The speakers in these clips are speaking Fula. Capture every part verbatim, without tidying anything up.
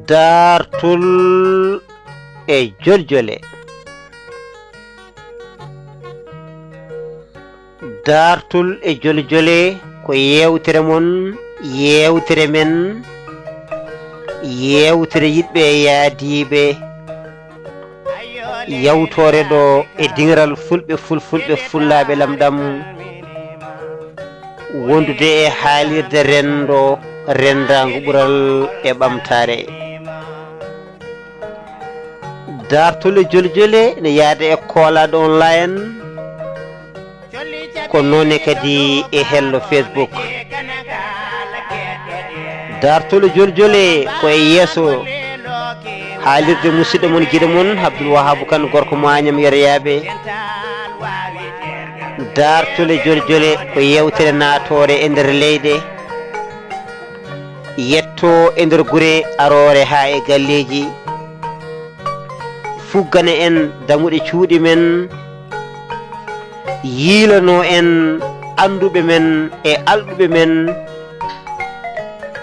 Daartol e joljole. Daartol e joljole ko yeewtere mon, yeewtere men, yeewtere yiɗɓe e yaadiiɓe. Yawtoore ɗo e diŋral fulɓe, fulfulɓe, fullaaɓe lamɗam, wondude e haalirde renndo, renndaangu ɓural e ɓamtaare. Daartol e joljole ne yaada e Koolaaɗo Online, ko noone kadi e hello Facebook. Daartol e joljole ko e yeeso haalirde musidɗo mon, giɗo mon, Abdul Wahabu Kan, gorko Mañam Yeryaɓe. Daartol e joljole ko yeewtere naatoore e nder leyɗe, yetto e nder gure, aroore haa e galleeji, fuggana en damuɗe cuuɗi men, yiilano en annduɓe men e alɗuɓe men,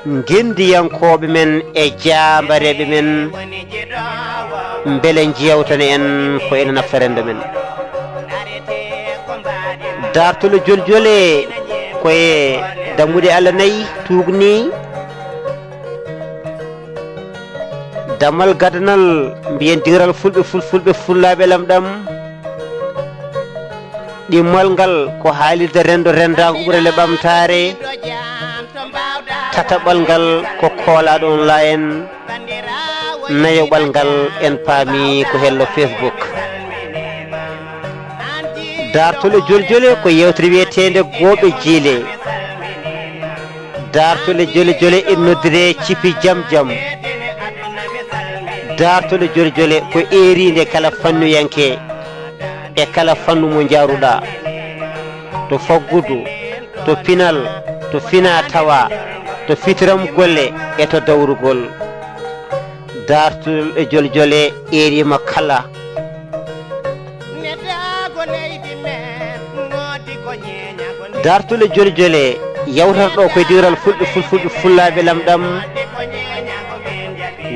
ngenndiyankooɓe men e jaambareeɓe men, mbele njeewtana en ko ena nafta renndo men. Daartol e joljole ko e dammuɗe Allah nayi tuugni. Dammal gadanal, mbiyen diŋral fulɓe, fulfulɓe, fullaaɓe lamɗam. Ɗimmal ngal ko haalirde renndo, renndaangu ɓurale ɓamtaare. Tataɓal ngal ko Koolaaɗo Online. Nayoɓal ngal en paami ko hello Facebook. Daartol e joljole ko yeewtere wiyeteende Gooɓe Jiile. Daartol e joljole e noddire Cipi Jam Jam. Daartol e joljole ko eeriinde kala fannuyanke e kala fannu mo njaaruɗaa, to faggudu, to pinal, to fina tawa, to fitiram golle e to dawrugol. Daartol e joljole eeriima kala. Daartol e joljole yawtata ɗo koye diŋral fulɓe, fulfulɓe, fullaaɓe lamɗam.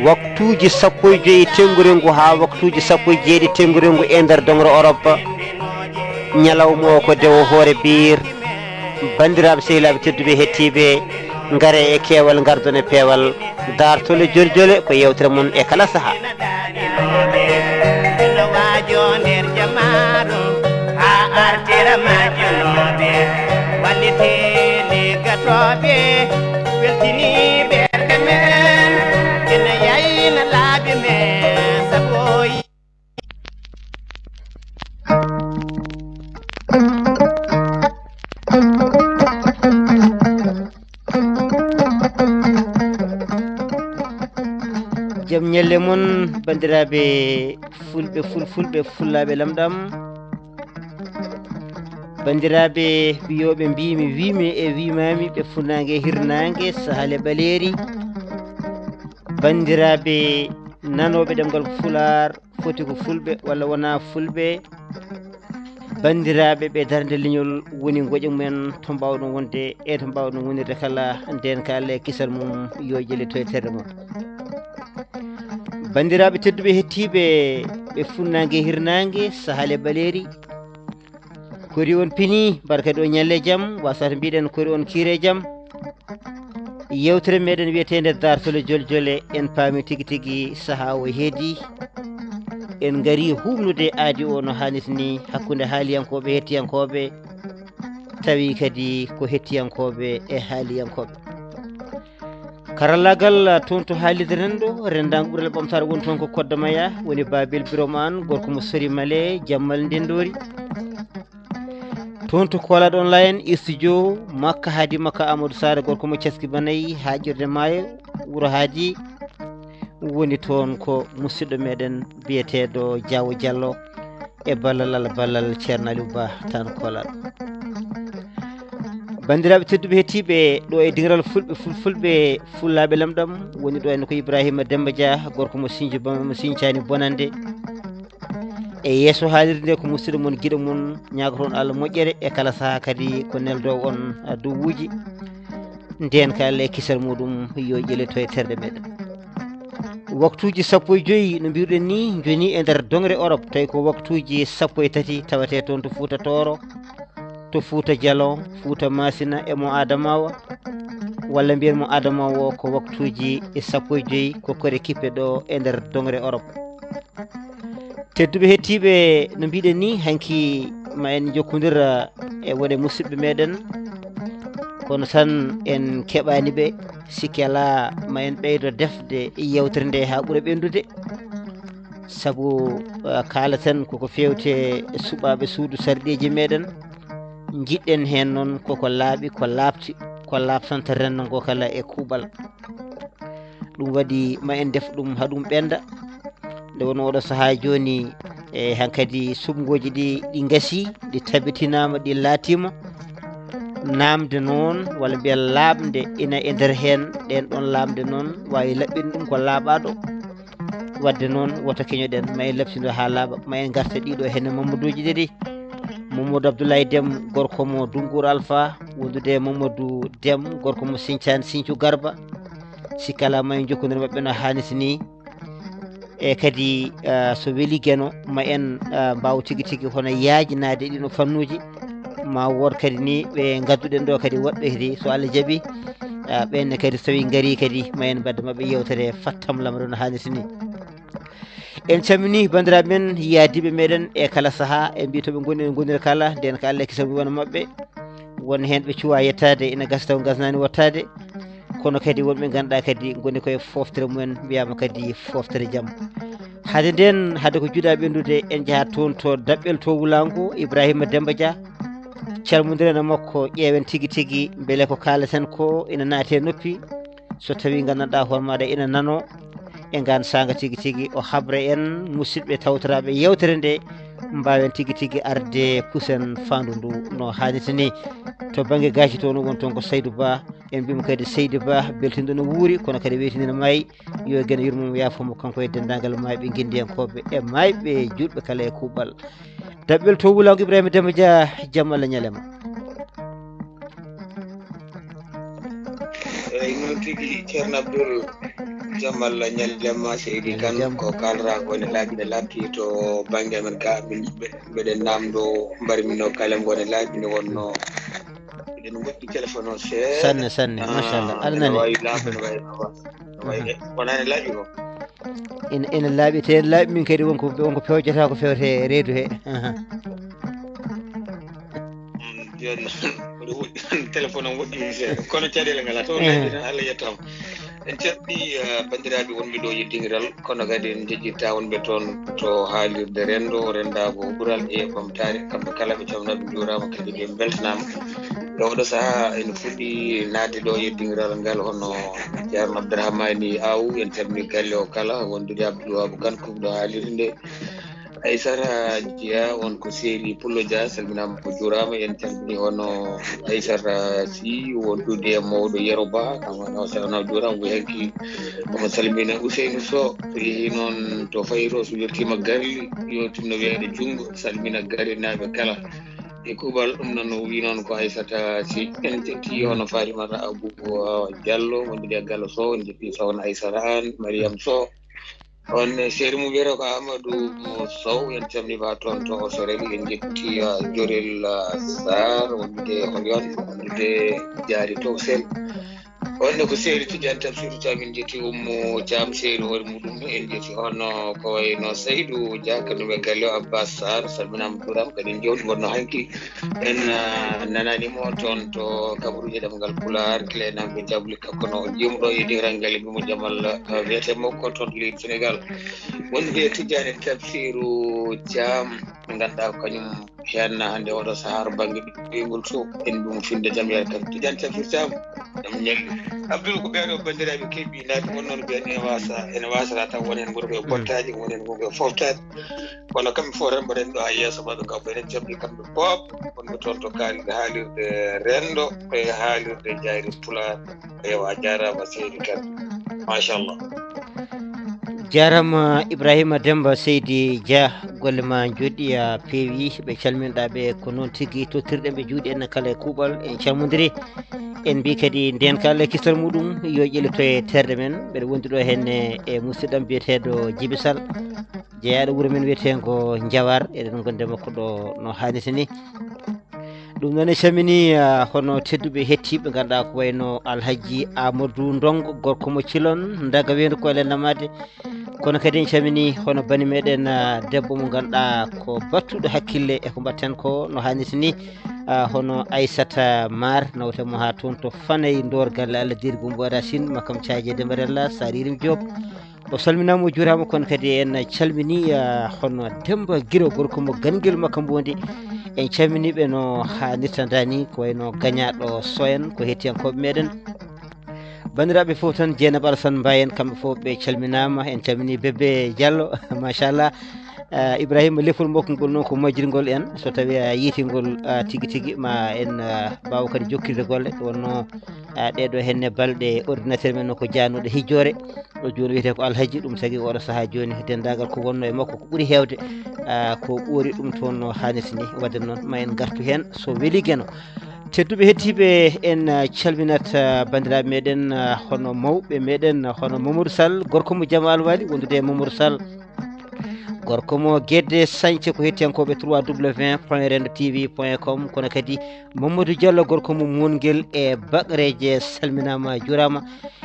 Waktuuji sappo e joy tenngurengu haa waktuuji sappo e jeeɗiɗi tenngurengu e nder doŋro Orop. Ñalawma o ko dewo hoore biir. Banndiraaɓe sehilaaɓe tedduɓe hettiiɓe, ngare e keewal, ngardon e peewal. Daartol e joljole ko yeewtere mon e kala sahaa. Ino waajo nder jamaaru, haa artira majjunooɓe, walliti liggatooɓe, weltini ɓerɗe men, ene yayna laabi men, sabu Jam ñalle mon, banndiraaɓe fulɓe, fulfulɓe, fullaaɓe lamɗam. Banndiraaɓe wiyooɓe mbiimi, wiimi e wiimaami, ɓe funnaange, hirnaange, sahale ɓaleeri. Banndiraaɓe nanooɓe ɗemngal Pulaar, foti ko fulɓe walla wonaa fulɓe. Banndiraaɓe ɓe darnde leñol woni ngoƴa mumen to mbaawɗon wonde e to mbaawɗon wonirde kala, ndeen ka Allah e kisal mum, yo jeli to e terre mum. Banndiraaɓe tedduɓe hettiiɓe ɓe funnaange, hirnaange, sahale ɓaleeri, kori on pini, barka ɗo ñalle jam, wasata mbiɗen kori on kiire jam. Yewtere meɗen wiyeteende Daartol e Joljole, en paami tigi tigi sahaa o heedi. En ngari huɓnude aadi o no haanirta ni hakkunde haaliyankooɓe, hettiyankooɓe, tawi kadi ko hettiyankooɓe e haaliyankooɓe. Karallaagal toon to haalirde renndo, renndaango ɓurel ɓamtaare woni toon ko Kodda Maya, woni Baabel Birom Aan, gorko mo Sori Male, Jammal Ndenndoori. Toon to Koolaaɗo Online, studio Makka Haadi Makka Amadou Saare, gorko mo Caski Banayi, Haaƴirde Maayo, Wuro Haadi, woni toon ko musidɗo meɗen biyeteeɗo Jaawo Jallo, e ballal Allah, ballal Ceerno Aliou Ba, tan Koolaaɗo. Banndiraaɓe tedduɓe hettiiɓe ɗo e diŋral fulɓe, fulfulɓe, fullaaɓe lamɗam, woni ɗo en ko Ibrahima Demba Dia, gorko mo Sinji Bam-, mo Sincani Bonande. E yeeso haalirde nde ko musidɗo mon, giɗo mon, ñaagoton Allah moƴƴere e kala sahaa kadi ko neldoowo on duwuuji. Ndeen ka Allah e kisal muɗum yo ƴelito e terɗe meɗen. Waktuuji sappo e joyi, no mbiruɗen ni, joni e nder dongre Europe, tawi ko waktuuji sappo e tati tawete toon to Fuuta Tooro, to Fuuta Jalon, Fuuta Masina, e mo Adamawa, walla mbiyen mo Adamawa o, ko waktuuji e sappo e joyi, ko kore kippe ɗo e nder dongre Europe. Tedduɓe hettiiɓe, no mbiɗen ni, hanki ma en jokkondir e wone musidɓe meɗen, kono tan en keɓani ɓe, sikki alaa ma en ɓeydo defde yewtere nde haa ɓura ɓendude. Sabu, eh, kaalaten koko fewte e suɓaaɓe suudu sarɗiiji meɗen. Njiɗɗen heen noon koko laaɓi, ko laaɓti, ko laaɓtanta renndo ngo kala e kuuɓal. Ɗum waɗi ma en ndef ɗum haa ɗum ɓennda. Nde wonno oɗo sahaa jooni, e hankadi suɓngooji ɗi, ɗi ngasi, ɗi tabitinaama, ɗi laatiima. Naamde noon, walla mbiyen laaɓnde, ina e nder heen. Ɗeen ɗoon laaɓnde noon, waawi laɓɓinde ɗum ko laaɓaaɗo. Waɗde noon, woto keñoɗen, ma en labtindo haa laaɓa, ma en ngarta ɗiɗo heen e Mammaduuji ɗiɗi. Mamadou Abdoulaye Dem, gorko mo Dungur Alpha, wondude e Mamadou Dem, gorko mo Sinthiane Sinthiou Garba. Sikki alaa ma en jokkondir maɓɓe no haaniti ni. E kadi, ah, so weli Geno, ma en, ah, mbaaw tigi tigi hono yaajinaade ɗiɗo fannuuji. Ma wood kadi ni ɓe ngadduɗen ɗo kadi woɗɓe kadi, so Allah jaɓi, ah, ɓenne kadi so tawi ngari kadi, ma en mbadda maɓɓe yewtere fattam lamre no haaniti ni. En calmini banndiraaɓe men, yaadiiɓe meɗen e kala sahaa, en mbi to ɓe ngoni, ɓe ngonira kala, nden ko Allah e kisal mum wona maɓɓe. Won heen ɓe cuwa yettaade, ina gasa taw gasnaani wottaade. Kono kadi won ɓe ngannduɗaa kadi ngoni koye foftere mumen, mbiyaama kadi foftere jam. Hade nden, hade ko juɗa ɓendude, en njaha toon to Daɓɓel to Wulaango, Ibrahima Demba Dia. Calmondiren e makko, ƴeewen tigi tigi mbele ko kaalaten ko ina naati e noppi. So tawi nganndanɗaa hoore maaɗa ina nano, e ngaan saanga tigi tigi, o habra en musidɓe tawtoraaɓe yewtere nde, mbaawen tigi tigi arde kusen faandu ndu no haanirta ni. To bannge gaaci to no won toon ko Saydou Ba, en mbiyii mo kadi Seydi Ba, beltindo no wuuri, kono kadi weytini no maayi, yo Geno yurmo mo, yaafo mo, kanko e denndaangal maayɓe nginndiyankooɓe e maayɓe juutɓe kala e kuuɓal. Daɓɓel to Wulaango, Ibrahima Demba Dia, jam Allah ñalema. Eyi, noon tigi, Ceerno Abdoul, jam Allah ñalema, seydi. Kan jam. Ko kaalra ko ene laaɓi, ne laaɓti to bannge amen ga, min mbe-, mbeɗen naamndo, mbar min o kala ngo ne laaɓi, ne wonno eɗen ngoɗɗi téléphone o seeɗa. Sanne, sanne, ah, machallah. Allah nani. Waawi laaɓi, ne waawi, ne waawi, ne waawi. Mhm. E, wonaa ne laaɓi ko? Ene, ene laaɓi, te ene laaɓi min kadi wonko, wonko pewjata ko fewte reedu he. Aha. Mm, jooni noon, mboɗo woɗɗi, téléphone am woɗɗi seeɗa, kono caɗeele ngalaa, taw laaɓi tan, Allah yettaama. En calminii, eh, banndiraaɓe wonɓe ɗo e dingiral, kono kadi en njejjittaa wonɓe toon to haalirde renndo, renndaago ɓural e ɓamtaare, kamɓe kala ɓe calminaama, ɓe njuuraama, kadi ɓe mbeltanaama. E oɗo sahaa, en fuɗɗi naatde ɗo e dingiral ngal, hono Ceerno Abdourahmani Aw, en calminii galle o kala, wondude Abdoul Wahab Kane, kuuɓɗo haalirde nde. Aissata Dia, on ko Seydi Pullo Dia, salminaama, o juuraama, en calminii hono Aissata Sy, wondude e mawɗo Yero Ba, kam hono o salminaama, o juuraama, o hanki omo salmina Ousseynou Sow, so yehii noon to Fayto, so yettiima Garli, yo tinno wiyeede junngo, salmina Garlinaaɓe kala. E kuuɓal ɗum noon, o wii noon ko Aissata Sy, en njetti hono Fatimata Abou, uh, Diallo, wondude e Gallo Sow, en njetti Sokhna Aissata Anne, Mariam Sow, on seeri mum wiyetee ko Amadou Sow, en calminii ma toon to Osorel, en njetti, ah, Jorel, ah, Sarr, wondude Holyon, wondude Jaari Towsel. On ne ko seeri Tidiane Tamsir Thiam, en njetti Ummu Thiam, seeri hoore muɗum, en njetti hono ko wayno Saydou Dia, kañum e galle o, Abbas Sarr, salminaama, juuraama, kadi en njewti wonno hanki. En, ah, nanaani mo toon to kabaruuji ɗemngal Pulaar, gila e nanɓe Jabuli, kanko no o jiimuɗo e diral ngal, e Bimo Jamal, ah, wiyetee mo ko toon to leydi Senegal. Wondude e Tidiane Tafsiru Thiam, mo ngannduɗaa ko kañum heen hannde oɗo sahaa to bannge ɓiyngol to, en mbii mo finde jam yar kam. Tidiane Tafsiru Thiam, jam ñalli. Abdoul, ko ɓeeɗo banndiraaɓe keɓi naati, won noon mbiyen ene waasa, ene waasata taw won heen ngoni koye, mm, bottaaji, won heen ngoni koye foftaade. Kono kamɓe fof tan mbaɗen ɗo haa yeeso maɓɓe, ngam eɗen calmini kamɓe fof wonɓe toon to kaalirɗe haalirde renndo e haalirde jaayre Pulaar. Ewa, a jaaraama seydi Kane. Machallah. Jaaraama Ibrahima Demba, seydi Dia, golle ma njooɗi, a peewi. Ɓe calminɗaa ɓe ko noon tigi, tottirɗen ɓe juuɗe en kala e kuuɓal, en calmondiri. En mbi kadi ndeen kala kisal muɗum yo ƴellito e terɗe men. Mbeɗa wondi ɗo henne e musidɗam biyeteeɗo Jibi Sall, jeyaaɗo wuro men wiyeteengo Njawar. Eɗen ngondi e makko ɗo no haanirta ni. Ɗum noon e calmini, ah, hono tedduɓe hettiiɓe, ngannduɗaa ko wayno Alhaji Amadou Ndongo, gorko mo Cilon, Ndaga Weendu, ko elen namade. Kono kadi en calmini hono bani meɗen, ah, debbo mo ngannduɗaa ko battuɗo hakkille e ko mbatten ko no haanirta ni, ah, hono Aissata Mar, nawte mo haa toon to Fanay Ndor galle Allah Deeri Gumbo Racine, Makam Caaje Dembarella, Saririm Diop. O salminaama, o juuraama, kono kadi en calmini, ah, hono Demba Giro, gorko mo Gangel Makam Mbondi. En calmini ɓe no haanirta ni, ko wayno gañaaɗo Soyen, ko hettiyankooɓe meɗen. Banndiraaɓe fof tan, Jeynaba Alassane Mbaye en, kamɓe fof ɓe calminaama. En calmini Bébé Diallo, machallah. Ah, Ibrahima, lefol makko ngol noon ko majjirgol en. So tawii a yiiti ngol, ah, tigi tigi, ma en, ah, mbaaw kadi jokkirde golle. Ɗum wonnoo, ah, ɗee ɗoo henne balɗe ordinateur men o ko jaanuɗo hijjoore. O jooni wiyetee ko Alhaji, ɗum tagi oɗo sahaa jooni denndaangal ko wonnoo e makko ko ɓuri heewde, ah, ko ɓoori ɗum toon no haanirta ni. Waɗde noon ma en ngartu heen so weli Geno. Tedduɓe hettiiɓe, en, ah, calminat, ah, banndiraaɓe meɗen, ah, hono mawɓe meɗen, ah, hono Mamadou Sall, gorko mo Jamaal Waali, wondude e Mamadou Sall. Gorko mo Gedde Sañce, ko hettiyankooɓe trois W point rendo T V point com, kono kadi Mamadou Diallo, gorko mo Mungel e Bakreje, salminaama, juuraama.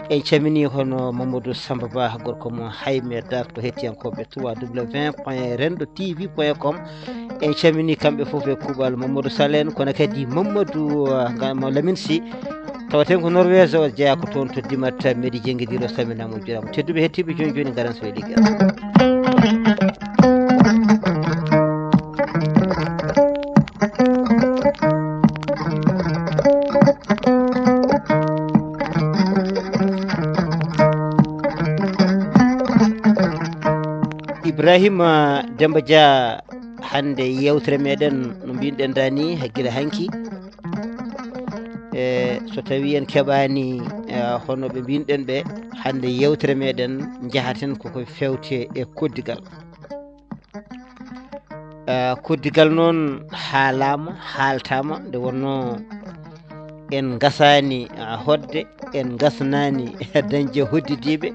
En calmini hono Mamadou Samba Ba, gorko mo Hayme Dar, to hettiyankooɓe trois W point rendo T V point com. En calmini kamɓe fof e kuuɓal Mamadou Sall en, kono kadi Mamadou, ah, nga-, mo Lamine Sy, tawaten ko Norvège, o jeyaa ko toon to Dimat, Medi Jengidiro, salminaama, juuraama. Tedduɓe hettiiɓe, jooni jooni ngaren so e ligge. Ibrahima Demba Dia, hannde yeewtere meɗen no mbinɗen dani gila hanki. E so tawii en keɓaani, e, hono ɓe mbinɗen ɓe, hannde yeewtere meɗen njahaten koko fewte e koddigal. Eh, koddigal noon haalaama, haaltaama, nde wonnoo en ngasaani, ah, hoɗde, en ngasnaani dañde hoɗdidiiɓe.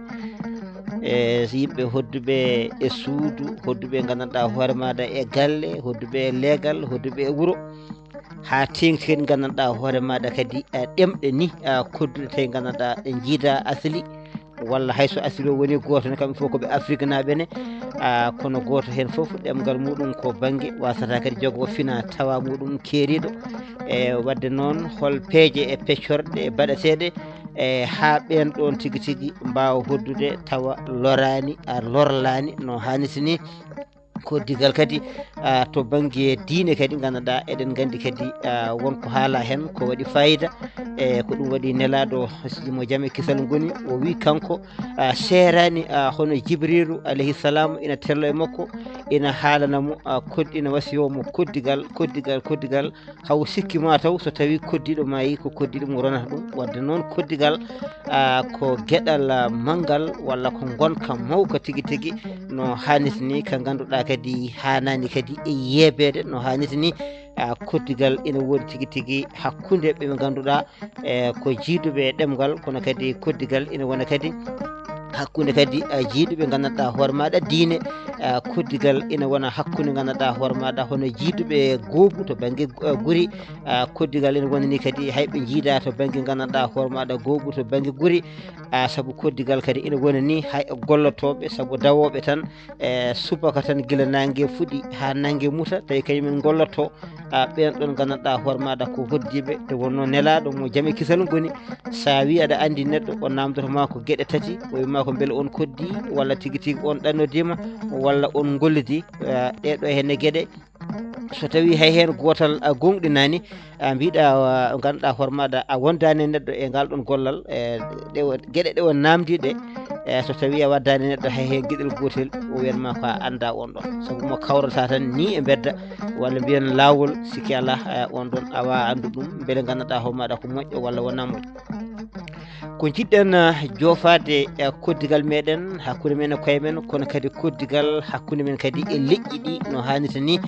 Eh, yimɓe hoɗduɓe e suudu, hoɗduɓe nganndanɗaa hoore maaɗa e galle, hoɗduɓe e leegal, hoɗduɓe e wuro. Haa teeŋti kadi nganndanɗaa hoore maaɗa kadi, eh, ɗemɗe ni, ah, kodduɗe tawi nganndanɗaa ɗe njiidaa asli. Walla hay so asli o woni gooto ne, kamɓe fof ko ɓe Afriknaaɓe ne, ah, kono gooto heen fof ɗemngal muɗum ko bannge, wasata kadi jogo fina tawa muɗum keeriiɗo. E waɗde noon, hol peeje e peccorɗe baɗeteeɗe, e haa ɓeen ɗoon tigi tigi mbaawa hoɗdude tawa loraani, a lorlaani no haanirta ni? Koddigal kadi, ah, to bannge diine kadi, nganndanɗaa, eɗen nganndi kadi, ah, won ko haala heen ko waɗi fayida, e ko ɗum waɗi nelaaɗo, siji mo jam e kisal ngoni, o wi kanko, ah, seeraani, ah, hono Jibriilu alayhi salam ina tello e makko, ina haalana mo, ah, kod-, ina wasiyo mo koddigal, koddigal, koddigal, haw sikki ma taw so tawii koddiiɗo maayi, ko koddiiɗo mo ronata ɗum. Waɗde noon, koddigal, ah, ko geɗal, ah, manngal, walla ko ngonka mawka tigi tigi, no haanirta ni, ka ngannduɗaa kadi haanaani kadi e yeebeede no haanirta ni. Ah, koddigal ina woodi tigi tigi hakkunde ɓe ɓe ngannduɗaa, e ko jiiduɓe e ɗemngal, kono kadi koddigal ina wona kadi hakkunde kadi, ah, jiiduɓe nganndanɗaa hoore maaɗa diine, ah, koddigal ina wona hakkunde nganndanɗaa hoore maaɗa hono jiiduɓe goobu to bannge, ah, guri, ah, koddigal ina wonani kadi hay ɓe njiidaa to bannge nganndanɗaa hoore maaɗa goobu to bannge guri, ah, sabu koddigal kadi ina wonani hay gollotooɓe sabu dawooɓe tan, e subaka tan gila nannge fuɗi haa nannge muta, tawi kañumen ngollotoo. Ah, ɓeen ɗoon nganndanɗaa hoore maaɗa ko hoɗdiiɓe, nde wonnoo nelaaɗo mo jam e kisal ngoni, so a wii aɗa anndi neɗɗo, o naamndoto ma ko geɗe tati, o wi ma ko mbele on koddii, walla tigi tigi on ɗannodiima, walla on ngollidii, ah, ɗee ɗoo heen geɗe. So tawii hay heen gootal a goongɗinaani, a mbiɗa, ah, ngannduɗaa hoore maaɗa a wondaani e neɗɗo e ngal ɗoon gollal, e ɗe o, geɗe ɗe o naamndii ɗe, e so tawii a waddaani e neɗɗo hay heen geɗel gootel, o wiyat ma ko a anndaa on ɗoon. Sabu mo kawrata tan nii e mbedda, walla mbiyen laawol, sikki alaa, e on ɗoon a waawaa anndude ɗum, mbele nganndanɗaa hoore maaɗa ko moƴƴo walla wonaa moƴƴo. Ko njiɗɗen, eh, joofaade, eh, koddigal meɗen, hakkunde men e koye men, kono kadi koddigal hakkunde men kadi e leƴƴi ɗi no haanirta ni.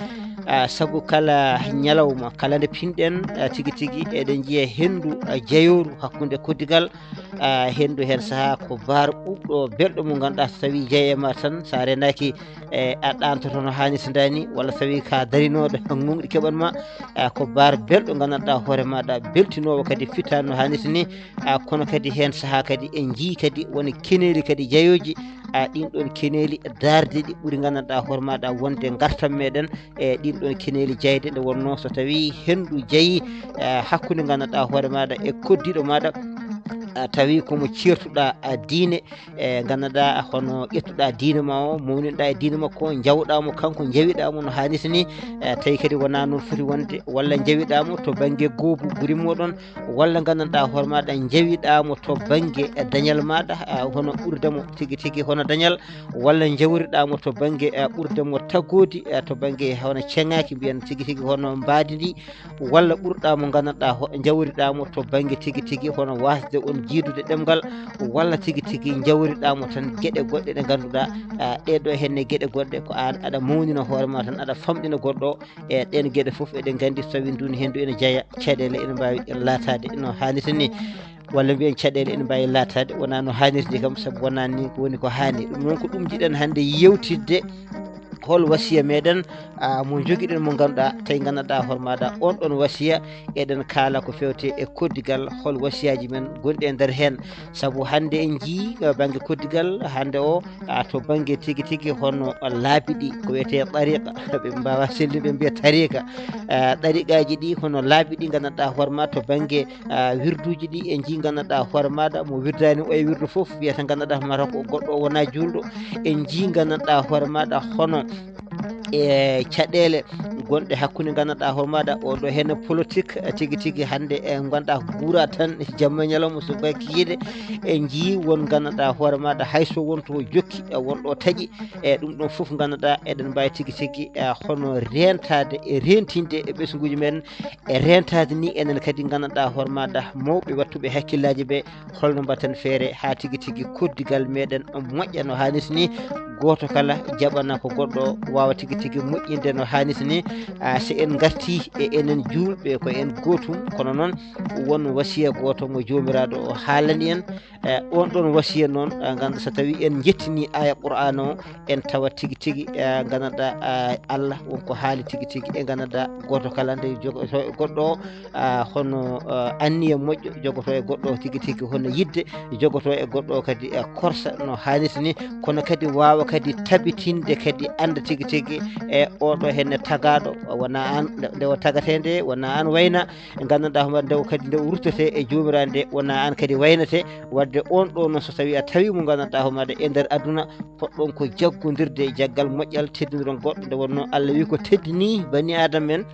Ah, sabu kala ñalawma, kala nde pinɗen, ah, tigi tigi eɗen njiya henndu, ah, jeyooru hakkunde koddigal, ah, henndu heen sahaa ko baar ɓuuɓɗo belɗo mo ngannduɗaa so tawii jeyi e ma tan, so a reenaaki, e a ɗaantoto no haanirta ni, walla so tawii ka darinooɗo gonɗi keɓan ma, ah, ko baar belɗo nganndanɗaa hoore maaɗa, beltinoowo kadi fitaani no haanirta ni, ah, kono kadi heen sahaa kadi en njii kadi won keneeli kadi jeyooji, ah, ɗin ɗon keneeli daarde ɗi ɓuri nganndanɗaa hoore maaɗa wonde ngartam meɗen, e ɗin ɗon keneeli jeyde nde wonnoo so tawii henndu jeyi, eh, hakkunde nganndanɗaa hoore maaɗa e koddiiɗo maaɗa, ah, tawi ko mo ceertuɗaa, ah, diine, e nganndanɗaa hono ƴettuɗaa diine ma o, mawninɗaa e diine makko, njawɗaa mo kanko, njawiɗaa mo no haanirta ni, eh, tawi kadi wonaa noon foti wonde, walla njawiɗaa mo to bannge goobu guri mooɗon, walla nganndanɗaa hoore maaɗa njawiɗaa mo to bannge, eh, dañal maaɗa, ah, hono ɓurde mo tigi tigi hono dañal, walla njawriɗaa mo to bannge, eh, ɓurde mo taggoodi, eh, to bannge hono ceŋaaki mbiyen tigi tigi hono mbaadi ndi, walla ɓurɗaa mo nganndanɗaa ho-, njawriɗaa mo to bannge tigi tigi hono waasde on jiidude ɗemngal, walla tigi tigi njawriɗaa mo tan geɗe goɗɗe ɗe ngannduɗaa, ah, ɗee ɗoo heen ne geɗe goɗɗe ko aan aɗa mawnina hoore ma tan, aɗa famɗina goɗɗo o. E ɗeen geɗe fof eɗen nganndi so tawii nduun henndu ene jeya, caɗeele ene mbaawi laataade no haanirta ni, walla mbiyen caɗeele ene mbaawi laataade wonaa no haanirta ni kam, sabu wonaa ni ko woni ko haani. Ɗum noon ko ɗum njiɗen hannde yewtidde, hol wasiya meɗen, ah, mo njogiɗen mo ngannduɗaa, tawi nganndanɗaa hoore maaɗa on ɗon wasiya, eɗen kaala ko fewte e koddigal, hol wasiyaaji men gonɗi e nder heen. Sabu hannde en njii, eh, bannge koddigal, hannde o, ah, to bannge tigi tigi hono laabi ɗi, ko wiyetee tariqa, ɓe mbaawa sellude mbiya tariqa. Ah, tariqaaji ɗi hono laabi ɗi nganndanɗaa hoore ma to bannge, ah, wirduuji ɗi, en njii nganndanɗaa hoore maaɗa mo wirdaani o e wirdu fof wiyata nganndanɗaa hoore maaɗa ko goɗɗo o wonaa juulɗo. En njii nganndanɗaa hoore maaɗa hono e caɗeele gonɗe hakkunde nganndanɗaa hoore maaɗa o ɗo heen politique, eh, tigi tigi hannde e ngannduɗaa guura tan jamma e ñalawma subaka kikiiɗe. En njii won nganndanɗaa hoore maaɗa hay so won to jokki, eh, won ɗo taƴi, e ɗum ɗon fof ngannduɗaa eɗen mbaawi tigi tigi, eh, hono reentaade e reentinde e ɓesnguuji men, e reentaade ni enen kadi nganndanɗaa hoore maaɗa mawɓe wattuɓe hakkillaaji ɓe, holno mbaɗten feere haa tigi tigi koddigal meɗen moƴƴa no haanirta ni, gooto kala jaɓana ko goɗɗo o waawa tigi tigi moƴƴinde no haanirta ni. Ah, so en ngartii e enen juulɓe ko en gootum, kono noon won wasiya gooto mo Joomiraaɗo o haalani en. Eh, on ɗon wasiya noon, eh, nganndu so tawii en njettinii aaya Qur'aana o, en tawa tigi tigi, eh, nganndanɗaa, eh, Allah won ko haali tigi tigi, e nganndanɗaa gooto kala nde jogotoo e goɗɗo o, ah, hono, ah, anniya moƴƴo jogotoo e goɗɗo o tigi tigi, hono yiɗde jogotoo e goɗɗo o kadi, eh, korsa no haanirta ni, kono kadi waawa kadi tabitinde kadi annda tigi tigi, e oɗo heen ne tagaaɗo, wonaa aan nde, nde o tagatee nde, wonaa aan wayna, nganndanɗaa hoore maaɗa nde o kadi nde o ruttetee e Joomiraaɗo nde, wonaa aan kadi waynetee. Waɗde on ɗo noon so tawii a tawii mo nganndanɗaa hoore maaɗa e nder aduna, poɗɗon ko jaggondirde e jaggal moƴƴal, teddindiron goɗɗo, nde wonnoo Allah wii ko teddinii bani Aadama en.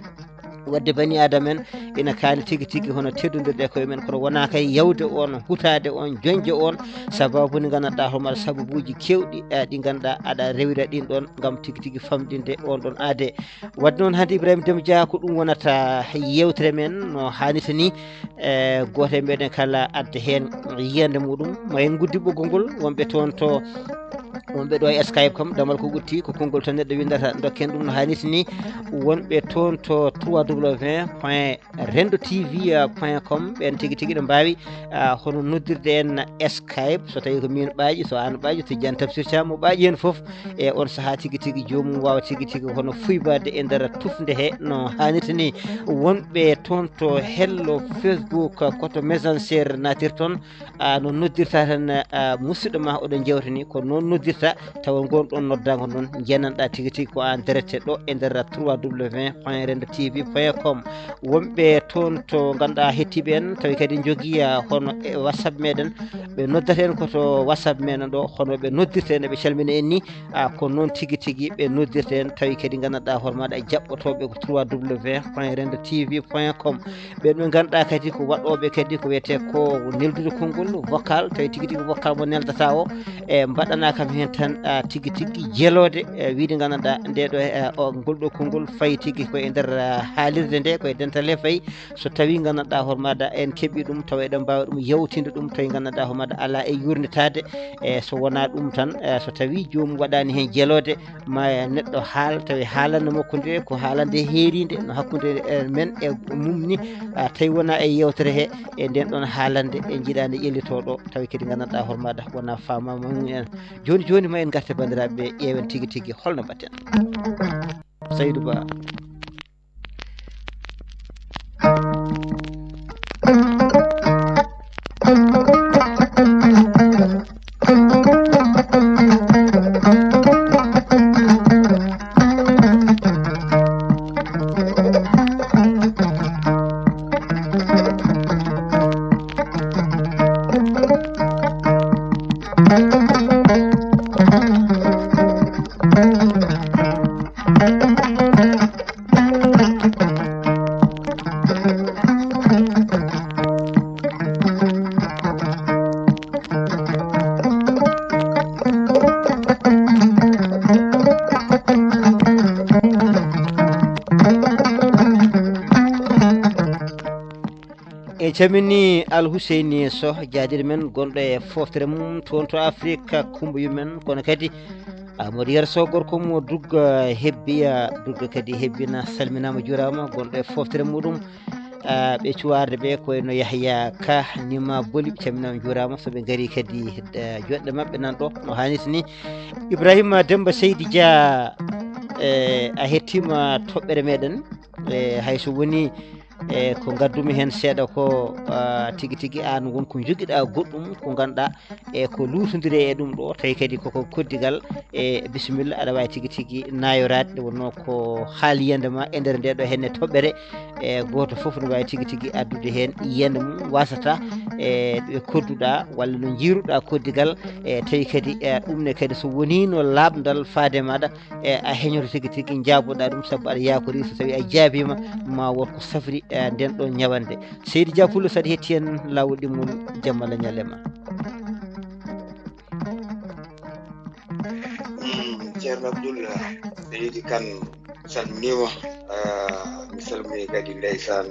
Waɗde bani Aadama en ina kaani tigi tigi hono teddondirde e koye men, kono wonaa kay yawde on, hutaade on, joñde on, sababu ni nganndanɗaa hoore maaɗa sababuuji keewɗi, eh, ɗi ngannduɗaa aɗa rewira ɗin ɗon ngam tigi tigi famɗinde on ɗon aade. Waɗde noon hannde Ibrahima Demba Dia ko ɗum wonata yewtere men no haanirta ni, e gooto e meɗen kala adda heen yiyannde muɗum. Ma en nguddi ɓoggol ngol, wonɓe toon to, wonɓe ɗo e Skype kam, damal ko ɓurti, ko konngol tan neɗɗo winndata, dokken ɗum no haanirta ni. Wonɓe toon to trois W point rendo T V point com, ɓeen tigi tigi no mbaawi, ah, hono noddirde en Skype, so tawii ko miin ɓaaƴi, so aan ɓaaƴi, so Tijjaan Tafsir Caam mo ɓaaƴi heen fof, e on sahaa tigi tigi joomum waawa tigi tigi hono fuybade e nder tufnde he no haanirta ni. Wonɓe toon to hello Facebook, ko to Messenger naatirton, a no noddirta tan, a, musidɗo ma oɗon jewtani, ko noon noddirta, tawa ngon ɗon noddaango noon, njenanɗa tigi tigi ko en direct ɗo e nder trois W point rendo T V point com. Wonɓe toon to ngannduɗaa hettiiɓe en, tawi kadi njogii, a, hono e WhatsApp meɗen, ɓe noddata en ko to WhatsApp meɗen ɗo, hono ɓe noddirta en, ɓe calmina en ni, a, ko noon tigi tigi ɓe noddirta en, tawi kadi nganndanɗaa hoore maaɗa jaɓɓotooɓe ko trois W point rendo T V point com. Ɓen ɓe ngannduɗaa kadi ko waɗooɓe kadi ko wiyetee ko neldude konngol vocal, tawi tigi tigi vocal mo neldata o, e mbaɗana kam heen tan, a, tigi tigi jeloode, e wiide nganndanɗaa nde ɗo, e, o, ngol ɗo konngol fayi tigi ko e nder, a, haali Irde nde koye dental he fayi, so tawi gandanɗa hoore maɗa en keɓi ɗum, tawa eɗen mbawi ɗum yewtinde ɗum, tawi gandanɗa hoore maɗa ala e yurnitaade. E so wona ɗum tan, e so tawi joomum waɗani hen jelode, ma neɗɗo haal, tawi haalande makko nde ko haalande heerinde no hakkude, e, men e mum ni, a, tawi wona e yewtere he, e nden ɗon haalande e jiiɗande ƴellito ɗo, tawi kadi gandanɗa hoore maɗa wona famama mum en. Joni joni ma en garte bandiraɓe, ƴeewen tigi tigi holno mbatten. Saydou Ba. En calmini Alhuseyni Soh, jaadir men gonɗo e foftere mum toon to Afrique, kumba yumen, kono kadi Amadou Yero Soh, gorko mo Dugga Hebbiya, Dugga kadi Hebbina, salminama, juurama, gonɗo e foftere muɗum. Ah, ɓe cuwarde ɓe ko wayno Yahya Ka, Nima Boli, ɓe calminama, juurama, so ɓe ngari kadi, eh, joɗɗe maɓɓe nan ɗo no hannirta ni. Ibrahima Demba Seydi Dia, eh, a hettima toɓɓere meɗen. Eh, hayso woni e ko ngaddumi heen seeɗa ko, ah, tigi tigi aan won ko njogiɗa goɗɗum ko ngannduɗaa e ko luutondiri e ɗum ɗo, tawi kadi koko koddigal. E bisimilla, aɗa waawi tigi tigi naayoraade, nde wonnoo ko haaliyannde ma e nder nde ɗo henne toɓɓere. E gooto fof no waawi tigi tigi addude heen yiyannde mum, wasata e ɗo kodduɗaa walla no njiiruɗaa koddigal. E tawi kadi, e ɗum ne kadi so wonii no laaɓndal faade maaɗa, e a heñoto tigi tigi, njaaboɗaa ɗum, sabu aɗa yaakori so tawi a jaabiima ma won ko safri, e nden ɗon ñawannde. Seydi Dia Pullo, so aɗa hetti en laawol ɗimmol, jamma Allah ñalle ma. Mm, Ceerno Abdul, Seydi Kan salminiima. Ah, mi salmini kadi ndeysaan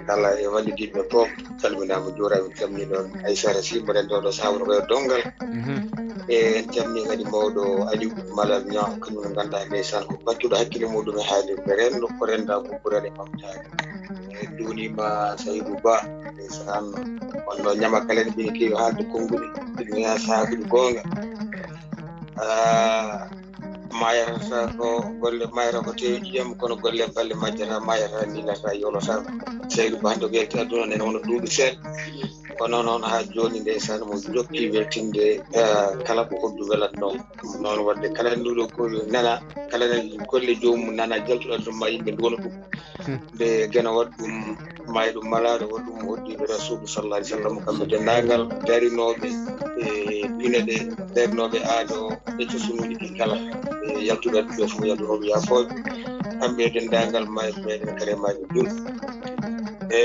kala e wallidiiɓe fof, salminaama, juuraama, mi salmini ɗoon Aysata Sy, mboɗen ɗo ɗo Saamon koye Donngal. Mhm. E en calmini kadi mawɗo Aliou Malal Niang, kañum ne ngannduɗaa ndeysaan ko baccuɗo hakkille muɗum e haalirde renndo, ko renndo ko ɓurani ɓamtaade. E duuniima Saydou Ba, ndeysaan, on ɗo ñama kala ne ɓe keewi haalde konnguɗi, ɗum yaa saakuɗi goonga. Ah, maayata ko golle, maayata ko teewi ƴiiƴam, kono golle balle majjata, maayata, niilata, yolata. Seydi Ba hannde ko yalti aduna nene wona duuɓi seeɗa. Kono noon haa jooni ndeysaan mo jokki weltinde, eh, kala ko hoddu welatnoo. Noon waɗde kala nduɗo ko nana, kala golle joomum nana jaltuɗo aduna ma yimɓe nduwona ɗum. Hmm. Nde geno waɗi ɗum, maayi ɗum malaaɗo, waɗi ɗum hoɗdiiɓe Rasuulu sallallahu alaihi wasallam, kamɓe denndaangal darinooɓe e diine ɗe, darinooɓe aado e cosunuuji ɗi kala, e yaltuɓe adduɓe fof, yaltu rewɓe yaafooɓe, kamɓe e denndaangal maayi meɗen kadi e maaji julɓe. E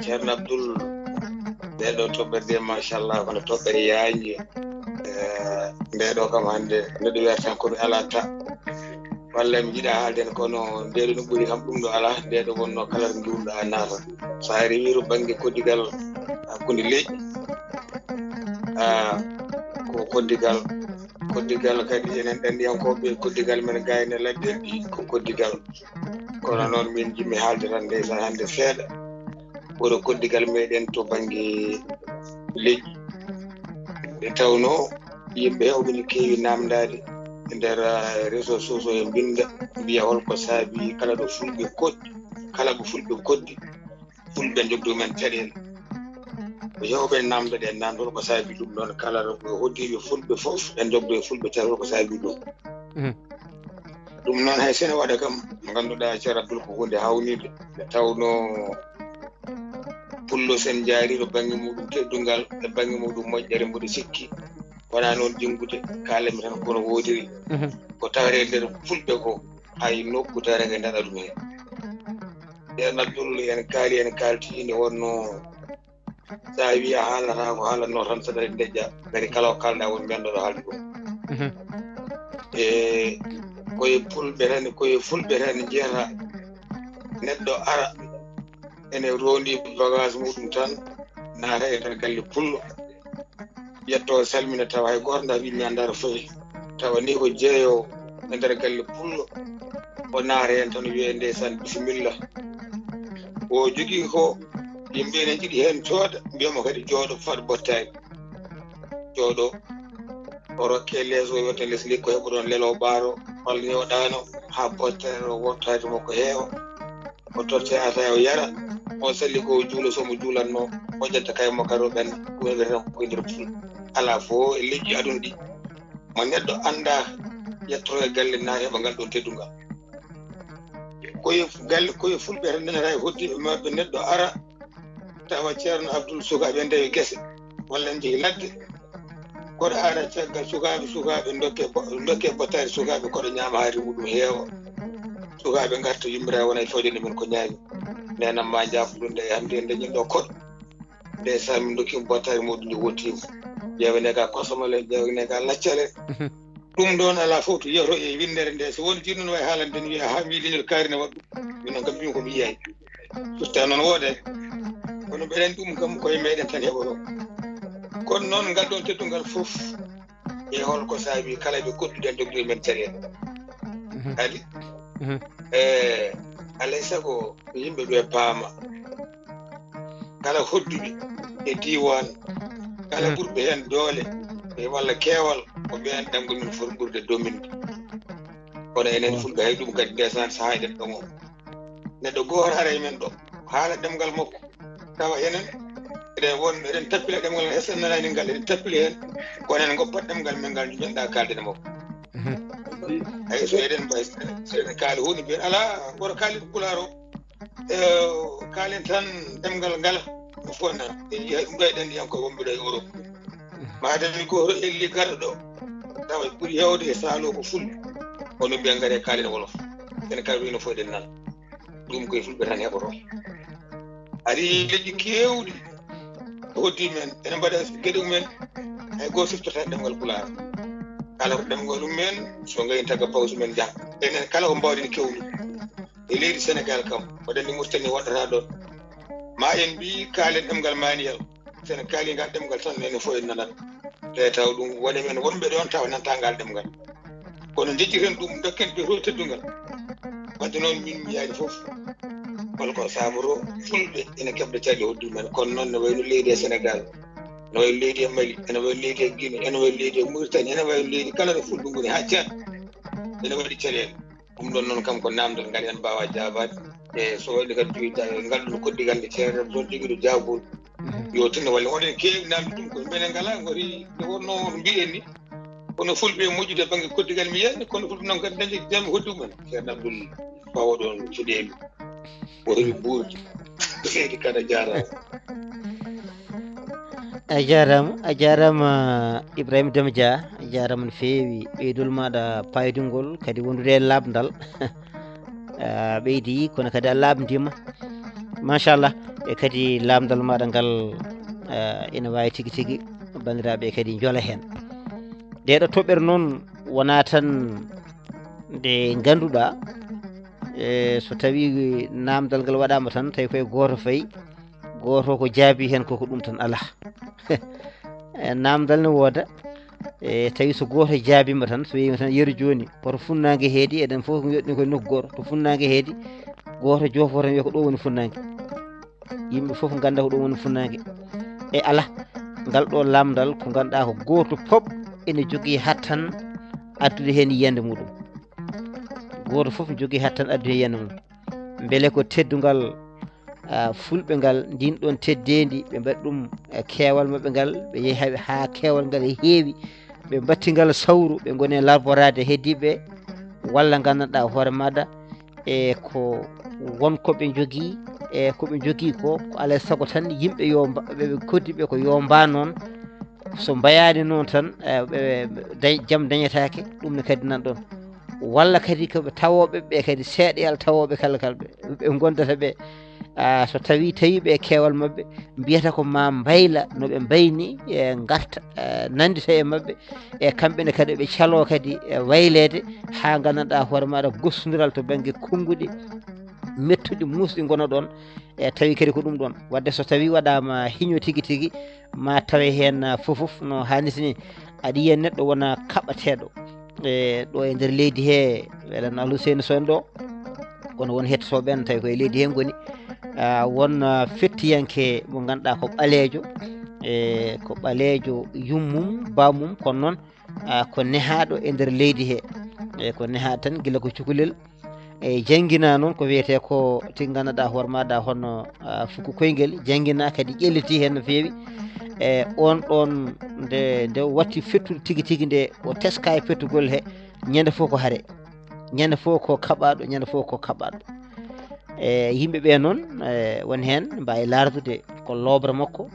Ceerno Abdul, nde ɗo toɓɓere de, machallah, kono toɓɓere yaajnde. E nde ɗo kam hannde, neɗɗo wiyata tan ko mi alaa ta. Walla mi yiɗa haalde heen, kono nde ɗo no ɓuri kam ɗum ɗo alaa, nde ɗo wonno kala to ngiwruɗo a naata. So a rewi to bannge koddigal hakkunde leƴƴi, ah, ko koddigal, koddigal kadi enen ɗanniyankooɓe, koddigal men gayne ladde ɗi ko koddigal. Kono noon min njiɗmi haalde tan ndeysaan hannde seeɗa. Wuro koddigal meɗen to bannge leƴƴi. Nde tawnoo yimɓe heewɓe ne keewi naamndaade e nder, ah, réseaux sociaux, e mbinnda, mbiya holko saabi kala ɗo fulɓe koɗi, kala ko fulɓe koɗi, fulɓe njogdu men caɗeele. Ko heewɓe naamndaade en naan holko saabi ɗum ɗoon, kala ɗo ko hoddiiɓe fulɓe fof, en njogdu e fulɓe caɗeele, holko saabi ɗum. Mhm. Ɗum noon hay sene waɗa kam, ngannduɗaa Ceerno Abdul ko huunde haawnide, nde tawnoo pullo sen njaari to bannge muɗum teddungal e bannge muɗum moƴƴere mboɗo sikki wonaa noon jinngude kaalanmi tan kono woodiri. Mhm. Ko tawetee nder fulɓe ko hay nokku tawetee ngal nana ɗum heen. Ceerno Abdul en kaali, en kaalti nde wonnoo so a wii a haalata ko haalatnoo tan saɗa ndeƴƴa, ngati kala ko kaalɗaa won mbiyanɗo ɗo haalde ɗum. Mhm. E koye fulɓe tan, koye fulɓe tan njiyata Neɗɗo ara ene rondi bagage muɗum tan, naata e nder galle pullo, yetto, salmina, tawa hay goto nda ɓiɓɓe annda to fawi. Tawa ni ko jeeyowo e nder galle pullo, o naata hen tan wiye ndeysaan bisimilla. O jogii ko yimɓe ene jiɗi hen cooda, mbiyamo kadi jooɗo fad bottaari. Jooɗo, o rokke lees, o yewta les lekko heɓo ɗon lelo ɓaaro, walla ni o ɗaano ha bottaari o wontaade mo ko heewa. O totte ata o yara, on salli ko o juula, so mo juulanno, o ƴetta kay mo kadi o ɓenna. Ɗum ɓe tan ko e nder pul. Alaa fof e leƴƴi aduna ɗi mo neɗɗo annda yettoto e galle na heɓa ngal ɗon teddungal. Koye galle, koye fulɓe tan nanata e hoddiiɓe maɓɓe neɗɗo ara, tawa Ceerno Abdul sukaaɓe ndewi gese, walla njehi ladde. Koɗo ara caggal sukaaɓe, sukaaɓe dokke bo-, dokke bottaari sukaaɓe, koɗo ñaama haari muɗum heewa. Sukaaɓe ngarta, yummiraaɓe wona e fewjande men ko ñaami. Nenam ma jaafuɗum nde e hannde en dañi ɗo koɗo. Ndeysaan, min ndokki mo bottaari muɗum ndi wonti mo. Ƴeewene ka kosomale, ƴeewene ka laccale. Mhm. Ɗum ɗon alaa fof to yeto e winndere nde. So woni jiɗɗo no wawi haalande en wiya ha mi leñol kaari ne waɗɗum. Min noon kam mbimi ko mi yiyani. Sutta noon wooda. Kono mbeɗen ɗum kam koye meɗen tan heɓoto. Kono noon ngal ɗon teddungal fof e holko saabi kala ɓe kodduɗen dogdiri men caɗeele. Mhm. Kadi, mhm, e alay sago yimɓe ɓe paama. Kala hodduɓe e diiwaan, kala, mm, ɓurɓe heen doole e walla keewal, ko ɓeen ɗemngal min foti ɓurde dominde. Kono enen, mm, fulɓe, hay ɗum kadi ndesan sahaa eɗen ɗomo. Neɗɗo gooto ara e men ɗo, haala ɗemngal makko. Tawa enen, eɗen won, eɗen tappila ɗemngal ngal, hay so en nanaani ngal, eɗen tappila heen. Kono en ngoppat ɗemngal men ngal, njoɗɗa kaalden e makko. Mhm. Hay so eɗen mbay, so eɗen kaali huunde mbiyen, "Alaa, woto kaali ko pulaar o." E, kaalen tan ɗemngal ngal, no fof nan. En njiyay ɗum ɗo e ɗenɗiyankoɓe wonɓe ɗo e Europe. Maa dani gooto elli garɗo ɗo, tawa ɓuri heewde e saalo ko fulɓe. Kono mbiya ngare kaalen wolof. Ene kadi wino fof eɗen nan. Ɗum koye fulɓe tan heɓoto. Ari leƴƴi keewɗi hoddi men, ene mbaɗa geɗe mumen, hay gooto siftata ɗemngal pulaar. Kala ko ɗemngal mum men, so ngayi tagga pawsi men njaha. Enen kala ko mbawɗen kewni e leydi Senegal kam, waɗande Mauritanie waɗata ɗon. Ma en mbi kaalen ɗemngal maniyal. So en kaali ngal ɗemngal tan, enen fof en nanat. Te taw ɗum woni men wonɓe ɗon taw nanta ngal ɗemngal. Kono jejjiten ɗum, dokken ɓe fof teddungal. Wadde noon min mi yaadi fof. Wala ko sababu fulɓe ene keɓde caɗeele hoddu men. Kono noon ne wayno leydi e Senegal, ene wayno leydi e Mali, ene wayno leydi e Guinée, ene wayno leydi e Mauritanie, ene wayno leydi kala ɗo fulɓe ngoni haa Tchad. Ene waɗi caɗeele. Ɗum ɗon noon kam ko namdal ngal en mbaawa jaabaade. E so waɗi kadi jogiiɗo ngal ɗum koddigal nde ceerno toon jogiiɗo jaagol. Mhm. Yo tinno walla wonde keewi namdi ɗum koye menen ngala ngori nde wonno no mbiɗen ni. Kono fulɓe moƴƴude bannge koddigal mi yiyani, kono fulɓe noon kadi dañde jam hoddi mumen. Ceerno Abdoul Bawo ɗon Fiɗeelu. O heɓi buurdi. Seydi Kane a jaaraama. A jaaraama, a jaaraama Ibrahima Deme Dia, a jaaraama no feewi ɓeydol maaɗa paydungol kadi wondude e laaɓndal. A ɓeydi kono kadi a laaɓndiima. Machallah. E kadi laaɓndal maaɗa ngal, eh, ina waawi tigi tigi banndiraaɓe kadi njola heen. Ɗeeɗo toɓɓere noon wonaa tan nde ngannduɗaa, e so tawii naamndal ngal waɗaama tan, tawi koye gooto fayi, gooto ko jaabi heen ko, ko ɗum tan alaa. E naamndal ne wooda, e tawi so gooto jaabiima tan, so wiyiima tan, "Yeru jooni, hoto funnaange heedi?" Eɗen fof yoɗni koye nokku gooto. To funnaange heedi, gooto joofo tan wiya, "Ko ɗo woni funnaange." Yimɓe fof ngannda ko ɗum woni funnaange. E alaa, ngal ɗo laamndal ko ngannduɗaa ko gooto fof ene jogii hattan addude heen yiyannde muɗum. Gooto fof jogii hattan addude heen yiyannde mum. Mbele ko teddungal, ah, fulɓe ngal, ndin ɗon teddeendi, ɓe mbaɗi ɗum e keewal maɓɓe ngal, ɓe yehi haa keewal ngal e heewi, ɓe mbatti ngal sawru, ɓe ngoni e larboraade heddiiɓe, walla nganndanɗaa hoore maaɗa, e ko won ko ɓe njogii, e ko ɓe njogii ko, ko alaa e sago tan yimɓe yo mba-, ɓe, ɓe koddiiɓe ko yo mbaa noon. So mbayaani noon tan, e, ɓe, ɓe dañ-, jam dañetaake, ɗum ne kadi nan ɗoon. Walla kadi ko ɓe tawooɓe ɓe kadi seeɗa e alaa tawooɓe kala kala ɓe, ɓe ngondata ɓe. Ah, so tawii, tawii ɓe e keewal maɓɓe, mbiyata ko maa mbayla no ɓe mbayni, e ngarta, e nanndita e maɓɓe, e kamɓe ne kadi ɓe caloo kadi e wayleede, haa nganndanɗaa hoore maaɗa gostondiral to bannge konnguɗi, mettuɗi muusɗi ngona ɗoon. E tawi kadi ko ɗum ɗoon, wadde so tawi waɗaama hiño tigi tigi, ma tawe heen fof fof no haanirta ni. Aɗa yiya neɗɗo wona kaɓateeɗo e ɗo e nder leydi he, welan Aluseyni Sow en ɗo, kono won hettotooɓe en tawi koye leydi he ngoni. Ah, won ah, fettiyanke mo ngannduɗaa ko ɓaleejo, e ko ɓaleejo yummum bamum, kono noon ah, ko nehaaɗo e nder leydi he. E ko nehaaɗo tan gila ko cukalel. E janngina noon ko wiyetee ko tigi ngannduɗaa hoore maaɗa hono ah, fuku koyngel, janngina kadi ƴelliti heen no feewi. E on ɗoon nde nde watti fettude tigi tigi nde, o teska e fettugol he, ñande fof ko hare, ñande fof ko kaɓaaɗo, ñande fof ko kaɓaaɗo. E yimɓe ɓe noon e won heen mbaawi laardude ko loobre makko,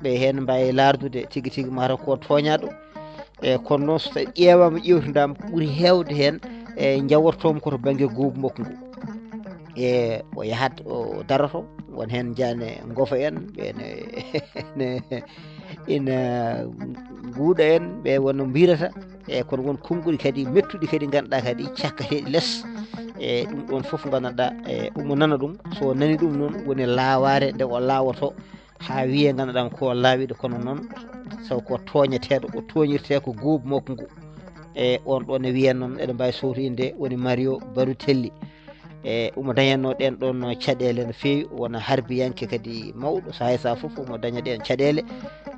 ɓe heen mbaawi laardude tigi tigi mataw ko tooñaaɗo. E kono noon so tawi ƴeewaama ƴeewtindaama, ko ɓuri heewde heen e njawortoomo ko to bannge goobu makko ngu. E o yahat o daroto, won heen jaane ngofa en ɓe ne, ne ina nguuɗa en, ɓe wonno mbirata. E kono won konnguɗi kadi mettuɗi kadi ngannduɗaa kadi cakkateeɗi les. E ɗum ɗoon fof ngannduɗaa e omo nana ɗum, so nani ɗum noon woni laawaare nde o laawoto haa wiyee ngannduɗaa ko laawiɗo, kono noon saw ko tooñeteeɗo, o tooñirtee ko goobu makko ngu. E on ɗo ne wiyen noon eɗen mbaawi sowtoyde woni Mario Barutelli. E omo dañatno ɗeen ɗoon caɗeele no feewi, wona harbiyanke kadi mawɗo, so hay so fof omo daña ɗeen caɗeele.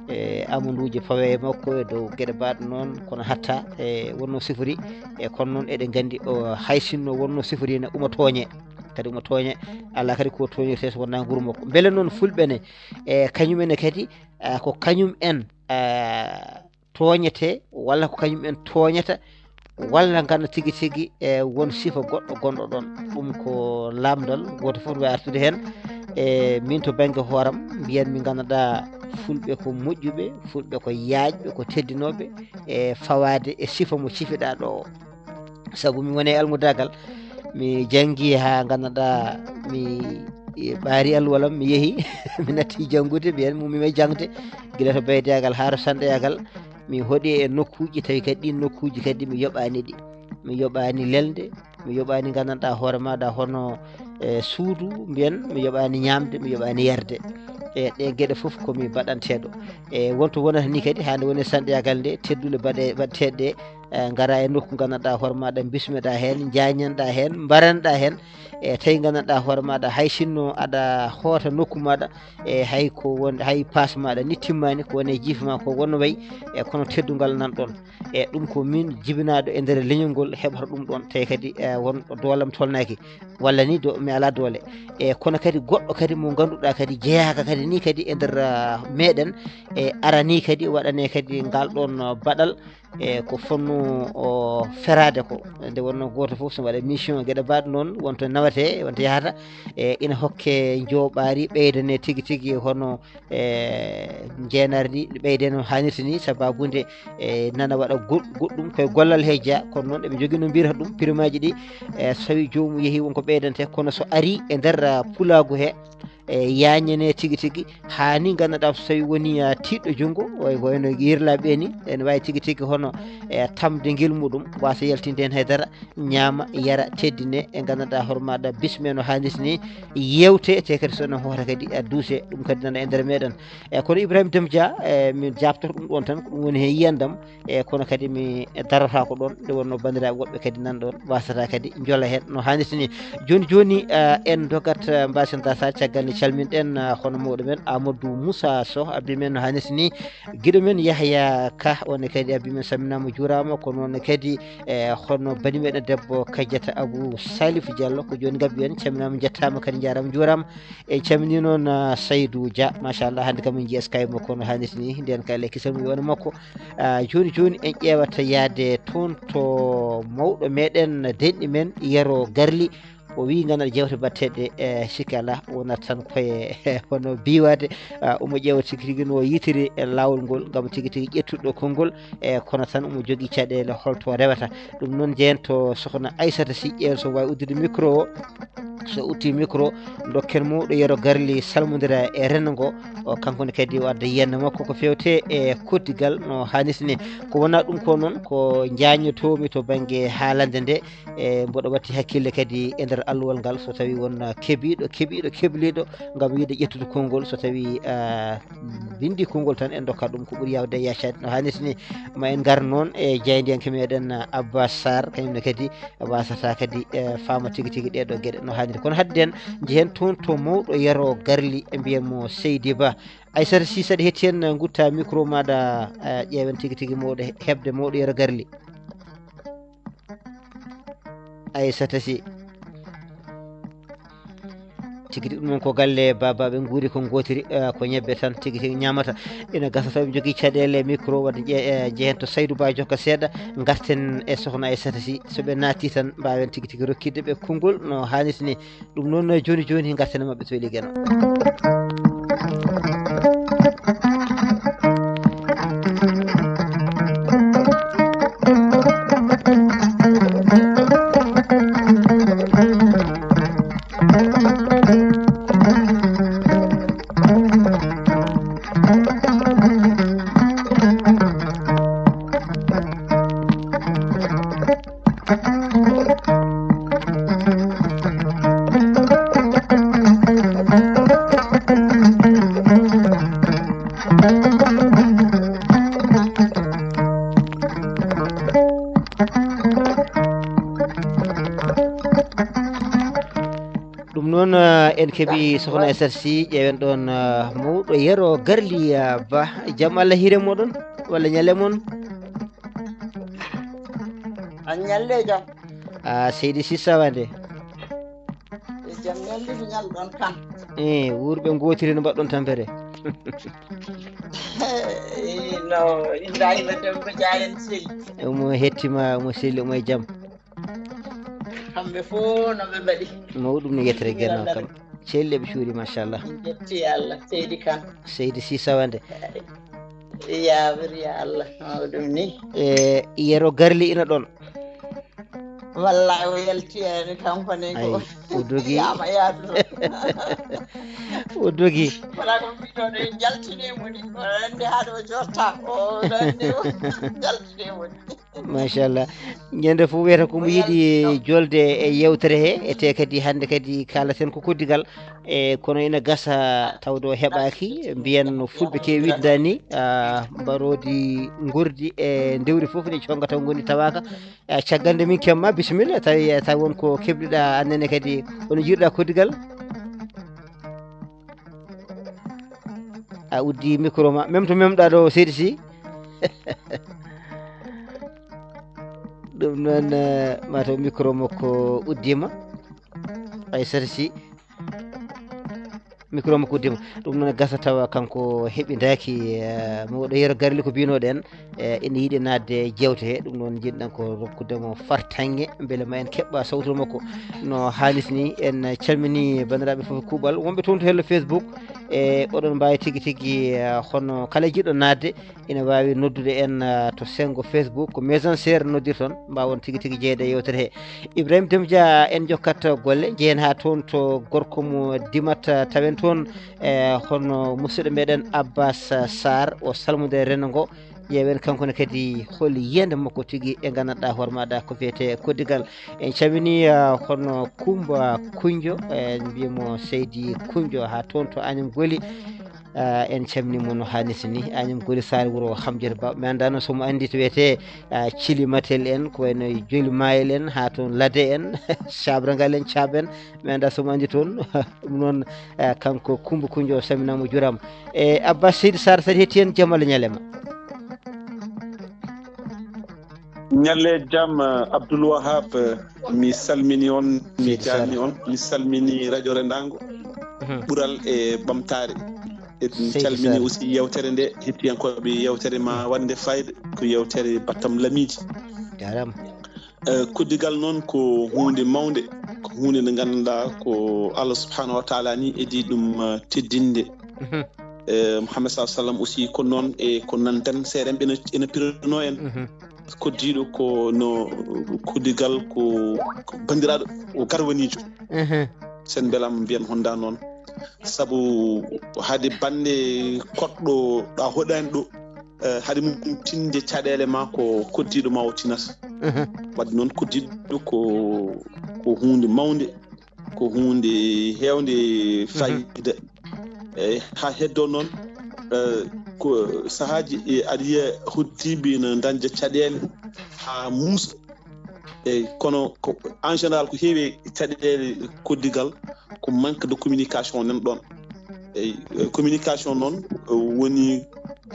E amuduuji pawe e makko e dow geɗe mbaɗ noon, kono hatta e wonno sifori. E kono noon eɗen nganndi o hay sinno wonno sifori ne omo tooñe, kadi omo tooñe. Alaa kadi ko tooñirtee so wonaa nguru makko. Mbele noon fulɓe ne e kañum ene kadi ah, ko kañum en ah, tooñetee, walla ko kañum en tooñata, walla ngana tigi tigi e won sifa goɗɗo gonɗo ɗoon. Ɗum ko laamdal, gooto fof no waawi artude heen. E min to bannge hooram, mbiyan mi ngannduɗaa fulɓe ko moƴƴuɓe, fulɓe ko yaajɓe, ko teddinooɓe e fawaade e sifa mo cifiɗaa ɗo o. Sabu mi woni e almudaagal, mi janngi haa ngannduɗaa mi ɓaari alluwalam, mi yehi, mi natti janngude, mbiyan mi ummiima e jaŋde, gila to ɓeydaagal haa to sanɗeyaagal. Mi hoɗi e nokkuuji, tawi kadi ɗiin nokkuuji kadi mi yoɓaani ɗi. Mi yoɓaani lelnde, mi yoɓaani ngannduɗaa hoore maaɗa hono e suudu, mbiyan mi yoɓaani ñaamde, mi yoɓaani yarde. E ɗe geɗe fof ko mi baɗanteeɗo. E wonto wonata ni kadi, haa nde woni sanɗeyaagal nde, tedduɗe baɗe-, baɗteeɗe ɗe, e ngara e nokku ngannduɗaa hoore maaɗa, bismeɗaa heen, njaañanɗaa heen, mbaranɗaa heen. E tawi ngannduɗaa hoore maaɗa, hay sinno aɗa hoota nokku maaɗa, e hay ko won, hay paas maaɗa ni timmaani, ko woni e jiifa ma ko wonno wayi, e kono teddungal nan ɗoon. E ɗum ko min jibinaaɗo e nder leñol ngol heɓata ɗum ɗoon, tawi kadi e won ɗo doolam tolnaaki, walla ni do mi alaa doole. E kono kadi goɗɗo kadi mo ngannduɗaa kadi jeyaaka kadi ni kadi e nder ah, meɗen, e arani kadi waɗane kadi ngal ɗoon ah, baɗal, e ko fonnoo o feraade ko. Nde wonnoo gooto fof so waɗa mission geɗe mbaɗ noon, wonto nawetee, wonto yahata, e ina hokke njooɓaari, ɓeydane tigi tigi hono e njeenaari ndi, ɓeyde no haanirta ni, sabaabu nde e nana waɗa goɗ-, goɗɗum koye gollal he jeya, kono noon eɓe njogii no mbiyata ɗum, primaaji ɗi, e so tawi joomum yehi wonko ɓeydante, kono so ari e nder ah, pulaagu he, e yaañane tigi tigi, haa ni ngannduɗaa so tawi woni ah, tiiɗɗo junngo, way wayno yirlaaɓe ni, ene waawi tigi tigi hono e tamde ngel muɗum, waasa yaltinde heen haydara, ñaama, yara, teddine, e ngannduɗaa hoore maaɗa bisme no haanirta ni, yeewte, te kadi so no hoota kadi a duuse, ɗum kadi nana e nder meɗen. E kono Ibrahima Dem Dia, e min jaabtoto ɗum ɗoon tan, ko ɗum woni heen yiyandam, e kono kadi mi darata ko ɗoon, nde wonno banndiraaɓe woɗɓe kadi nan ɗoon, wasata kadi njola heen no haanirta ni. Jooni jooni, eh, en ndogat, eh, mbasen dasa caggal nde calminɗen, eh, hono mawɗo men Amadou Moussa Sow, abbi men no haanirta ni. Giɗo men Yahya Ka, on kadi abbi men, samminaama, juuraama, ko noon kadi, e hono bani meɗen debbo Kadiata Abou Salif Diallo, ko jooni ngabbi en, calminaama, njettaama kadi, njaaraama, njuuraama. En calminii noon, ah, Saydou Dia, machallah, hannde kam en njii Skype makko no haanirta ni, ndeen kay le kisal mum wona makko. Ah, jooni jooni en ƴeewata yaade toon to mawɗo meɗen, denɗi men Yero Garli. O wii, ngannduɗaa, jewte baɗteeɗe, e sikke alaa, wonata tan koye hono biiwaade, ah, omo ƴeewa tigi tigi no yitiri e laawol ngol, ngam tigi tigi ƴettuɗo konngol, e kono tan omo jogii caɗeele holto rewata. Ɗum noon, njeyen to sokhna Aissata Sy, ƴeewen so waawi uddude micro o. So udditi micro, dokken mawɗo Yero Garli salmondira e renndo ngo. O, kanko ne kadi o adda yiyannde makko ko feewte e koddigal no haanirta ni. Ko wonaa ɗum ko noon, ko njaañotoomi to bannge haalande nde, e mboɗo watti hakkille kadi e nder alluwal ngal, so tawii won kebiiɗo, kebiiɗo, kebliiɗo ngam yiɗde ƴettude konngol, so tawii, ah, binndi konngol tan en ndokkat ɗum ko ɓuri yaawde e yaacaade no haanirta ni. Ma en ngar noon e jaayndiyanke meɗen, ah, Abbas Sarr, kañum ne kadi waasata kadi, eh, faama tigi tigi ɗee ɗoo geɗe no haanirta. Kono hadden njehen toon to mawɗo Yero Garli, e mbiyen mo Seydi Ba. Aysata Sy, saɗa hetti en, ngutta micro maaɗa, eh, ƴeewen tigi tigi mawɗo he-, heɓde mawɗo Yero Garli. Aysata Sy. Tigi tigi ɗum noon ko galle baabaaɓe nguuri ko ngootiri, eh, ko ñebbe tan tigi tigi ñaamata. Ina gasa taw ɓe njogii caɗeele micro, wadde ƴe-, eh, njehen to Saydou Ba jokka seeɗa, ngarten e sokhna Aysata Sy. So ɓe naati tan, mbaawen tigi tigi rokkitde ɓe konngol no haanirta ni. Ɗum noon, jooni jooni, ngarten e maɓɓe to Weligeno. Ɗum noon, eh, en keɓii sokhna Aysata Sy, ƴeewen ɗoon, eh, mawɗo Yero Garli, eh, Ba. Jam Allah hiire mooɗon, walla ñalle mon? A ñalle jam. Ah, seydi Sy, sawa nde? E jam ñalli mi ñalɗon kan. Eh, wuurɓe ngootiri no mbaɗɗon tampere? Eh, no, Ibrahima Demba Dia en seli. Omo hettima, omo seli, omo e jam. Kamɓe fof no ɓe mbaɗi. Mawɗum no yettere geno kam. Celli ɓe cuuri, machallah. Min jetti Allah, seydi kan. Seydi Sy, sawa nde? Yaawir ya Allah, mawɗum ni. E Yero Garli ina ɗoon? Wallahi, o yalti en kanko ne ko. Ay, o dogi. Yaama yaadu. O dogi. Wala ko mbiɗo ɗo en jaltine mo ni. O anndi haa ɗo jotta. O anndi o jaltine mo ni. Machallah. Ñande fof wiyata ko mo yiɗi jolde e yewtere he, e te kadi hannde kadi kaalaten ko koddigal. E kono ina gasa tawde o heɓaaki, mbiyen no fulɓe keewi wiɗnde ni, ah, mbaroodi ngordi e ndewri fof ne conga taw ngoni tawaaka. Eh, caggal nde min kemma, bisimilla, tawi, eh, tawi won ko kebliɗa annene kadi, ono jiɗɗa koddigal? A uddi micro ma, même to memɗa ɗo, seydi Sy. Ɗum noon, eh, mataw micro makko uddima. Aysata Sy. Micro makko uddima. Ɗum noon gasa tawa kanko heɓindaaki, eh, mawɗo Yero Garli ko mbinoɗen, eh, ina yiɗi naatde e jeewte he. Ɗum noon njiɗɗen ko rokkude mo fartaŋŋe, mbele ma en keɓɓa sawtu makko no haalis ni. En calmini banndiraaɓe fof e kuuɓal. Wonɓe toon to hello Facebook, e oɗon mbaawi tigi tigi, eh, hono kala jiɗɗo naatde, ina waawi noddude en, ah, to senngo Facebook, ko Messenger noddirton, mbaawon tigi tigi jeyde e yewtere he. Ibrahima Demba Dia, en jokkat golle, njehen haa toon to gorko mo Dimat, ah, tawen toon, eh, hono musidɗo meɗen Abbas, ah, Sarr, o salmodire renndo ngo. Ƴeewen kanko ne kadi hol yiyannde makko tigi e nganndanɗaa hoore maaɗa ko wiyetee koddigal. En calmini, ah, hono Kumba Kunjo, en mbiyamo Seydi Kunjo haa toon to Agnam Goli. Ah, en calmini mo no haanirta ni. Agnam Goli Saare Wuro Hamjat Ba. Mi anndaa noon so mo anndi to wiyetee, ah, Cili Matel en, ko wayno Joli Mayel en, haa toon Lade en, Cabragal en, Caab en. Mi anndaa so mo anndi toon. Ɗum noon, ah, kanko Kumba Kunjo, o salminaama, o juuraama. E Abbas Seydi Sarr, saɗa hetti en, jam Allah ñalema. Ñalle jam, eh, Abdoul Wahab, eh, mi salmini on, mi Seydi Sarr. Jaarni on, mi salmini Radio Rendango, Mhm. Ɓural e Ɓamtaare. Eɗen Seydi calmini Sarr. Aussi yewtere nde, hettiyankooɓe yewtere ma waɗnde fayda, ko yewtere Battam Lamiiji. Jaaraama. Eh, koddigal noon ko huunde mawnde, ko huunde nde ngannduɗaa ko Allah subhanahu wa taala ni edi ɗum, eh, teddinde. Mhm. Eh, Muhammad sallallahu alaihi wasallam aussi ko noon, e ko nanten seerenɓe ene, ene pirano en. Mhm. Koddiiɗo ko no koddigal ko, ko banndiraaɗo, o garwaniijo. Mhm. Sen mbelaama mbiyan honda noon. Sabu hade bannde koɗɗo ɗa hoɗaani ɗo, eh, hade mum tinde caɗeele ma ko koddiiɗo ma o tinata. Wadde noon koddiiɗo ko, ko huunde mawnde, ko huunde heewnde fayida. Eyi, haa heddoo noon, eh, ko sahaaji, eh, aɗa yiya hoddiiɓe ina dañja caɗeele haa muusa. Eyi, kono ko, en général, ko heewi e caɗeele koddigal, ko manque de communication nan ɗoon. Eyi, eh, communication noon, eh, woni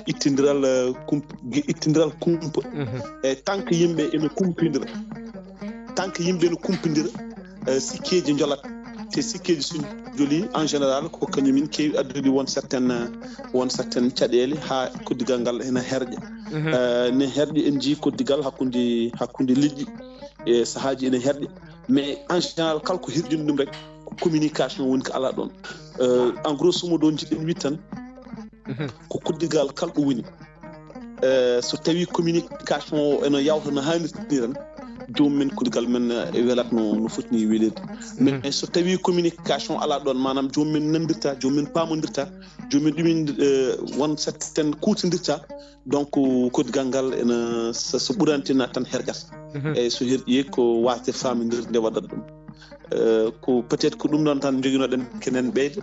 ittindiral, eh, kump-, gi-, ittindiral kumpa. E tant que yimɓe ene kumpindira, tant que yimɓe ene kumpindira, eh, sikkeeji njolat. Te sikkeeji so njoli, en général, ko kañum en keewi addude won certaine, won certaine caɗeele haa koddigal ngal ene herƴa. Eh, ne herƴi, en njii koddigal hakkunde, hakkunde leƴƴi, e sahaaji ene herƴi. Mais en général, kala ko herƴini ɗum rek, ko communication woni ko alaa ɗoon. Eh, en grosso modo, njiɗen wiide tan, ko koddigal kala ɗo woni. Eh, so tawi communication o ene yawta no haanirta ni tan, joomum men koddigal men, eh, welat no, no foti ni weleede. Mais so tawi communication alaa ɗoon, maanaam joomum men nanndirta, joomum men paamondirta, joomum men ɗumen, eh, won certaine kuutindirta, donc koddigal ngal ene so, so ɓuranti naat tan herƴat. Eyyi, so herƴi ko wasde faamondirde nde waɗat ɗum. Eh, ko peut-être ko ɗum ɗon tan njoginoɗen kenen ɓeyde.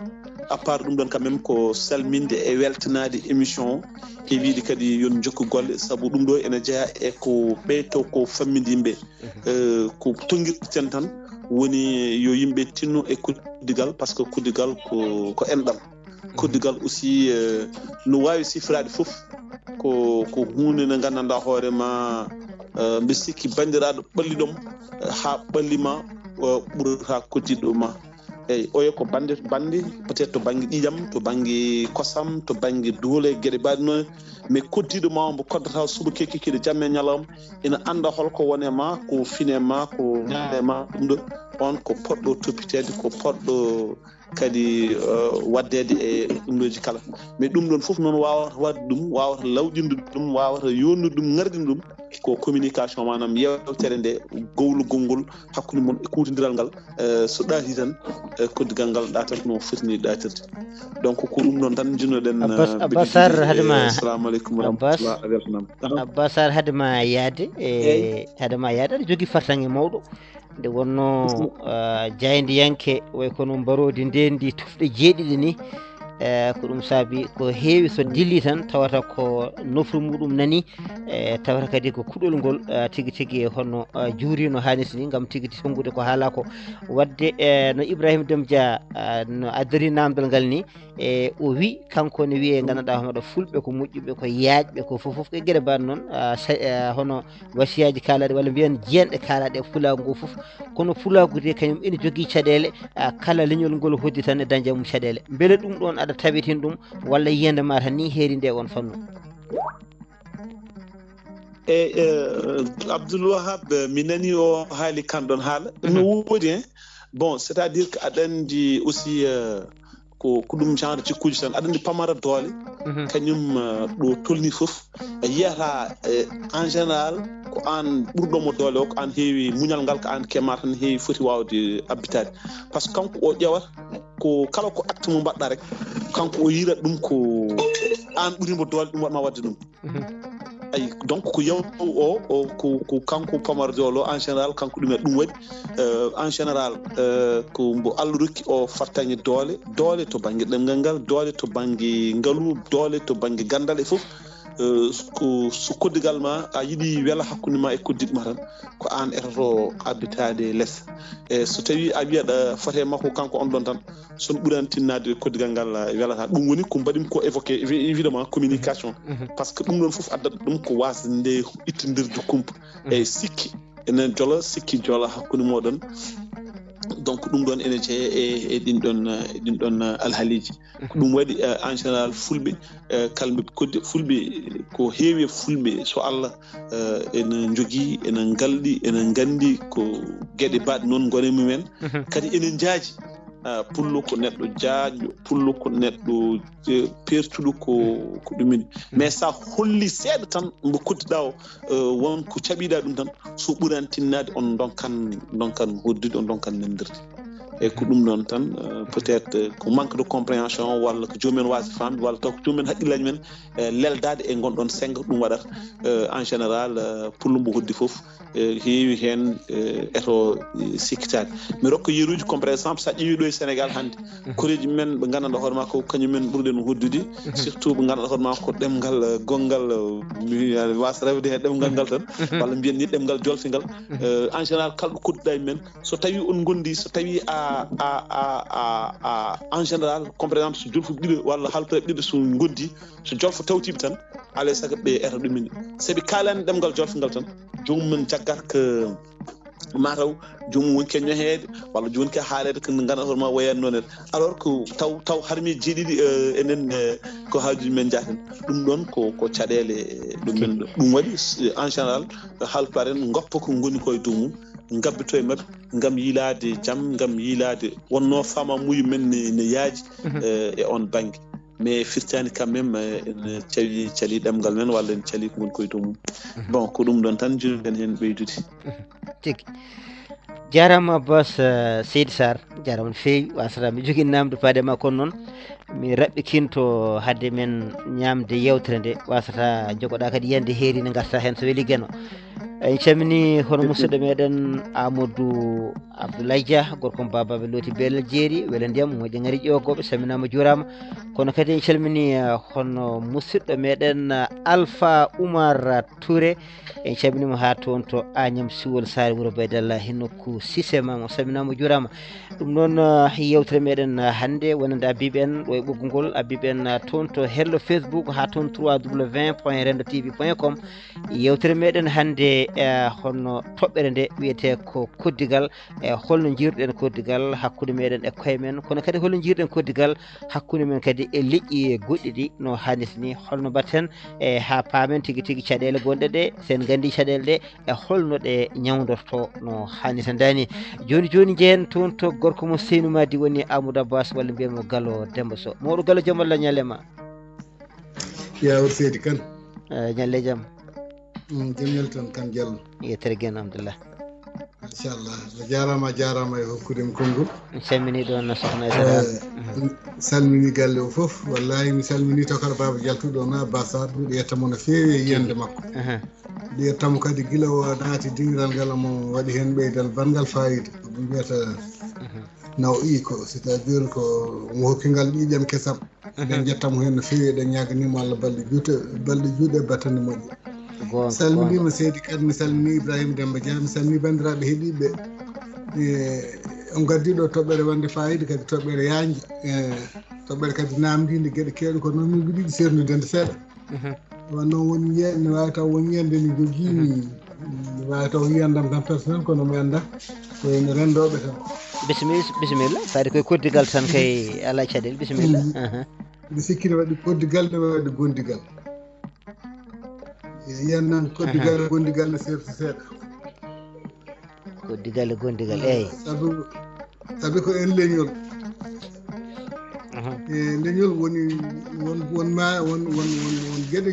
À part ɗum ɗon quand même ko salminde e weltanaade émission o, e wiide kadi yo en njokku golle, sabu ɗum ɗo ene jeyaa e ko ɓeyto ko famminde yimɓe. Eh, ko tonngirten tan woni yo yimɓe tinno e koddigal, parce que koddigal ko, ko enɗam. Koddigal aussi, eh, no waawi sifiraade fof ko, ko huunde nde nganndanɗaa hoore ma, eh, mbiɗa sikki banndiraaɗo ɓalli ɗom, eh, haa ɓalli ma, eh, ɓurata koddiiɗo ma. Eyyi, oya ko bannde, bannde peut-être to bannge ƴiiƴam, to bannge kosam, to bannge doole, geɗe mbaɗi noon. Mais koddiiɗo ma o mbo koddata suba kekikiiɗe jamma e ñalawma, ina annda holko woni e ma, ko fini e ma, ko ñaale ma, ɗum ɗo, on ko poɗɗo toppiteede, ko poɗɗo kadi, eh, waɗdeede e ɗum ɗooji kala. Mais ɗum ɗon fof noon waawata waɗde ɗum, waawata lawƴinde ɗum, waawata yooɗnude ɗum, ŋarɗinde ɗum, ko communication, maanaam yewtere nde, gowlugol ngol hakkunde mon e kuutondiral ngal, eh, so ɗaati tan, eh, koddigal ngal ɗaatata no foti ni ɗaatirde. Donc, ko ɗum ɗon tan njiɗnoɗen, Abbas, eh, Abbas Sarr, hade ma, assalamu aleykum wa rahmatullah, a weltanaama. Abbas Sarr, hade ma yaade, e, hade ma yaade, aɗa jogii fartaŋŋe mawɗo. Nde wonnoo, ah, jaayndiyanke, way kono mbaroodi ndeendi tufɗe jeeɗiɗi ni, eh, ko ɗum saabi ko heewi so dilli tan, tawata ko nofru muɗum nani, eh, tawata kadi ko kuɗol ngol, ah, tigi tigi hono, ah, juuri no haanirta ni, ngam tigi tigi tonngude ko haalaa ko. Waɗde, eh, no Ibrahima Dem Dia, ah, no addori naamndal ngal ni, e o wi, kanko ne wiyee, nganndanɗaa hono ɗo fulɓe ko moƴƴuɓe, ko yaajɓe, ko fof, fof ko e geɗe mbaɗ noon, ah, sa-, ah, hono wasiyaaji kaalaaɗi walla mbiyen jeenɗe kaalaaɗe e pulaagu ngu fof. Kono pulaagu de kañum ene jogii caɗeele, ah, kala leñol ngol hoddi tan e dañde mum caɗeele. Mbele ɗum ɗoon aɗa tabitin ɗum walla yiyannde ma tan ni heeri nde on fannu? E, eh, Abdoul Wahab, mi nani o haali kan ɗon haala. No woodi, hein? Bon, c'est-à-dire que aɗa anndi aussi, eh, ko, ko ɗum genre jikkuuji tan. Aɗa anndi pamara doole, kañum, eh, ɗo tolni fof, a yiyata, eh, en général, ko aan ɓurɗo mo doole o, ko aan heewi muñal ngal, ko aan kema tan heewi foti waawde abbitaade. Par ce que kanko o ƴeewata ko kala ko acte mo mbaɗɗa rek, kanko o yiira ɗum ko aan ɓuri mo doole, ɗum waɗma waɗde ɗum. Ayi, donc ko yaw o, o, ko, ko kanko pamara doole o, en général, kanko ɗum e ɗum waɗi, euh, en général, euh, ko mbo Allah rokki o fartaŋŋe doole, doole to bannge ɗemngal ngal, doole to bannge ngalu, doole to bannge ganndal e fof. Euh, ko so koddigal ma, a yiɗi wela hakkunde ma e koddiiɗo ma tan, ko aan etoto abbitaade les. E so tawi a wiya ɗa foti e makko kanko on ɗon tan, so on ɓurani tinnaade koddigal ngal, a welata. Ɗum woni ko mbaɗimi ko évoqué, évi-, évidemment, communication. Par ce que ɗum ɗon fof addata ɗum ko wasde nde ittindirde kumpa. E sikki ene jola, sikki jola hakkunde mooɗon. Donc, ɗum ɗon ene jeeya e, e ɗin ɗon, e ɗin ɗon, eh, alhaaliiji. Ko ɗum waɗi, eh, en général, fulɓe, eh, kala mbiɓe koddi fulɓe, ko heewi e fulɓe, so Allah, eh, ene njogii, ene ngalɗi, ene nganndi ko geɗe mbaɗe noon ngoni mumen. Kadi ene njaaji. Ah, pullo ko neɗɗo jaajɗo, pullo ko neɗɗo, eh, pertuɗo ko, ko ɗumen. Mais so a holli seeɗa tan mbo koddiɗa o, eh, won ko caɓiɗa ɗum tan, so ɓurani tinnaade, on ndonkan, ndonkan hoddude, on ndonkan nandirde. Eyyi, ko ɗum ɗon tan, euh, peut-être, euh, ko manque de compréhension, walla ko jomumen waasi faamde, walla taw ko jomumen haqqillaji men, euh, leldaade e ngon ɗon senngo. Ɗum waɗata, euh, en général, euh, pullo mbo hoddi fof, euh, heewi heen, euh, eto, euh, sikkitaade. Mi rokka yeruuji, comme par exemple, so a ƴeewi ɗo e Sénégal hannde, koreeji men ɓe nganndanɗaa hoore maa ko kañum men ɓurɗen hoddude, surtout ɓe nganndanɗaa hoore maa ko ɗemngal, euh, gonngal, euh, mi, mi waasa rewde heen ɗemngal ngal tan, walla mbiyen ni ɗemngal jolfingal. Euh, en général, kala ɗo kodduɗaa e men, so tawi on ngondi, so tawi a, a, a, a, a, en général, comme par exemple, so jolfuɓe ɗiɗo walla haalpulaar ɓiɓɓe so ngondi, so jolfo tawtiɓe tan, alay sago ɓe eto ɗumen. Sabi kaalani ɗemngal jolfingal tan, joomum men jaggata ko mataw joomum woni ke ñoheede, walla jooni ke haaleede ko nganndanɗaa hoore maa wayani noon en. Alors que taw, taw harmi jeeɗiɗi, euh, enen, euh, ko haajuji men njaten. Ɗum ɗon ko, ko caɗeele, eh, ɗum men ɗo. Ɗum waɗi, eh, en général, haalpulaar en ngoppa ko ngoni ko e dow mum, ngabbito e maɓɓe ngam yiilaade jam, ngam yiilaade wonnoo faamamuuji men ne, ne yaaji, eh, e on bannge. Mais firtaani quand même, eh, en calii, calii ɗemngal men walla en calii ko ngoni ko e dow mum. Bon, ko ɗum ɗon tan njiɗ-ɗen heen ɓeydude. Tigi. Jaaraama Abbas, eh, Seydi Sarr, jaaraama no feewi. Wasata mi jogii naamnde faade ma kono noon mi raɓɓikinto hade men ñaamde yeewtere nde. Wasata jogoɗaa kadi yiyande heeri ne ngarta heen so weli Geno. En calminii hono musidɗo meɗen Amadou Abdoulaye Dia, gorko mo Babaɓe Looti Belel Jeeri, Wele Ndiyam, Moƴƴa Ngari Ƴoogoɓe, salminaama, juuraama. Kono kadi en calminii, eh, hono musidɗo meɗen, eh, Alpha Oumar Touré, en calminii mo haa toon to Agnam Siwol Saare Wuro Baydalla, he nokku Sise Maam, o salminaama, o juuraama. Ɗum noon, eh, yeewtere meɗen, eh, hannde wonande Abiib en ɗo e ɓoggol ngol, Abiib en, eh, toon to hello Facebook, haa toon trois W point rendo T V point com. Yeewtere meɗen hannde, eh, hono toɓɓere nde wiyetee ko koddigal, e holno njiiruɗen koddigal hakkunde meɗen e koye men, kono kadi holno njiiruɗen koddigal hakkunde men kadi e leƴƴi goɗɗi ɗi no hannirta ni, holno mbaɗten e haa paamen tigi tigi caɗeele gonɗe ɗe, so en nganndii caɗeele ɗe, e holno ɗe ñawndortoo no hannirta ni. Jooni jooni njehen toon to gorko mo Seynou Madi woni Amadou Abbas walla mbiyen mo Galo Demba Sow. Mawɗo Galo, jam Allah ñalle ma. Yawor Seydi Kane. Eh, ñalle jam. Mm, jam yaltan Kane Diallo. Yettere gen, alhamdulillah. Machallah. A jaaraama, a jaaraama e hokkude mi konngol. Mi salminii ɗoon sokhna Aissata Anne. Eh, mi salminii galle o fof. Wallahi, mi salminii Tokar Baaba Jaltuɗo na Bassar. Miɗo yetta mo no feewi e yiyannde makko. Aha. Miɗo yetta mo kadi gila o naati dingiral ngal, omo waɗi heen ɓeydal banngal faayiida. Ko ɗum wiyata naw iko, c'est-à-dire ko mo hokki ngal ƴiiƴam kesam. Eɗen njetta mo heen no feewi, eɗen ñaaganiima Allah balɗe juuɗe, balɗe juuɗe, battane moƴƴe. Goonga, salminiima goonga. Seydi Kane, mi salminii Ibrahima Demba Dia, mi salminii banndiraaɓe heɗiiɓe. E, on ngaddii ɗo toɓɓere wonde faayiida, kadi toɓɓere yaajnde. E, toɓɓere kadi naamndiinde geɗe keewɗe, kono noon min mbiɗi yiɗi seerndude nde seeɗa. Mhm. Wonno won yiya-, ne waawi taw won yiyannde ne jogii mi, ne waawi taw yiyannde am tan personnel, kono mi annda ko ene renndooɓe tan. Bisimilla, bisimilla. Kadi koye koddigal tan kay alaa caɗeele. Bisimilla. Mhm. Aha. Mbiɗo sikki ne waɗi koddigal, ne waɗi gondigal. E yiyannde am koddigal, aha, gondigal ne seerti seeɗa. Koddigal e gondigal, eey. Sabu, sabu ko en leñol. Aha. E leñol woni, won, won ma, won, won, won, won geɗe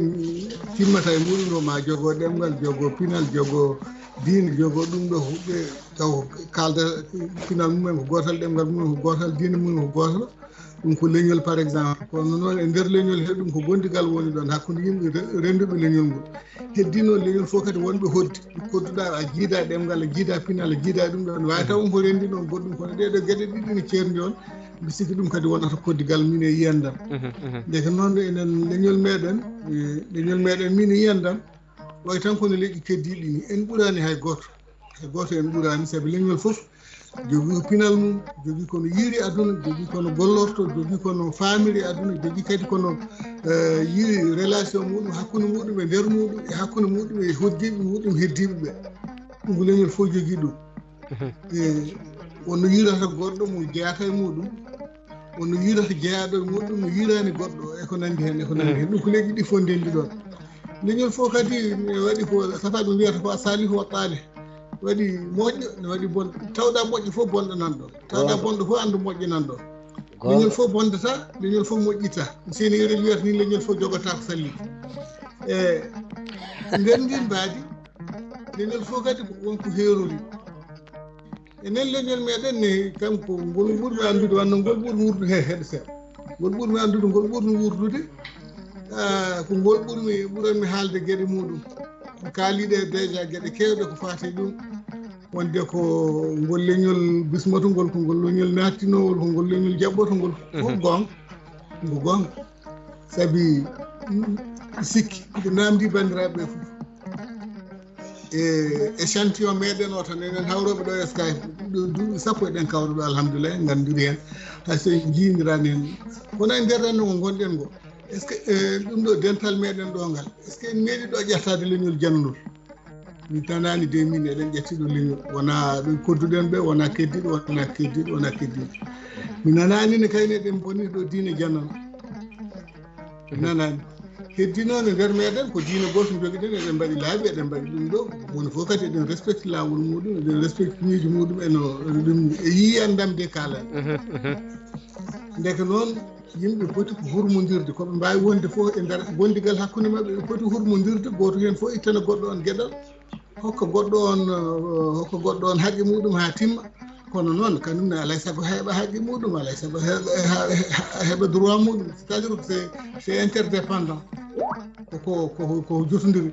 timmata e muɗum ɗo, ma jogo ɗemngal, jogo pinal, jogo diine, jogo ɗum ɗo, ɓe taw kaalda pinal mumen ko gootal, ɗemngal mumen ko gootal, diine mumen ko gootal. Ɗum ko leñol, par exemple. Kono noon, e nder leñol he ɗum ko gondigal woni ɗon hakkunde yimɓe re-, rennduɓe leñol ngol. Heddii noon leñol fof kadi wonɓe hoddi. Kodduɗaa, a jiidaa ɗemngal, a jiidaa pinal, a jiidaa ɗum ɗon. Waawi taw on ko renndi noon goɗɗum, kono ɗeeɗo geɗe ɗiɗi ne ceerndi on, mbi sikki ɗum kadi wonata koddigal min e yiyannde am. Mhm, mhm. Ndeke noon, enen leñol meɗen, eh, leñol meɗen min e yiyannde am, wayi tan kono leƴƴi keddiiɗi ni, en ɓuraani hay gooto. Hay gooto en ɓuraani, sabi leñol fof jogii ko pinal mum, jogii kono yiiri aduna, jogii kono gollorto, jogii kono faamiri aduna, jogii kadi kono, eh, yiiri relation muɗum, hakkunde muɗum e nder muɗum, e hakkunde muɗum e hoddiiɓe muɗum, heddiiɓe ɓe. Ɗum ko leñol fof jogii ɗum. Mhm. E, wonno yiirata goɗɗo mo jeyata e muɗum, wonno yiirata jeyaaɗo e muɗum, no yiiraani goɗɗo, e ko nanndi heen, e ko nanndi heen. Ɗum ko leƴƴi ɗi fof ndenndi ɗoon. Leñol fof kadi ne waɗi ko sataaɓe mbiyata ko a salihu wa taalih. Waɗi moƴƴo, ne waɗi bonɗo. Tawɗa moƴƴo fof bonɗo nan ɗoon. Tawɗa bonɗo fof anndu moƴƴo nan ɗoon. Leñol fof bondataa, leñol fof moƴƴitaa. Seni eɗen wiyata ni leñol fof jogotaako salligo. E nder ndin mbaadi, leñol fof kadi won ko heerori. Enen leñol meɗen ne, kanko ngol ɓurmi anndude, wano ngol ɓurmi wuurdude he heɗe seeɗa. Ngol ɓurmi anndude, ngol ɓurmi wuurdude. Ah, ko ngol ɓurmi, ɓuranmi haalde geɗe muɗum. Kaaliɗe déjà geɗe kewɗe ko faati ɗum. Wonde ko ngol leñol bismotongol, ko ngol leñol nattinowol, ko ngol leñol jaɓɓotongol. Fof goonga. Ko goonga. Sabi, mm, sikki ko namdi banndiraaɓe ɓe fof. E échantillon meɗen o tan, enen hawroɓe ɗo e Skype, ɗo duuɓi sappo eɗen kawra ɗo, alhamdulillah, en nganndiri heen, hay so en njiiniraani heen. Kono e nder renndo ngo ngonɗen ngo, est ce que, eh, ɗum ɗo dental meɗen ɗo ngal, est ce que en meeɗi ɗo ƴettaade leñol jananol? Mi nanaani de, min eɗen ƴetti ɗo leñol, wona ɗo kodduɗen ɓe, wona keddiiɗo, wona keddiiɗo, wona keddiiɗo. Mi nanaani ne kayne eɗen mboni ɗo diine janano. Nanani. Heddi noon e nder meɗen ko diine gooto jogiɗen, eɗen mbaɗi laabi, eɗen mbaɗi ɗum ɗo. Woni fof kadi eɗen respecte laawol muɗum, eɗen respecte miijo muɗum, e no ɗum e yiyandam de kaalani. Ndeke noon, yimɓe poti ko hurmondirde, ko ɓe mbaawi wonde fof e nder gondigal hakkunde maɓɓe, ɓe poti hurmondirde, gooto heen fof ittana goɗɗo on geɗal, hokka goɗɗo on, eh, hokka goɗɗo on haqqe muɗum haa timma. Kono noon, kanum ne, alay sago heɓa haqqe muɗum, alay sago heɓa, he-, he-, heɓa droit muɗum. C'est-à-dire que c'est, c'est interdépendant. Ko, ko, ko, ko jotondiri.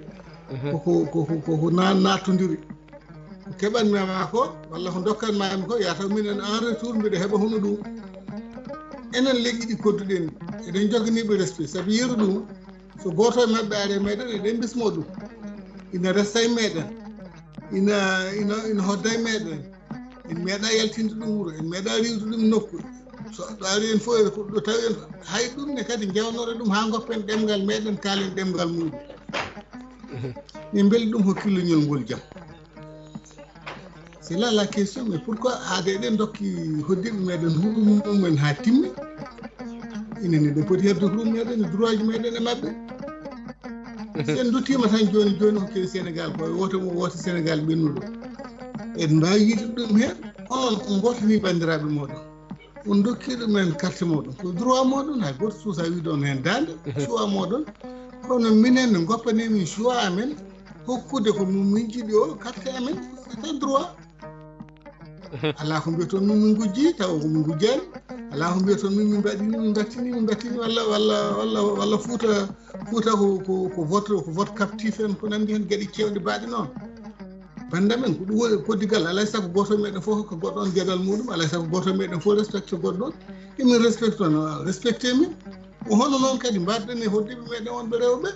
Ko, ko, ko, ko, ko, ko na-, nattondiri. Ko keɓanmi ma ko, walla ko ndokkanmi ko, ya taw minen en retour mbiɗa heɓa hono ɗum. Enen leƴƴi ɗi kodduɗen, eɗen joganii ɓe respect. Sabi yeru ɗum, so gooto e maɓɓe ari e meɗen, eɗen bismo ɗum. Ina resta e meɗen. Ina, ina, ina hodda e meɗen. En meeɗa yaltinde ɗum wuro, en meeɗa riiwde ɗum nokku. So ɗo ari en fof, ko ɗo tawi en, hay ɗum ne kadi njawnore ɗum haa ngoppen ɗemngal meɗen, kaalen ɗemngal muɗum. Min mbeli ɗum hokkillo ñol ngol jam. C'est là la question, mais pourquoi aade eɗen dokki hoddiiɓe meɗen hurum mumen haa timmi? Enen eɗen poti heɓde hurum meɗen e droit ji meɗen e maɓɓe. Si en nduttiima tan jooni jooni, hokkee Sénégal, ko e woote mum woote Sénégal ɓennuɗo. Eɗen mbaawi yiide ɗum heen, onon on ngootanii banndiraaɓe mooɗon. On ndokki ɗumen carte mooɗon. Ko droit mooɗon, hay gooto suusaa wiide on heen daande, choix mooɗon. Kono minen ne ngoppanii min choix amen, hokkude ko min njiɗi o, carte amen, c'est un droit. Alaa ko mbiyatoon min, min ngujji, tawa ko min ngujjaani. Alaa ko mbiyatoon min, min mbaɗini, min mbattini, min mbattini, walla, walla, walla, walla Fuuta, Fuuta ko, ko, ko vote, ko vote captif en, ko nanndi heen geɗe keewɗe baaɗe noon. Bannda men, ko ɗum woni koddigal. Alaa e sago gooto e meɗen fof hokka goɗɗo on geɗal muɗum, alaa e sago gooto e meɗen fof respecte goɗɗo on. Emin respecte on, respecte min. Ko hono noon kadi mbaɗɗen e hoddiiɓe meɗen wonɓe rewɓe.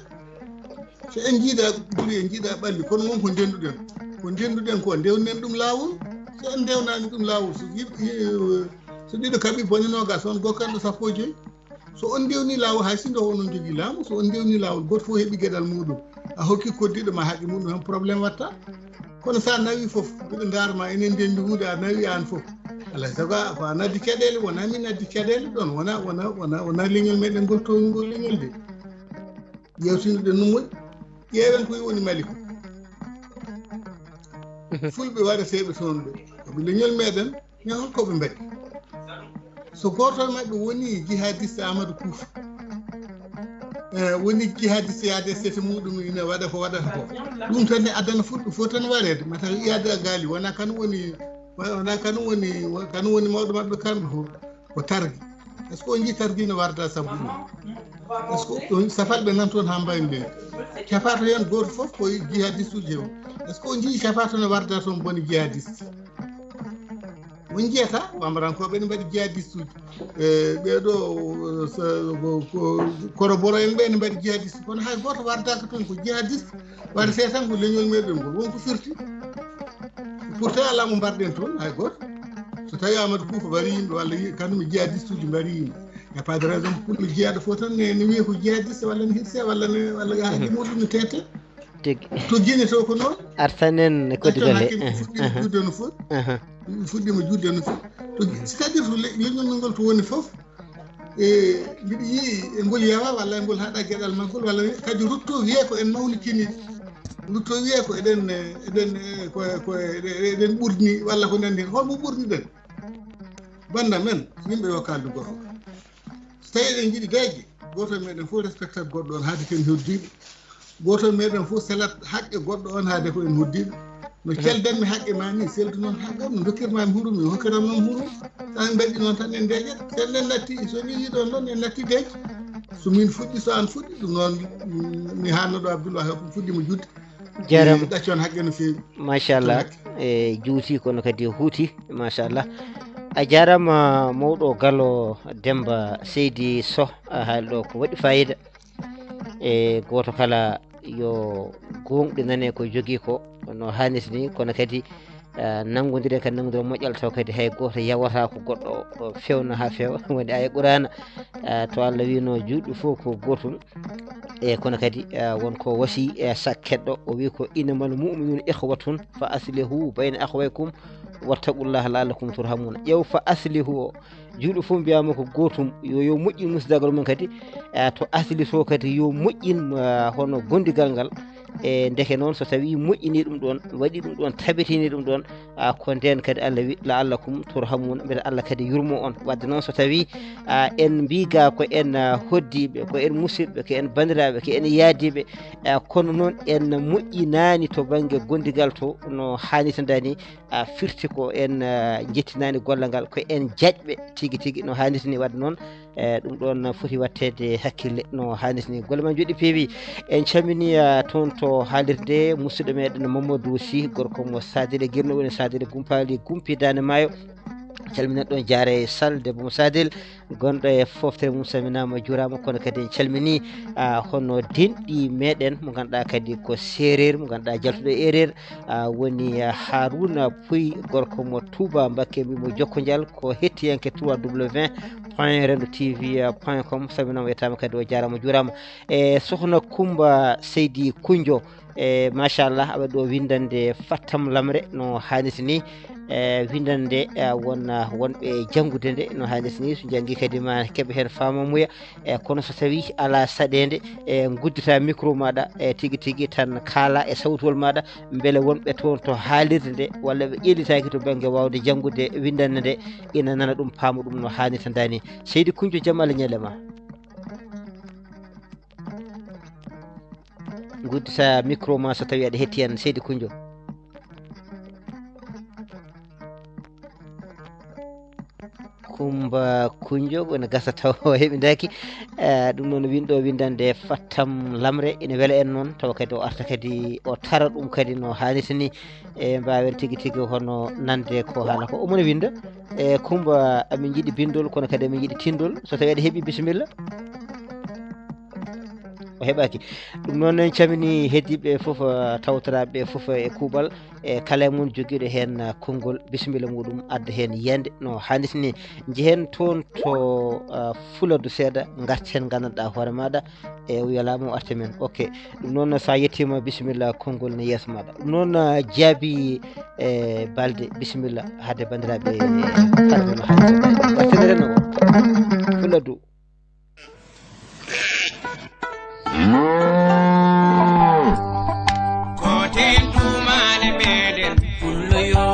So en njiida guri, en njiida ɓalli, kono won ko ndenduɗen. Ko ndenduɗen ko, ndewnen ɗum laawol. So en ndewnaani ɗum laawol, so yimɓe, so ɗiɗo kaɓi bone noogas, on gokkanɗo sappo e joyi. So on ndewni laawol, hay si ndo onon jogii laamu, so on ndewni laawol, gooto fof heɓi geɗal muɗum. A hokki koddiiɗo ma haqqe muɗum, heen problème watta. Kono so a nawi fof, mbiɗo ndaar ma, enen ndenndi huunde, a nawi aan fof. Alaa e sago a, ko an addi caɗeele, wonaa min addi caɗeele ɗoon, wonaa, wonaa, wonaa, wonaa leñol meɗen ngol, towngol leñol de. Yewtinoɗen no moƴƴi. Ƴeewen ko woni Mali ko. Fulɓe waɗateeɓe toon ɓe. Ko ɓe leñol meɗen, mais hol ko ɓe mbaɗi? So gooto e maɓɓe woni jihadiste Amadou Koufa, eh, woni jihadiste yaade sete muɗum ina waɗa ko waɗata ko. Ɗum tan ne addana fulɓe fof tan wareede. Mata yaade a gaali, wona kan woni, wona kan woni, kan woni mawɗo maɓɓe kamɓe fof. Ko targi. Est-ce que on njii targi no warda sabu ɗum? Est-ce que on safalɓe nan toon haa mbawi leydi? Capato heen gooto fof ko jihadiste uji o. Est-ce que on njii capato no warda toon boni jihadiste? On njiyata, wamrankoɓe ne mbaɗi jihadiste uji. E ɓeɗo, so, ko, ko, koroboro en ɓe ne mbaɗi jihadiste. Kono hay gooto wardaka toon ko jihadiste. Waɗetee tan ko leñol meɗen ngol. Won ko firti. Pourtant alaa mo mbarɗen toon, hay gooto. So tawi Amadou Koufa mbari yimɓe, walla yi-, kanum e jihadiste uji mbari yimɓe. Y a pas de raison pour le jihad fof tan ne, ne wiya ko jihadiste, walla ne hirse, walla ne, walla haqqe muɗum ne tete. Tigi. To Guinée to ko noon. Arsanen e Côte d'Ivoire. Hakkille fuɗɗiima juutde no foti. Fuɗɗiima juutde no foti. To Gui-, c'est-à-dire to le-, leñol men ngol to woni fof. E, mbiɗo yii e ngol yawa, walla e ngol haɗa geɗal maggol, walla kadi rutto wiye ko en mawnikini. Rutto wiye ko eɗen, eh, eɗen, eh, ko, ko eɗen, eɗen ɓurni, walla ko nanndi heen. Holmo ɓurniɗen? Bannda men, yimɓe yo kaaldu gooto. So tawi eɗen njiɗi deeƴde, gooto e meɗen fof respectat goɗɗo on haade ko en hoddiiɓe. Gooto e meɗen fof selat haqqe goɗɗo on haade ko en hoddiiɓe. No caldanmi haqqe ma ni, seldu noon haqqe am, no dokkirma mi hurum, mi hokkiram noon hurum. Tan mbaɗi noon tan en deeƴat, sen en natti, so min yiɗon noon en natti deeƴ. So min fuɗɗi, so an fuɗɗi, ɗum noon, mm, mi haalno ɗo Abdoul Wahab fuɗɗi mo judde. Jaram. Eh, ɗaccon haqqe no feewi. Machallah. Haqqe. E juuti kono kadi huuti, machallah. A jarama mawɗo Galo Demba Seydi Soh, a haali ɗo ko waɗi fayida. E gooto kala yo gooŋɗinane ko jogii ko no haanirta ni, kono kadi, ah, nanngondiren kadi nanngondiren moƴƴal, taw kadi hay gooto yawata ko goɗɗo o fewna haa feewa. Woni aaya Quraana, ah, to Allah wiino juuɗe fof ko gootum. E kono kadi, ah, won ko wasi e sakkeɗɗo, o wi ko: "Innamal mu'minuna ikhwatun fa aslihu bayna akhawaykum wattaqullaha la'allakum turhamun." Ƴeew fa aslihu o, juuɗe fof mbiyama ko gootum, yo, yo moƴƴin musidagal mum kadi, eh, to asli to kadi yo moƴƴin, eh, hono gondigal ngal. E ndeke noon so tawi moƴƴini ɗum ɗon, waɗi ɗum ɗon, tabitini ɗum ɗon, ah, ko nden kadi Allah wi, "La'allakum turhamun," mbele Allah kadi yurmo on. Wadde noon so tawi, ah, en mbiga ko en, ah, hoddiɓe, ko en musidɓe, ko en bandiraɓe, ko en yaadiɓe, eh, kono noon en moƴƴinani to bangge gondigal to no hannirta ni, ah, firti ko en, ah, jettinaani golle ngal, ko en jaƴɓe tigi tigi no haanirta ni. Wadde noon, eh, ɗum ɗon foti watteede hakkille no haanirta ni. Golle ma njoɗi peewi. En calmini, ah, toon to haalirde musidɗo meɗen Mamadou Sy, gorko mo Sadel e Girno, woni Sadel Gumpaali, Gumpi Daande Maayo. Calminen ɗon Jaare Sall, debbo mo Sadel, gonɗo e foftere mum, salminaama, juuraama, kono kadi en calmini, ah, hono denɗi meɗen mo ngannduɗaa kadi ko seereer, mo ngannduɗaa jaltuɗo e ereer, ah, woni, ah, Haruna Puy, gorko mo Touba Mbakke, mbimo jokko njal, ko hettiyanke trois W point rendo T V point com, salminaama, yettaama kadi, o jaaraama, juuraama. E sohna Kumba Seydi Kunjo, e machallah, aɓe ɗo windande Fattam Lamre no haanirta ni. E windande, e, won, wonɓe janngude nde no haanirta ni, so janngi kadi ma keɓe heen faamamuya. E kono so tawi ala saɗeende, e nguddita micro maɗa, e tigi tigi tan kaala e sawtuwol maɗa, mbele wonɓe toon to haalirde nde, walla ɓe ƴellitaaki to bannge waawde janngude windande nde, ina nana ɗum, paama ɗum no haanirta ni. Seydi Kunjo, jam Allah ñalle ma. Nguddita micro ma so tawi aɗa hetti en, Seydi Kunjo. Kumba Kunjo, ene gasa taw o heɓindaaki. Eh, ɗum noon winɗo windande Fattam Lamre, ene wela en noon, tawa kadi o arta kadi o tara ɗum kadi no haanirta ni. E mbaawen tigi tigi hono nande ko haala ko. Omo ne winda. E Kumba, amin njiɗi bindol, kono kadi amin njiɗi tindol. So tawi aɗa heɓi, bisimilla. O heɓaaki. Ɗum noon, en calmini heddiiɓe fof, eh, tawtoraaɓe fof e kuuɓal, e kala e mum jogiiɗo heen, eh, konngol, bisimilla muɗum, adda heen yiyannde no haanirta ni. Njehen toon to, eh, Fuladu seeɗa, ngarten nganndanɗaa hoore maaɗa, e o wiyalaama o arta men. Ok. Ɗum noon, so a yettiima, bisimilla, konngol ne yeeso maaɗa. Ɗum noon, eh, Jaabi, eh, Balde, bisimilla, hade banndiraaɓe, eh, Fuladu no haanirta. Mbaɗten renndo ngo. Fuladu. Ko teen duumaale meɗen pullo yo.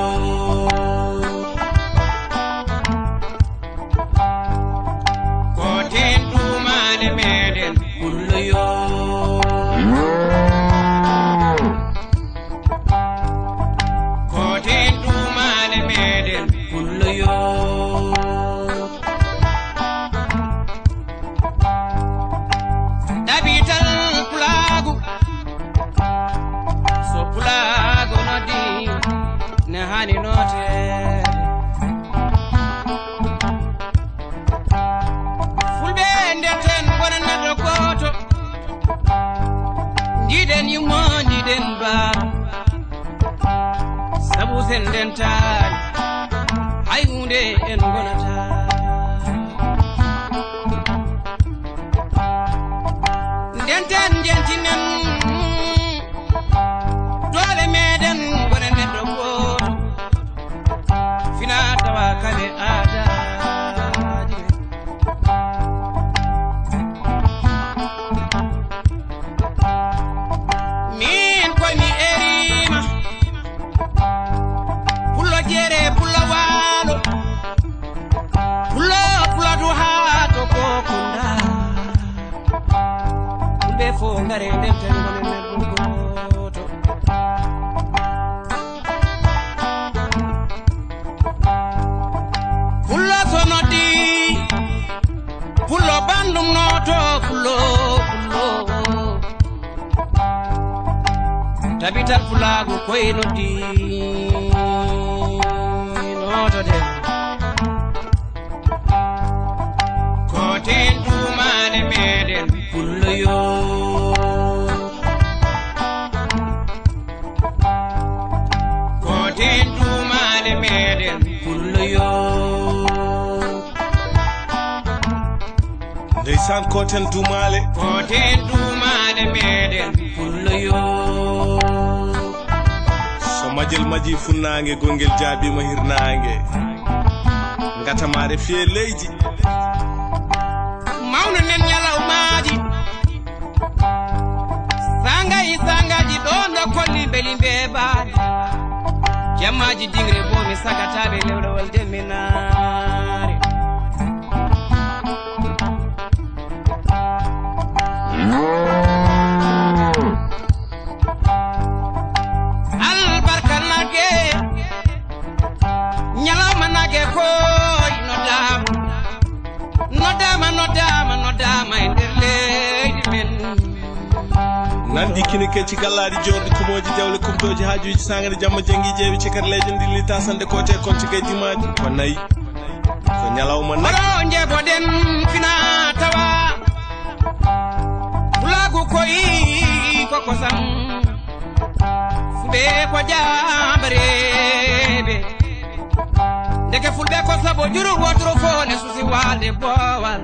Ko teen duumaale meɗen pullo yo. Ko teen duumaale meɗen pullo yo. Ɗaɓital pulaagu, so pulaagu noddi, ne haani nooteede. Fulɓe ndenten wona neɗɗo gooto, njiɗen yumma, njiɗen baaba. Sabu sen ndentaani, hay huunde en ngonataa. Ndenten, njentinen doole meɗen, ngonen neɗɗo gooto. Fina tawa kala aadaaji men. Min koy mi eriima. Pullo Jeere, Pullo Waalo, Pullo, Pullo du haa to Kookunda. Fulɓe fof ngare ndenten ngonen neɗɗo gooto. Tabital pulaagu koye noddi nootoɗen. Ko ten duumaade meɗen pullo yo. Ko ten duumaade meɗen pullo yo. Ndeysaan, ko ten duumaale. Ko ten duumaale meɗen pullo yo. So majel maji funnaange, gongel jaabiima hirnaange. Ngatamaare fiye leydi. Mawno nen ñalawmaaji. Sanga e sangaji ɗon ɗo kolli beli mbebaali. Jammaji dingre bomi sagataaɓe lewlewol demminaare. Albarka nage, ñalawma nage koy no daama. Noddaama, noddaama, noddaama e nder leydi men. Nanɗi kini kecci gallaaɗi joorɗi kumooji jawle kumtooji haajuuji saangre jamma janngi jeewi cikkat leydi ndilli tasande kote konti gay dimaaji ko nayi ko ñalawma nayi. Oɗo njeeboɗen fina tawa pulaagu koyi ko kosam. Fulɓe ko jaambareeɓe. Ndeke fulɓe ko sabo juru wotoro fof ne susi walde boowal.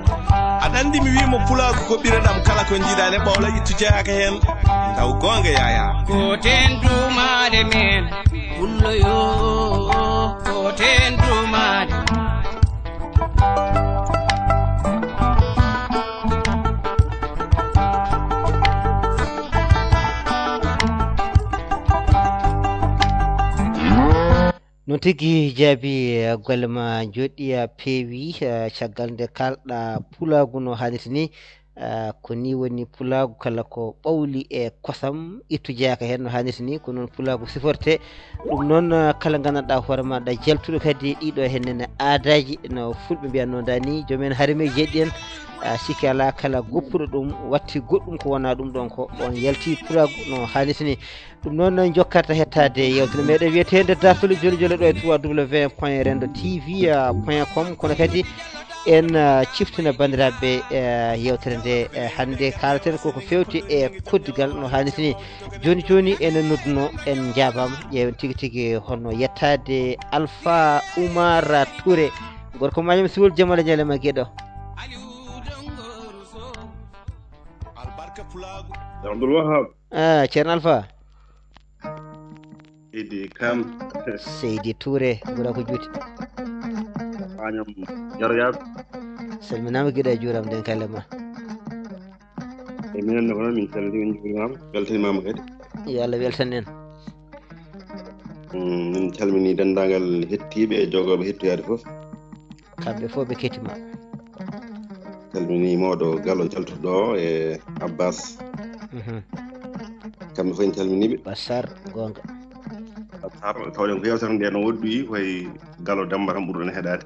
Aɗa anndi mi wiima pulaagu ko ɓireɗam kala ko jiiɗa ne ɓawla ittu jeyaaka heen. Ndaw goonga yaya. Ko ten duumaade men pullo yo. Ko ten duumaade. Noon tigi jaabi golle ma njoɗɗi peewi caggal nde kalɗa pulaagu no hannirta ni. Ko ni woni pulaagu kala ko ɓawli e kosam ittu jeyaaka heen no hannirta ni ko noon pulaagu siforte. Ɗum noon kala nganndanɗa hoore ma ɗa jaltuɗo kadi ɗiɗo heen nene aadaaji no fulɓe mbiyatno nda ni joom en harime jeeɗi en. Sikki alaa kala goppuɗo ɗum watti goɗɗum ko wona ɗum ɗon ko on yalti pulaagu no hannirta ni. Ɗum noon jokkataa hettaade yeewtere meɗen wiyeteende dartol joli joli ɗo e trois w point rendo tv point com kono kadi en ciftina banndiraaɓe yeewtere nde hannde kaalaten koko fewti e koddigal no hannirta ni. Jooni jooni enen nodduno en njaabaama ƴeewen tigi tigi honno yettaade Alpha Oumar Touré. Gorko mañum siwol jamala ñalema geɗo. Abdoul Wahab. Ah, Ceerno Alpha. Seydi Kan. Seydi Touré, gura ko juuti. Añam Jaroyaaɓe. Salminaama giɗo e juuram nden kalle ma. E minen ne ko noon min calminii min njuurimaama, weltanimaama kadi. Yo Allah weltan en. Min calminii denndaangal hettiiɓe e jogooɓe hettoyaade fof. Kamɓe fof ɓe kettima. Calminii mawɗo Galo jaltuɗo o e Abbas. Kamɓe fof en calminii ɓe. Bassar goonga. Bassar tawɗen ko yewtere nde no woɗɗoyi koye Galo Demmba tan ɓurɗen heɗaade.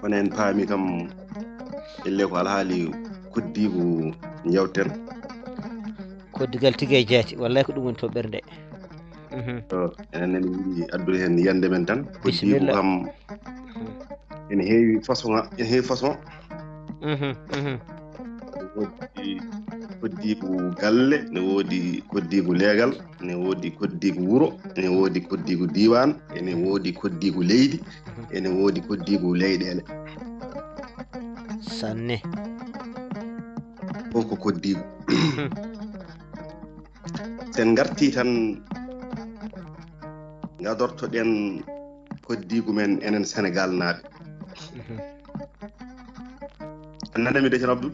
Kono en paami kam elle ko alhaali koddiigu njewten. Koddigal tigi e jaati wallay ko ɗum woni toɓɓere nde. Enen ne min njiɗi addude heen yiyannde men tan. Koddiigu kam ene heewi façon ene heewi façon. Ne woodi koddiigu galle, ne woodi koddiigu leegal, ne woodi koddiigu wuro, ne woodi koddiigu diiwaan, ene woodi koddiigu leydi, ene woodi koddiigu leyɗeele. Sanne. Fof ko koddiigu. Sen ngartii tan ngadortoɗen koddiigu men enen Senegaal naaɓe. A nanami de Ceerno Abdul?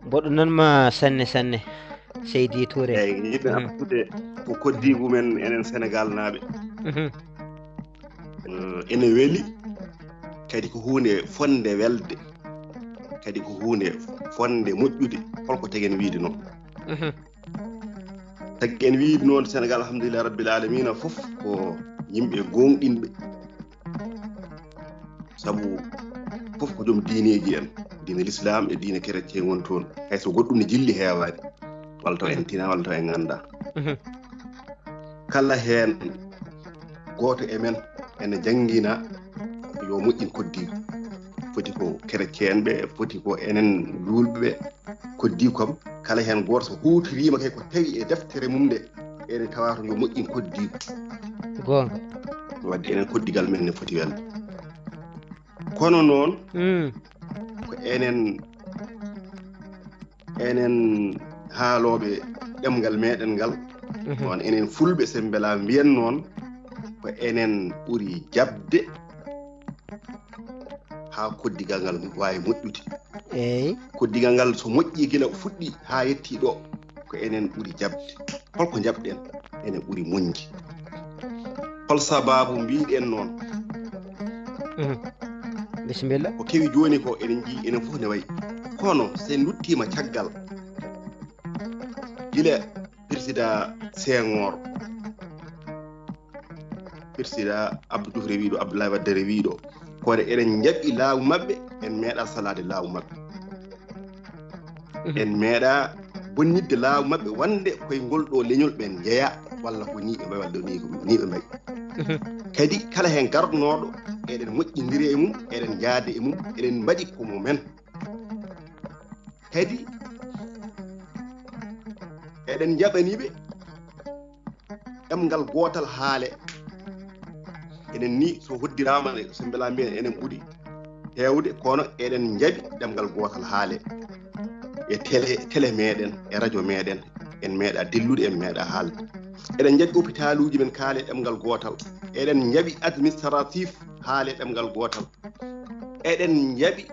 Mboɗo nan ma sanne sanne Seydi Touré. Eyi, yiɗɓe artude ko koddiigu men enen Senegaal naaɓe. Ene weli kadi ko huunde fonnde welde kadi ko huunde fonnde moƴƴude holko tagen wiide noon. Tagi en wiide noon Senegaal alhamdulillah rabbil alamina fof ko yimɓe goongɗinɓe. Sabu fof ko joom diineeji en, diine l'islam e diine chrétien won toon, hay so goɗɗum ne jilli heewaani. Walla taw en tina, walla taw en ngannda. Kala heen gooto e men ene janngina yo moƴƴin koddiigu. Foti ko kereceen ɓe, foti ko enen juulɓe ɓe. Koddiigu kam, kala heen gooto so huutiriima kay ko tawi e deftere mum nde, ene tawa toon yo moƴƴin koddiigu. Goonga. Wadde enen koddigal men ne foti welde. Kono noon, ko enen, enen haalooɓe ɗemngal meɗen ngal, on enen fulɓe, sen mbela mbiyen noon, ko enen ɓuri jaɓde haa koddigal ngal waawi moƴƴude. Eey. Koddigal ngal so moƴƴii gila o fuɗɗii haa yettii ɗo, ko enen ɓuri jaɓde. Holko njaɓɗen? Enen ɓuri moƴƴi. Hol sabaabu mbiɗen noon? Bisimilla. Ko kewi jooni ko enen njii enen fof ne wayi. Kono so en nduttiima caggal, gila Pirsida Senghor, Pirsida Abdou Diouf rewiiɗo, Abdoulaye Wade rewiiɗo, kono eɗen njaɓi laamu maɓɓe, en meeɗa salaade laamu maɓɓe. En meeɗa bonnitde laamu maɓɓe, wonde koye ngol ɗo leñol ɓe njeya, walla ko ni ɓe mbayi, walla ni ɓe mbayi. Kadi kala heen garɗunooɗo, eɗen moƴƴindiri e mum, eɗen njaade e mum, eɗen mbaɗi ko mumen. Kadi eɗen njaɓani ɓe ɗemngal gootal haale. Enen ni so hoddiraama, so mbela mbiyen enen ɓuri heewde, kono eɗen njaɓi ɗemngal gootal haale. E télé, télé meɗen, e radio meɗen, en meeɗa dillude, en meeɗa haalde. Eɗen njaɓi hôpitaluuji men kaale ɗemngal gootal. Eɗen njaɓi administratif haale ɗemngal gootal. Eɗen njaɓi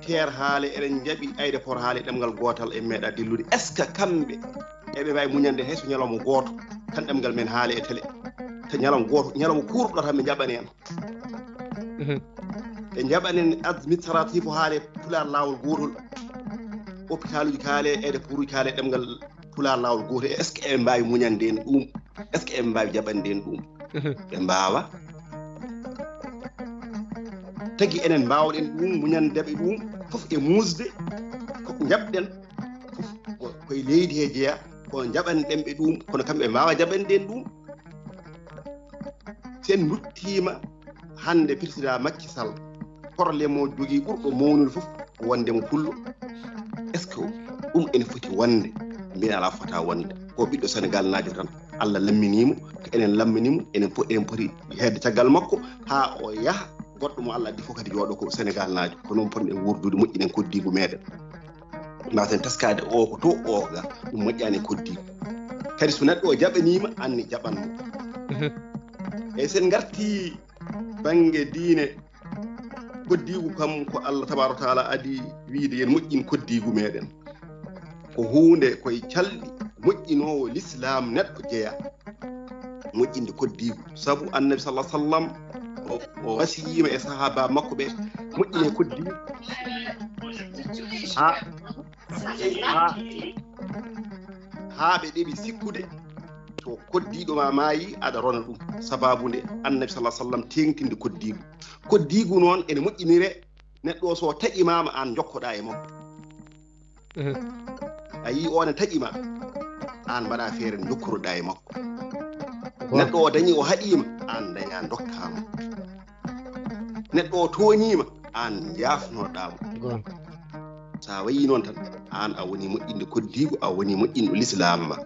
teer haale, eɗen njaɓi aéroport haale ɗemngal gootal, en meeɗa dillude. Est-ce que kamɓe eɓe mbaawi muñande hay so ñalawma gooto tan ɗemngal men haale e télé? Te ñalawma gooto, ñalawma kuurɗo tan ɓe njaɓani en. Ɓe njaɓani en administratif haale pulaar laawol gootol. Hôpitaluuji kaale, aéroport uji kaale ɗemngal pulaar laawol gootol. Est-ce que eɓe mbaawi muñande en ɗum? Est-ce que eɓe mbaawi jaɓande en ɗum? Ɓe mbaawa. Tagi enen mbaawɗen ɗum, muñande ɓe ɗum, fof e muusde, ko njaɓɗen, fof ko, koye leydi he jeya, ko njaɓanɗen ɓe ɗum, kono kamɓe mbaawa jaɓande en ɗum. Sen nduttiima hannde Président Macky Sall, problème o jogii ɓurɗo mawnude fof ko wonde mo pullo. Est-ce que ɗum ene foti wonde? Mbiɗa alaa fota wonde. Ko ɓiɗɗo Senegal naajo tan. Allah lamminiimo, ko enen lamminiimo, enen fof enen poti heedde caggal makko haa o yaha. Goɗɗo mo Allah addi fof kadi jooɗo ko Senegal naajo. Ko noon potɗen wuurdude, moƴƴinen koddiigu meɗen. Mbasen teskaade o ko to, o ko ga. Ɗum moƴƴaani koddiigu. Kadi so neɗɗo o jaɓaniima, anni jaɓan mo. Eyyi, sen ngarti bannge diine, koddiigu kam ko Allah tabaaraka wa taala adi wiide yen moƴƴin koddiigu meɗen. Ko huunde koye calɗi moƴƴinoowo lislaam neɗɗo jeya. Moƴƴinde koddiigu. Sabu Annabi sallallahu alaihi wasallam o, o wasiyiima e sahaaba makko ɓe moƴƴine koddiigu. Ha, ha, ha ɓe ɗeɓi sikkude to koddiiɗo ma maayi aɗa rona ɗum. Sababu nde Annabi sallallahu alaihi wasallam teeŋtinde koddiigu. Koddiigu noon ene moƴƴinire neɗɗo o so taƴimaama aan jokkoɗaa e makko. A yii o ne taƴi ma, aan mbaɗa feere njokkoroɗaa e makko. Neɗɗo o dañi o haɗiima, aan daña ndokkaa mo. Neɗɗo o tooñiima, aan njaafnoɗaa mo. Sa wayi noon tan, aan a woni moƴƴinde koddiigu, a woni moƴƴinɗo lislaam ma.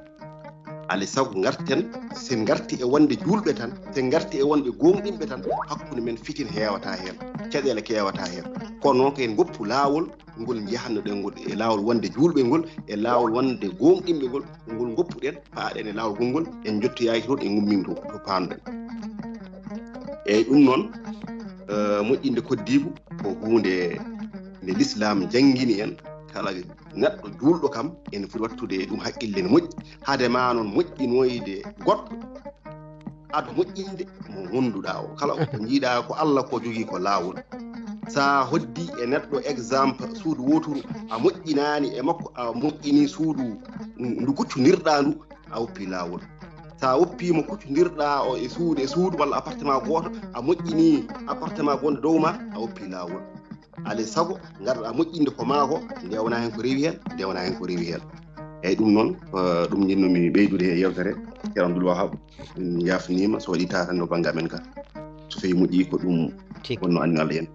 Alay sago ngarten, sen ngarti e wonde juulɓe tan, sen ngarti e wonde gooŋɗinɓe tan, hakkunde men fitin heewata heen, caɗeele keewata heen. Kono noon ko en ngoppu laawol ngol njehannoɗen ngol e laawol wonde juulɓe ngol, e laawol wonde gooŋɗinɓe ngol, ngol ngoppuɗen, paaɗen e laawol gongol, en njottoyaaki toon, en ngummiima to, to paanɗen. Eyyi, ɗum noon, eh, moƴƴinde koddiigu ko huunde nde lislaam janngini en, kala neɗɗo juulɗo kam ene foti wattude e ɗum haqqille ne moƴƴi, hade ma noon moƴƴinoyde goɗɗo, aɗa moƴƴinde mo wonduɗaa o. Kala ko njiiɗaa ko Allah ko jogii ko laawol. Sa hoddi e neɗɗo exemple suudu wooturu, a moƴƴinaani e makko, a moƴƴini suudu ndu kuccondirɗaa ndu, a woppi laawol. Sa woppiimo kuccondirɗaa o e suudu e suudu walla appartement gooto, a moƴƴini appartement gonɗo dow ma, a woppi laawol. Alay sago ngarɗa moƴƴinde ko maa ko, nde wonaa heen ko rewi heen, nde wonaa heen ko rewi heen. Eyyi, ɗum noon, ko ɗum njiɗnoomi ɓeydude e yewtere. Ceerno Abdoul Wahab, min njaafniima so waɗi taatande o bannge amen ka. So fii moƴƴi ko ɗum wonno anndinal en.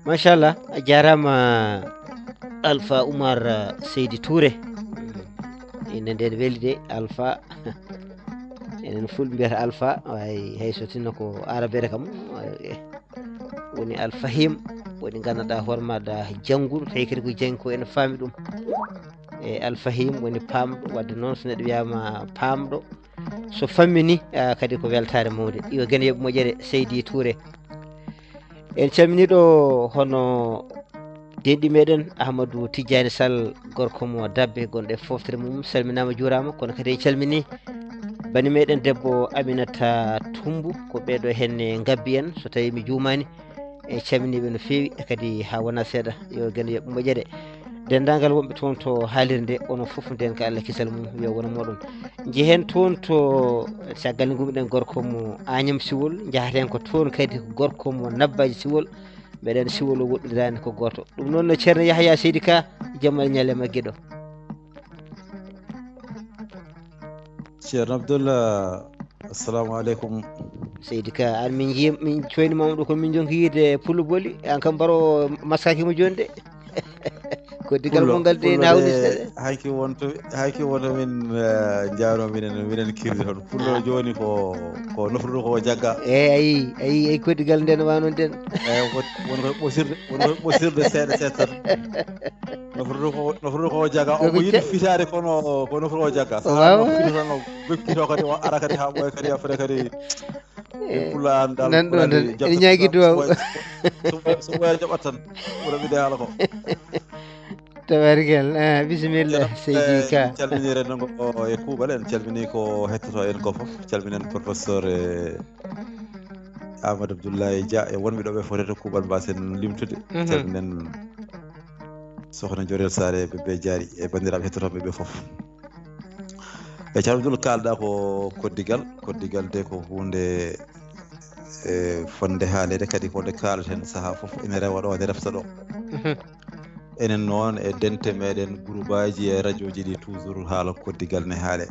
Machallah, a jaaraama Alpha Oumar, eh, Seydi Touré. Inde nden weli de, Alpha. Enen Fulɓe mbiyata Alpha, way hay so tinno ko Arabere kam, eh, woni Alfahim, woni nganndanɗaa hoore maaɗa jannguɗo, tawi kadi ko janngi ko ene faami ɗum. E Alfahim woni paamɗo, wadde noon so neɗɗo wiyaama paamɗo, so fammini, ah, kadi ko weltaare mawde. Yo Geno yoɓ moƴƴere, Seydi Touré. En calminii ɗo hono denɗi meɗen Ahmadou Tidiani Sall, gorko mo Dabbe, gonɗo e foftere mum, salminaama, juuraama, kono kadi en calminii bani meɗen debbo Aminata Tumbu, ko ɓeɗo henne ngabbi en, so tawi mi juumaani. En calminii ɓe no feewi, e kadi haa wona seeɗa, yo Geno yoɓ moƴƴere. Denndaangal wonɓe toon to haalirde nde, onon fof nden ko Allah kisal mum, yo won e mooɗon. Njehen toon to, caggal nde ngummiɗen gorko mo Agnam Siwol, njahaten ko toon kadi ko gorko mo Nabbaaji Siwol, meɗen Siwol o woɗɗondiraani ko gooto. Ɗum noon no Ceerno Yahya Seydi Ka, jamma e ñalle maggiɗo. Ceerno Abdoul, assalamu aleykum. Seydi Ka, an min njii, min coynimama ɗo, ko min jonki yiide Pullo Boli, an kam mbaro maskaki mo joni de. Ko digal mo ngal de nawni seeɗa. Hanki wonto, hanki wonto min, eh, jaano minen, minen kirdi toon. Pullo joni ko, ko nofruɗo ko jagga. Eyi, ayi, ayi, ayi, ko digal nden wano nden. Eyi, won, won koye ɓosirde, won koye ɓosirde seeɗa seeɗa tan. Nofruɗo ko, nofruɗo ko jagga. Omo yiɗi fitaade kono, ko nofruɗo ko jagga. Sa no fitata no, bekkito kadi, o ara kadi ha ɓooya kadi, après kadi. E pulaar dal, nan ɗo, nan ene ñaagi duwaw. So ɓooya jaɓat tan, ɓura mi de haala ko. Tabarikal, ah, bisimilla, Seydi Ka. Calminire nongo e kuuɓal, en calmini ko hettoto en ko fof. Calminen professeur, eh, Amadou Abdoulaye Dia e wonɓe ɗo ɓe fotata kuuɓal, mbasen limtude. Calminen sohna Jorel Sare, ɓe, ɓe jaari e banndiraaɓe hettotooɓe ɓe fof. E calmdul kaalɗa ko koddigal, koddigal de ko huunde, e, fonde haalede, kadi ko nde kaalaten sahaa fof, ene rewa ɗo, ene refta ɗo. Enen noon e dente meɗen, groupeaji e radioji ɗi, toujours haala koddigal ne haale.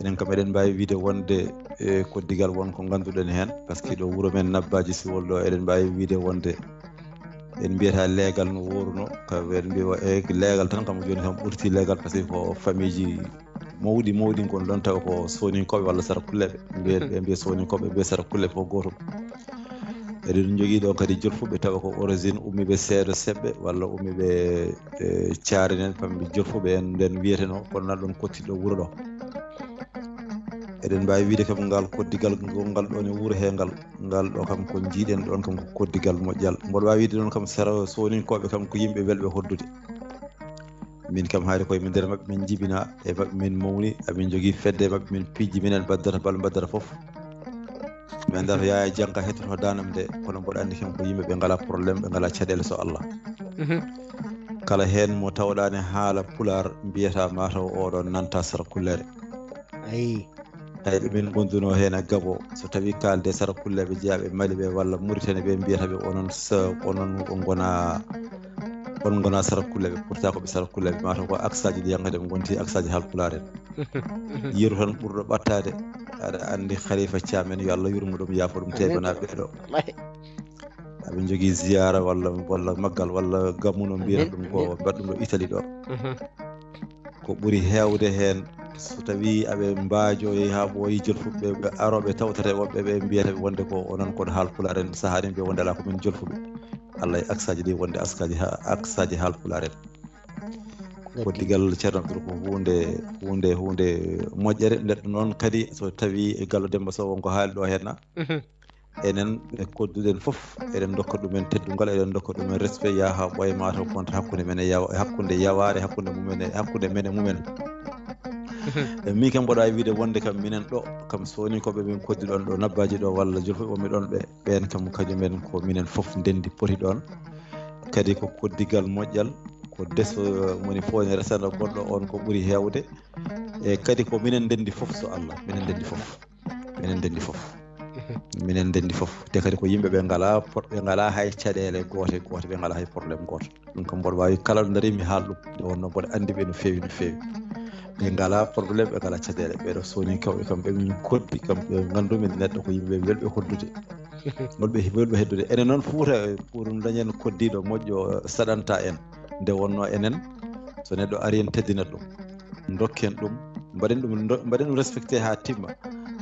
Enen kam eɗen mbawi wiide wonde, e, koddigal won ko ganduɗen hen, parce que ɗo wuuro men Nabbaji Siwol ɗo, eɗen mbawi wiide wonde en mbiyata leegal no woruno, ka ɓen mbiya, e, leegal tan kam joni kam ɓurti leegal, parce que ko famille ji mawɗi mawɗi gon ɗon, tawa ko soninkoɓe walla sarakulleɓe. Mbiye, ɓe mbiya soninkoɓe, ɓe mbiya sarakulle fof gotum. Eɗen jogii ɗo kadi jolfuɓe, tawa ko origine ummiiɓe seedo seɓɓe walla ummiiɓe, e, caarinen, pambi jolfuɓe en nden wiyeteno, kono nan ɗon kotti ɗo wuro ɗo. Eɗen mbawi wiide kam ngal koddigal ngal ɗon e wuro he ngal, ngal ɗo kam ko jiiɗen ɗon kam ko koddigal moƴƴal. Mboɗo wawi wiide ɗon kam sara soninkoɓe kam ko yimɓe welɓe hoddude. Min kam haade koye min nder maɓɓe min jibina, e maɓɓe min mawni, amin jogii fedde e maɓɓe min pijji, minen mbaddata bal mbaddata fof. Min darata Yaya Janka hettoto danam de, kono mboɗo anndi kam ko yimɓe ɓe ngala problème, ɓe ngala caɗeele so Allah. Kala heen mo tawɗaani haala pulaar mbiyata mataw oɗon nanta sara kullere. Ayi. Tawi ɓe min ngondunoo heen e Gabo, so tawii kaalde sara kulleeɓe jeyaaɓe Mali ɓe walla Muritani ɓe, mbiyata ɓe onon, onon on ngona, on ngona sara kulleeɓe, pourtant ko ɓe sara kulleeɓe, mataw ko aksaaji ɗi yankade ɓe ngonti aksaaji haalpulaar en. Yeru tan ɓurɗo ɓattaade, aɗa anndi Khalifa Thiam en, yo Allah yurmo ɗum, yaafo ɗum, teegonaa ɓeeɗo. Aɓe njogii ziyaara walla, walla maggal walla gammu no mbiyata ɗum ko mbaɗ ɗum ɗo Italie ɗo. Ko ɓuri heewde heen, so tawii aɓe mbaajoyi haa ɓooyi jolfuɓe, ɓe arooɓe tawtata e woɓɓe ɓe mbiyata ɓe wonde ko onon kon haalpulaar en, sahaa ɗen ɓe wonde alaa ko min jolfuɓe. Allah e aksaaji ɗi wonde askaaji ha-, aksaaji haalpulaar en. Ko digal Ceerno Abdul ko huunde, huunde, huunde moƴƴere. Neɗɗo noon kadi so tawii e Gallo Demba Sow won ko haali ɗo heen na, enen ɓe kodduɗen fof, eɗen ndokka ɗumen teddungal, eɗen ndokka ɗumen respect, yaha ɓooya mataw konta hakkunde men e yawa-, hakkunde yawaare, hakkunde mumen e, hakkunde men e mumen. E min kam mboɗo waawi wiide wonde kam minen ɗo, kam soninkoɓe min kodduɗon ɗo Nabbaji ɗo walla jolfuɓe wonɓe ɗon ɓe, ɓen kam kañumen ko minen fof ndendi poti ɗon. Kadi ko koddigal moƴƴal, ko deso, moni fof ne resana goɗɗo on ko ɓuri heewde. E kadi ko minen ndendi fof so Allah, minen ndendi fof. Minen ndendi fof. Minen ndenndi fof. Te kadi ko yimɓe ɓe ngalaa pot-, ɓe ngalaa hay caɗeele goote goote, ɓe ngalaa hay problème gooto. Ɗum kam mboɗo waawi kala ɗo ndarii mi haal ɗum. Nde wonnoo mboɗo anndi ɓe no feewi, no feewi. Ɓe ngalaa problème, ɓe ngalaa caɗeele. Ɓeeɗo sooninkeeɓe kam, ɓe min koddi kam, ɓe nganndumi neɗɗo ko yimɓe welɓe hoddude. Welɓe, welɓe heddude. Enen noon Fuuta, pour dañen koddiiɗo moƴƴo, saɗanta en. Nde wonnoo enen, so neɗɗo ari en teddinat ɗum. Ndokken ɗum, mbaɗen ɗum, ndo-, mbaɗen ɗum respecté haa timma.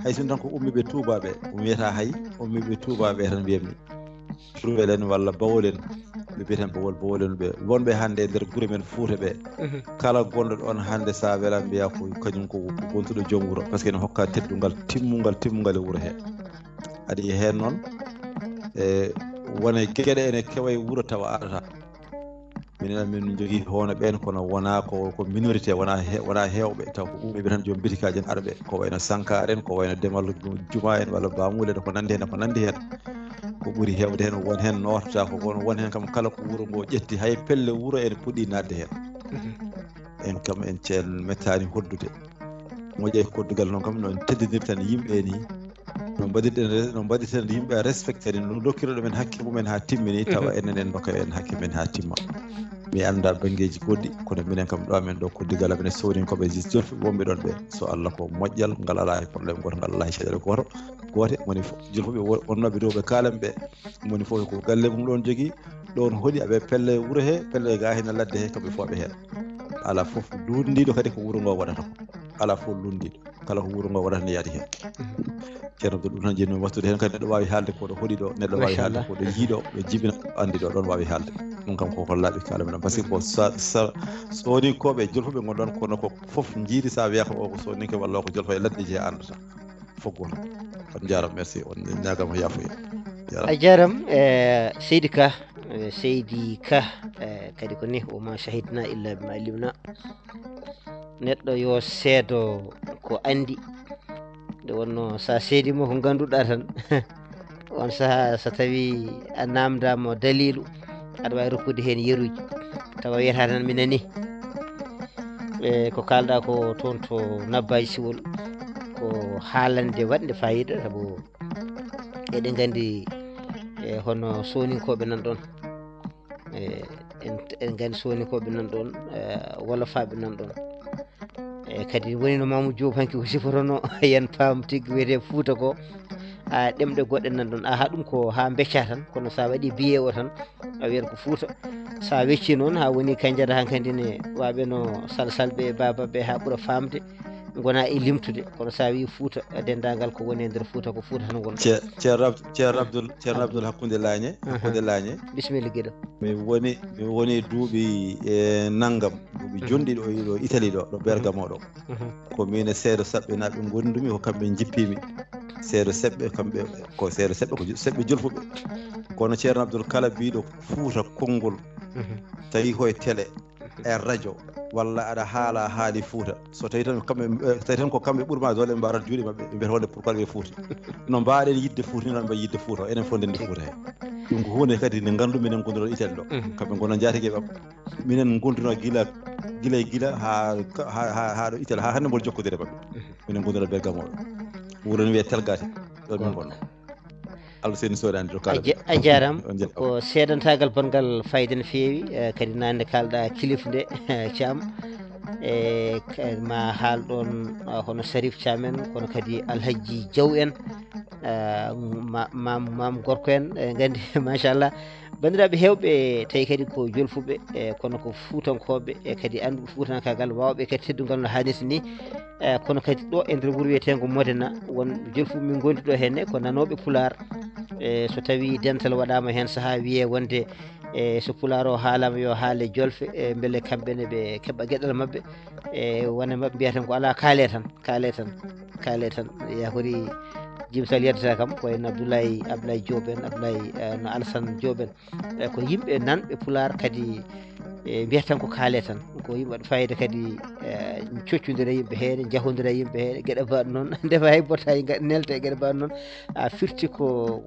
Hay so tan ko ummiiɓe Touba ɓe, mi wiyata hay, ummiiɓe Touba ɓe tan mbiyatmi. Diourbel en walla Bawol en, ɓe mbiyata Bawol, Bawol en ɓe. Wonɓe hannde e nder gure men Fuuta ɓe, kala gonɗo ɗoon hannde so a wela mbiya ko kañum ko, ko gontuɗo joom wuro, par ce que ene hokka teddungal timmungal, timmungal e wuro he. Aɗa yiya heen noon, e wone geɗe ene kewa e wuro tawa aɗata. Minen min njogii hono ɓeen, kono wonaa ko, ko minorité, wonaa he-, wonaa heewɓe, taw ko ummiiɓe tan joom bitikaaji en arɓe, ko wayno Sankaar en, ko wayno Demal Juma en, walla Bamule en, ko nanndi heen, ko nanndi heen. Ko ɓuri heewde heen, won heen nootata ko, kono won heen kam kala ko wuro ngo ƴetti, hay pelle wuro ene puɗɗi naatde heen. En kam en ceen mettaani hoddude. Moƴƴa e koddugal noon kam, no en teddinirta yimɓe ni, no mbaɗirɗen re-, no mbaɗirten yimɓe a respecté ni, no dokkira ɗumen hakke mumen haa timmini, tawa enen en ndokka en hakke men haa timma. Mi annda banngeeji goɗɗi, kono minen kam ɗo amen ɗo koddigal amen e sooninkoɓe e jolfe wonɓe ɗon ɓe. So Allah ko moƴƴal, ngal alaa e problème gooto, ngal alaa e caɗeele gooto, goote, woni fof, jolfuɓe wo-, wonnooɓe rewɓe kaalan ɓe, woni fof ko galle mum ɗon jogii, ɗon hoɗi aɓe pelle wuro he, pelle ga hena ladde he, kamɓe fof ɓe heen. Alaa fof lunndiiɗo kadi ko wuro ngo waɗata ko. Alaa fof lunndiiɗo. Kala ko wuro ngo waɗata ne yaadi heen. Ceerno Abdul, ɗum tan njiɗmi wattude heen kadi, neɗɗo waawi haalde ko ɗo hoɗi ɗo, neɗɗo waawi haalde ko ɗo yii ɗo, ɗo jibina, ɗo anndi ɗo, ɗon waawi haalde. Ɗum kam ko, ko laaɓi kala minen. Par ce que ko sa, sa, sooninkooɓe e jolfuɓe ngon ɗon, kono ko fof njiiri sa wiyata o ko sooninke walla o ko jolfo e ladde je anndata. Fof gooto. On njaaraama, merci, on ñaagaama yaafuya. Jaaraama. A jaaraama, eh, Seydi Ka, eh, Seydi Ka, eh, kadi ko ni, "Wa ma shahidna illa bima alimna." Neɗɗo yo seedo ko anndi. Nde wonnoo, so a seediima ko ngannduɗaa tan, on sahaa, so tawii a naamndaama daliilu, aɗa waawi rokkude heen yeruuji. Tawa wiyataa tan, "Mi nanii." E ko kaalɗaa ko toon to Nabbaaji Siwol, ko haalande waɗnde faayiida, sabu eɗen nganndi, e, hono sooninkooɓe nan ɗoon, e, en, en nganndi sooninkooɓe nan ɗoon, e, wolofaaɓe nan ɗoon. E, kadi woni no Mamoudou Diop hanki o sifotonoo, yen paam tigi wiyetee Fuuta ko, a, ɗemɗe goɗɗe nan ɗoon. A, haa ɗum ko haa mbeccaa tan, kono so a waɗii biyee o tan, a wiyat ko Fuuta. So a weccii noon, haa woni Kañnjara hankadi ne, waaɓe no Salsalɓe e Babaɓe haa ɓura faamde, ngona e limtude. Kono so a wii Fuuta, denndaangal ko woni e nder Fuuta, ko Fuuta tan woni. Ce-, Ceerno Abd-, Ceerno Abdul, Ceerno Abdul Hakkunde Laañe, Hakkunde Laañe. Bisimilla, giɗo. Mi woni, mi woni duuɓi, e, nanngam, duuɓi jonɗi ɗo, ɗo Italie ɗo, ɗo Bergamo ɗo. Ko min e seedo saɓɓe naɓe ngondumi, ko kamɓe njippimi. Seedo seɓɓe, kamɓe, ko seedo seɓɓe, ko jo-, seɓɓe jolfuɓe. Kono Ceerno Abdul kala biiɗo Fuuta konngol, tawi koye télé, e radio, walla aɗa haala haali Fuuta. So tawi tan kamɓe, eh, tawi tan ko kamɓe ɓurma doole, ɓe mbarat juuɗe maɓɓe, ɓe mbiyata wonde pourquoi ɓe Fuuta. No mbaɗen yiɗde Fuuta, ni tan ɓe yiɗde Fuuta, enen fof ndendi Fuuta he. Ɗum ko huunde kadi nde nganndu minen gonduɗo Italie ɗo. Kamɓe ngona njaatige maɓɓe. Minen ngondunoo gila, gila e gila haa, haa, haa, haa ɗo Italie, haa hannde mboɗo jokkodire maɓɓe. Minen ngondunoo Bergamo ɗo. Wuro ne wiyee Telgate, ɗo min ngonno. Alseni Soodani to kala. A ja-, a jaaraama. On njettii. Ko seedantaagal bonngal fayda no feewi, eh, kadi nande kaalɗa kilif nde, Caam. E, ka-, ma haal ɗoon, ah, hono Sarif Caam en, kono kadi Alhajji Jaw en, ah, ma-, maam, maam gorko en, e, nganndi, machallah. Banndiraaɓe heewɓe, tawi kadi ko jolfuɓe, e, kono ko fuutankooɓe, e, kadi annduɓe fuutankaagal, waawɓe kadi teddungal no haanirta ni. E, kono kadi ɗo e nder wuro wiyeteengo Modena, won jolfuɓe min ngondi ɗo henne, ko nanooɓe Pulaar. E, so tawii dental waɗaama heen sahaa wiyee wonde, e, so Pulaar o haalaama yo haale jolfe, e, mbele kamɓe ne ɓe keɓa geɗal maɓɓe. E, wona maɓɓe mbiyata ko alaa, kaalee tan, kaalee tan, kaalee tan. Yakori jimsal yeddata kam, ko en Abdoulaye, Abdoulaye Diop en, Abdoulaye, e, no Alassane Diop en. E, ko yimɓe nanɓe Pulaar kadi, e, mbiyata tan ko kaalee tan. Ko yimɓe waɗa fayida kadi, e, coccondira yimɓe heen, njahondira yimɓe heen, geɗe mbaɗ noon. Ndefa hay bota e nga-, nelte e geɗe mbaɗ noon. A firti ko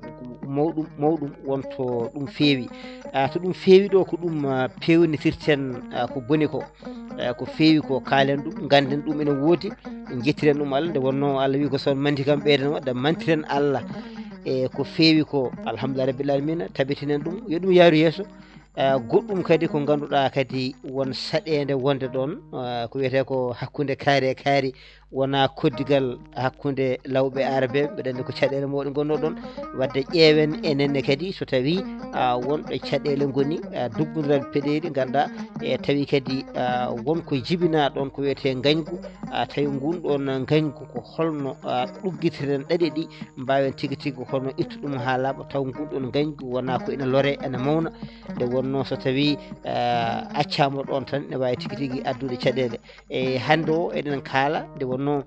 mawɗum, mawɗum wonto ɗum feewi. A, to ɗum feewi ɗo, ko ɗum, a, peewnitirten, a, ko boni ko. E, ko feewi ko, kaalen ɗum, ngannden ɗum ene woodi, njettiren ɗum Allah. Nde wonnoo Allah wii ko so on manti kam ɓeyden waɗde, mantiren Allah. E ko feewi ko, alhamdulillah rabbil alamina, tabitinen ɗum, yo ɗum yaaru yeeso. Eh, goɗɗum kadi ko ngannduɗaa kadi won saɗeende wonde ɗoon, eh, ko wiyetee ko hakkunde kaari e kaari, wonaa koddigal hakkunde lawɓe aarabeeɓe, mbeɗa anndi ko caɗeele mawɗe ngonnoo ɗoon. Wadde ƴeewen enen ne kadi so tawii, ah, won ɗo caɗeele ngoni, ah, duggondiral peɗeeli, ngannduɗaa, e tawi kadi, ah, won ko jibinaa ɗoon ko wiyetee ngañgu, ah, tawi ngun ɗoon ngañgu ko holno, ah, ɗuggitiren ɗaɗi ɗi, mbaawen tigi tigi holno ittu ɗum haa laaɓa, taw ngun ɗoon ngañgu wonaa ko ina lore, ina mawna, nde wonnoo so tawii, ah, accaama ɗoon tan, ne waawi tigi tigi addude caɗeele. E hannde o eɗen kaala, nde wonnoo,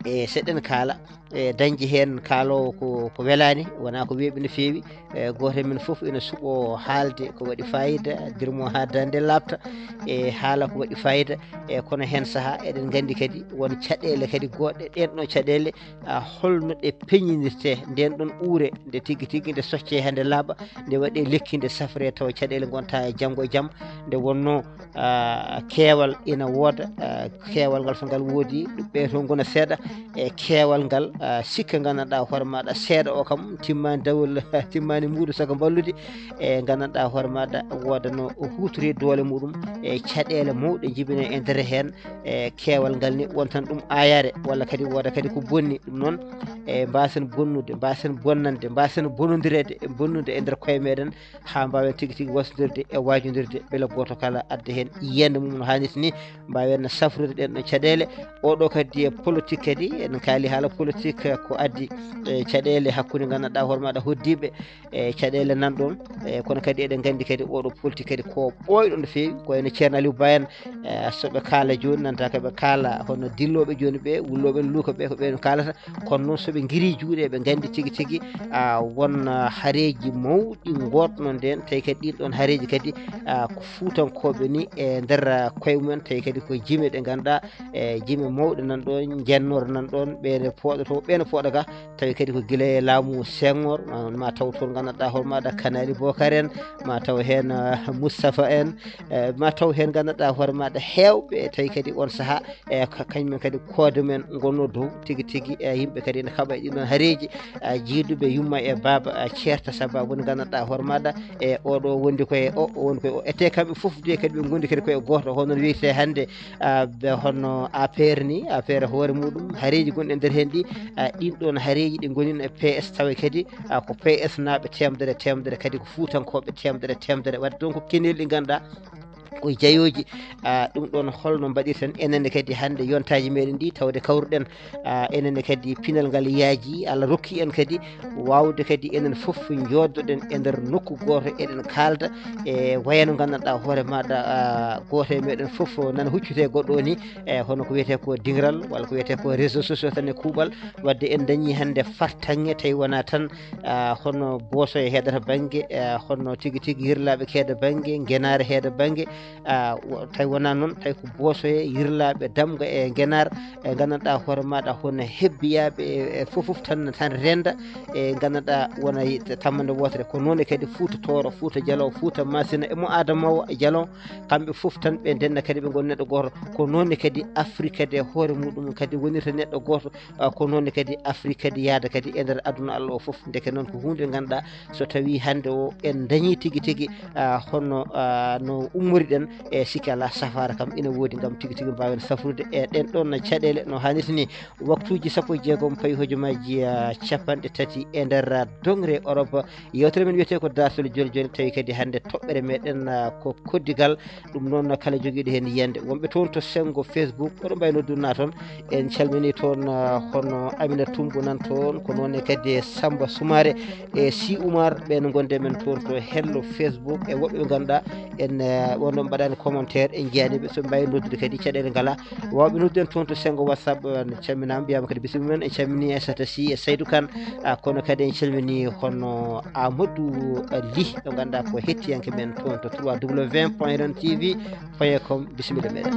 e seɗen kaala, e dañde heen kaaloowo ko, ko welaani, wonaa ko weeɓi no feewi. E gooto e men fof ina suɓoo haalde ko waɗi fayida, dirmo haa darnde laaɓta, e haala ko waɗi fayida. E kono heen sahaa eɗen nganndi kadi won caɗeele kadi goɗɗe, ɗeen ɗoon caɗeele, a, holno ɗe peñinirtee, ndeen ɗoon uure, nde tigi tigi nde soccee hannde laaɓa, nde waɗee lekki, nde safree tawa caɗeele ngonta e janngo e jam. Nde wonnoo, ah, keewal ina wooda, ah, keewal ngal so ngal woodi, ɗuɓɓe to ngona seeɗa, e keewal ngal, ah, sikka nganndanɗaa hoore maaɗa seeɗa o kam timmaani dawol, timmaani muudo saka mballude, e nganndanɗaa hoore maaɗa woodano o huutori doole muɗum, e caɗeele mawɗe jibine e nder heen, e keewal ngal ni wontan ɗum aayaare, walla kadi wooda kadi ko bonni ɗum noon, e mbaasen bonnude, mbaasen bonnande, mbaasen bonondireede, bonnude e nder koye meɗen, haa mbaawen tigi tigi wasondirde e waajondirde, mbele gooto kala adda heen yiyannde mum no haanirta ni, mbaawen no safrude ɗeen ɗoon caɗeele. Oɗo kadi e politique kadi, en kaali haala politique ko addi e caɗeele hakkunde nganndanɗaa hoore maaɗa hoddiiɓe e caɗeele nan ɗoon, e kono kadi eɗen nganndi kadi oɗo politique kadi ko ɓooyɗo no feewi, ko wayno Ceerno Aliou Ba en, e so ɓe kaala jooni nanta ko ɓe kaala hono dillooɓe jooni ɓe, wullooɓe no luuka ɓe, ko ɓeen kaalata. Kono noon so ɓe ngirii juuɗe, ɓe nganndi tigi tigi, ah, won, ah, hareeji mawɗi ngootno ndeen, tawi kadi ɗiin ɗoon hareeji kadi, ah, ko fuutankooɓe ni e nder, ah, koye mumen, tawi kadi ko jime ɗe ngannduɗaa, e jime mawɗe nan ɗoon, njennooɗe nan ɗoon, ɓe ne pooɗotoo, ɓe ne pooɗa ga, tawi kadi ko gila e laamu Senghor, ma, ma taw toon nganndanɗaa hoore maaɗa Kanaali Bokar en, ma taw heen, ah, Moustapha en, e ma taw heen nganndanɗaa hoore maaɗa heewɓe, tawi kadi oon sahaa, e ka-, kañum en kadi koode men ngonnoo dow tigi tigi, e yimɓe kadi ene kaɓa e ɗiin ɗoon hareeji, e jiiduɓe yumma e baaba, e ceerta sababu nde nganndanɗaa hoore maaɗa, e oɗo wondi koye o, o wondi koye o. Ete kamɓe fof de kadi ɓe ngondi kadi koye gooto, hono no wiyetee hannde, a, ɓe hono A P R ni, A P R hoore muɗum, hareeji gonɗi e nder heen ɗi, a, ɗiin ɗoon hareeji ɗi ngonino e P S tawa kadi, a, ko P S naaɓe teemedere teemedere, kadi ko fuutankooɓe teemedere teemedere. Wadde donc kenel ɗi ngannduɗaa ko jayooji, a, ɗum ɗoon holno mbaɗirten enen kadi hannde yontaaji meɗen ɗi, tawde kawruɗen, a, enen kadi pinal ngal yaaji, Allah rokki en kadi waawde kadi enen fof njooɗoɗen e nder nokku gooto, eɗen kaalda e wayano nganndanɗaa hoore maaɗa, a, gooto e meɗen fof nana huccitee goɗɗo o ni, e hono ko wiyetee ko diŋral walla ko wiyetee ko réseaux sociaux tan e kuuɓal. Wadde en dañii hannde fartaŋŋe tawi wonaa tan, a, hono Boosoye heedata bannge, a, hono tigi tigi Yirlaaɓe keeda bannge, Ngenaar heeda bannge, a, wo-, tawi wonaa noon, tawi ko Boosoye, Yirlaaɓe, Damga e Ngenaar, e nganndanɗaa hoore maaɗa hono hebbiyaaɓe e, e fof fof tan, tan rennda, e nganndanɗaa wona yi-, tammande wootere. Ko noon ne kadi Fuuta Tooro, Fuuta Jaloo, Fuuta Maasina e mo Aadama o e Jaloo, kamɓe fof tan ɓe ndenna kadi ɓe ngoni neɗɗo gooto. Ko noon ne kadi Afrique kadi e hoore muɗum kadi wonirta neɗɗo gooto. Ah, ko noon ne kadi Afrique kadi yaada kadi e nder aduna Allah o fof. Ndeke noon ko huunde nde ngannduɗaa so tawii hannde o en dañii tigi tigi, ah, hono, ah, no ummoriɗen, e sikki alaa safaara kam ina woodi ngam tigi tigi mbaawen safrude e ɗeen ɗoon caɗeele no haanirta ni. Waktuuji sappo e jeegom payi hojomaaji, ah, capanɗe tati e nder, ah, doŋre Europe. Yeewtere men wiyetee ko Daartol Joli Joli, tawi kadi hannde toɓɓere meɗen, ah, ko koddigal. Ɗum noon kala jogiiɗo heen yiyannde. Wonɓe toon to senngo Facebook, oɗo mbawi noddude naa toon. En calminii toon, ah, hono Amina Tumbu nan toon, ko noon ne kadi e Samba Soumaré e Si Oumar, ɓeen ngonde men toon to hello Facebook, e woɓɓe ɓe ngannduɗaa en, eh, wonno mbaɗaani commentaire, en njiyaani ɓe, so ɓe mbawi noddude kadi caɗeele ngalaa. Waawɓe noddude en toon to senngo WhatsApp, en calminaama, mbiyaama kadi bisimilla men, en calminii Aissata Sy e Saydou Kane, ah, kono kadi en calminii hono Amadou Ly, ɗo ngannduɗaa ko hettiyanke men toon to trois W point rn T V point com. Bisimilla meɗen.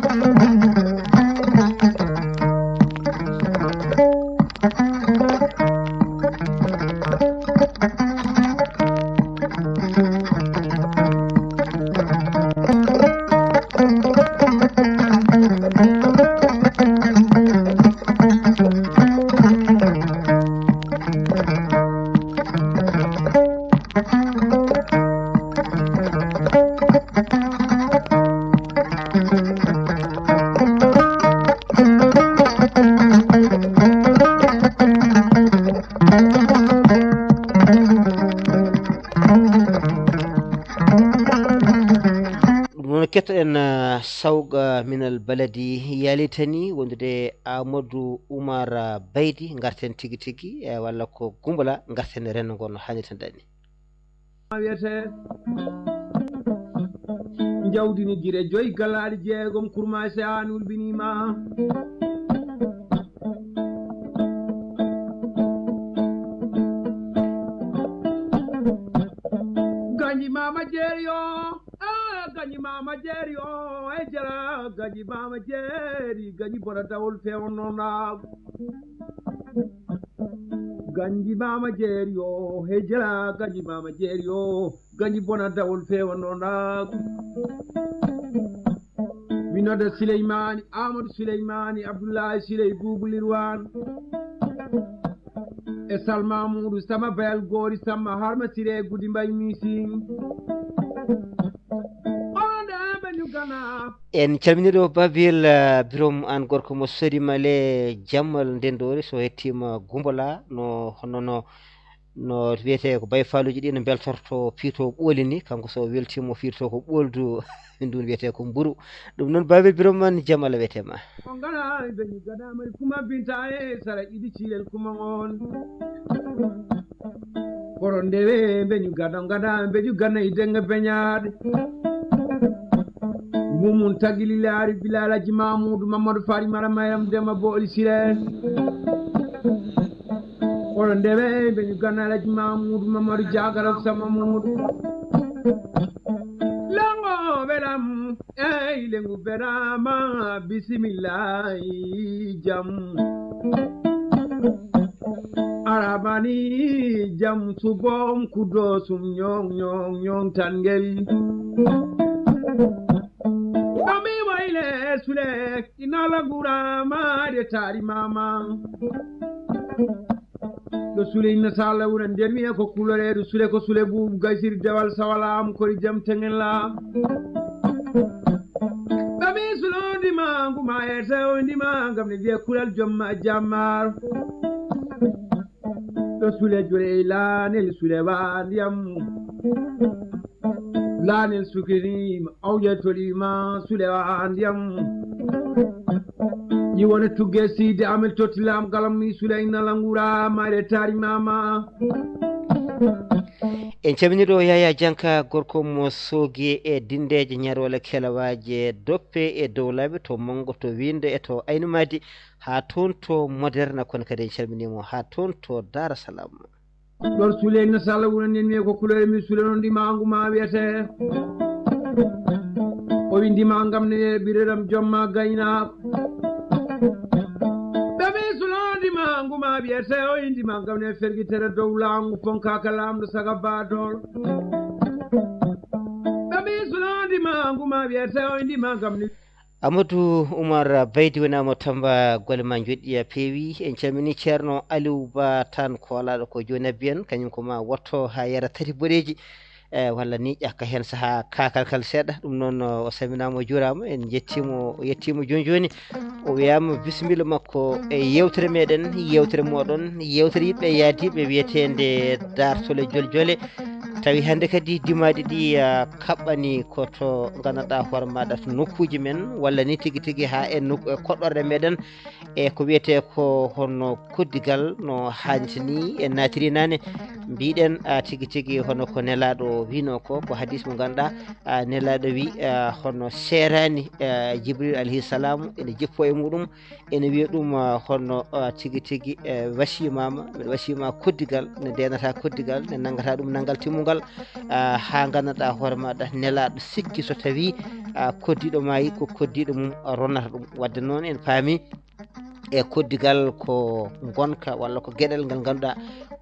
Kettoɗen, ah, sawqa minal baladi yalitani wondude Amadou Oumar, ah, Baydi, ngarten tigi tigi, eh, walla ko Gumbola, ngarten renndo ngo no hannirta daɗi. Wiyete jawdi ni gire joyi galaɗi jeegom kurma se an ulbinima. Ganji mama jeeri yo, ah, ganji mama jeeri yo, e jara ganji mama jeeri, ganji bona dawol fewno na. Ganji mama jeeri yo, e jara ganji mama jeeri yo, ganji bona dawol fewno na. Mi nodda Sileymani, Amadou Sileymani, Abdoulaye Siley Boubou Lirwane. E Salma Moudou, Sama Bayal Gori, Sama Harma Siré, Goudi Mbaye Missing. Onon ɓe ñu gana. En calminiɗo Babil, eh, Birom an gorko mo Sodimale Jammal Ndendoori, so hettima Gumbola, no, hono no, no wiyete ko Baye Falluji ɗi no beltorto piito ɓooli ni, kanko so weltimo fiirto ko ɓoldu, ɗum wiyete ko mburu. Ɗum noon Babil Birom an jam Allah wiyete ma. Ko ngana ɓe ñu gana mari kuma binta e sara idi cilel kuma on. Kono ndewe mbeñu gada gada mbeñu gana e denga beñaade. Mumum tagili laari bilalaji Mamoudou Mamadou Fari Mara Mayam Dema Booli Sire. Kono ndewe mbeñu gana alaji Mamoudou Mamadou Diagara Sama Mamoudou. Lango belam, ey lengu berama, bisimillahi jam. Arabani jam subom kudo sum nyong nyong nyong tangel. Kami waile sule inala gura ma de tari mama. Ɗo sule inna sala wura nder wiye ko kuloreedu sule ko sule buubu gaysiri dewal sawala am kori jam tengen la. Kami sulo ndima nguma e sewo ndima ngam ne wiye kulal jomma jammar. Ɗo sule jure e lanel sule wa ndiyam. Lanel sukirima awje tolima sule wa ndiyam. Yiwone tugge sidi amel totti lam galam mi sule inna langura mare tari mama. En caminiɗo Yaya Janka gorko mo soogi e dindeje ñarole kelawaje doppe e dowlaɓe to mongo to winde e to aynumadi ha toon to moderne kono kadi en calminimo ha toon to Dar Salam. Ɗon sulen no sala wona nen mi ko kulore mi sulen on ɗi mangu ma wiyete. O windi ma ngam ne biriram jomma gayna. Ɗami sulondi mangu ma wiyete o indi ma ngam ne fergitere dow langu fonkaka lamɗo saga badol. Ɗami sulondi mangu ma wiyete o indi ma ngam ne. Amadou Oumar Baydi wonama Tamba golle ma joɗɗi a peewi. En calmini ceerno Aliou Ba tan koolaɗo ko joni abbi en kañum ko ma wotto ha yara tati boɗeji. E walla ni ƴakka hen saaha kakal kal seeɗa ɗum noon o salminama o juurama en jettimo o yettima joni joni. O wiyama bisimilla makko e yewtere meɗen yewtere moɗon yewtere yiɗɓe yaadiɓe wiyetede dartole joljole. Tawi hannde kadi dimaɗi ɗi ah, kaɓɓani ko to gandanɗa hoore maɗa to nokkuji men walla ni tigui tigui ha e nokku e koɗɗorɗe meɗen. E ko wiyete ko hono koddigal no hanniti ni e natiri nane mbiɗen ah, tigui tigui hono ko nelaɗo wino ko ko hadis mo ganduɗa ah, nelaɗo wi ah, hono serani ah, jibril alayhi salam ene jippo e muɗum. Ene wiya ɗum ah, hono ah, tigi tigi e wasimama mbeɗa wasima koddigal ne ndenata koddigal ne nanggata ɗum nanngal timmugal. Ah, ha gandanɗa hoore maɗa nelaɗo sikki so tawi ah, koddiɗo maayi ko koddiɗo mum ronata ɗum wadde noon en paami. E koddigal ko gonka walla ko gueɗal ngal ganduɗa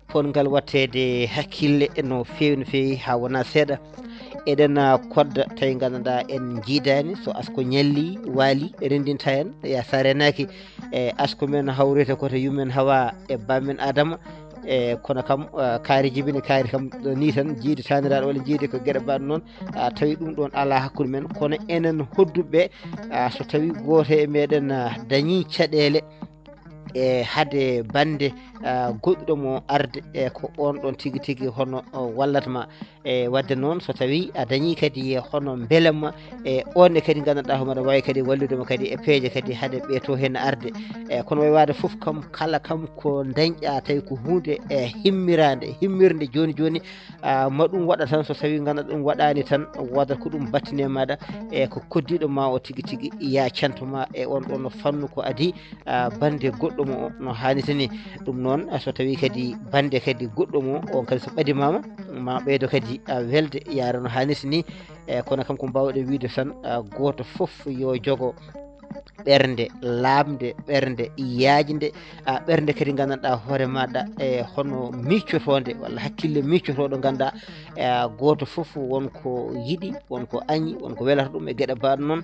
ponngal wattede hakkille no fewi no fewi ha wona seeɗa. Eɗen ah, kodda tawi gandanɗa en jiidani so asko ñalli waali rendinta en ya sa renaki. E asko men hawrete koto yummen hawa e bammen adama. E kono kam ah, kaari jibini kaari kam ɗo ni tan jiidi taniraɗo walla jiidi ko gueɗe mbaɗa noon. Ah, tawi ɗum ɗon ala hakkude men kono enen hodduɓe ah, so tawi goto e meɗen ah, dañi caɗele e hade bannde, ah, goɗɗo mo arde, e ko on ɗon tigi tigi hono, o, wallata ma. E wadde noon, so tawii a dañii kadi hono mbelamma, e on ne kadi nganndanɗaa homo aɗa waawi kadi wallude mo kadi e peeje kadi hade ɓe to heen arde. E kono wayi waade fof kam, kala kam ko dañƴaa tawi ko huunde e himmiraande, himmirnde jooni jooni, ah, ma ɗum waɗa tan, so tawii nganndanɗaa ɗum waɗaani tan, woodat ko ɗum battine maaɗa, e ko koddiiɗo ma o tigi tigi ya canto ma e on ɗon fannu ko adii, ah, bannde goɗɗo mo o no haanirta ni. Ɗum noon, ah, so tawii kadi bannde kadi goɗɗo mo on kadi so ɓadimaama, ma ɓeydo kadi, ah, welde yaara no haanirta ni. E kono kam ko mbaawɗen wiide tan, ah, gooto fof yo jogo ɓernde laaɓnde, ɓernde yaajnde, ah, ɓernde kadi nganndanɗaa hoore maaɗa e hono miccotoonde walla hakkille miccotooɗo ngannduɗaa, e, ah, gooto fof won ko yiɗi, won ko añi, won ko welata ɗum e geɗe mbaɗ noon.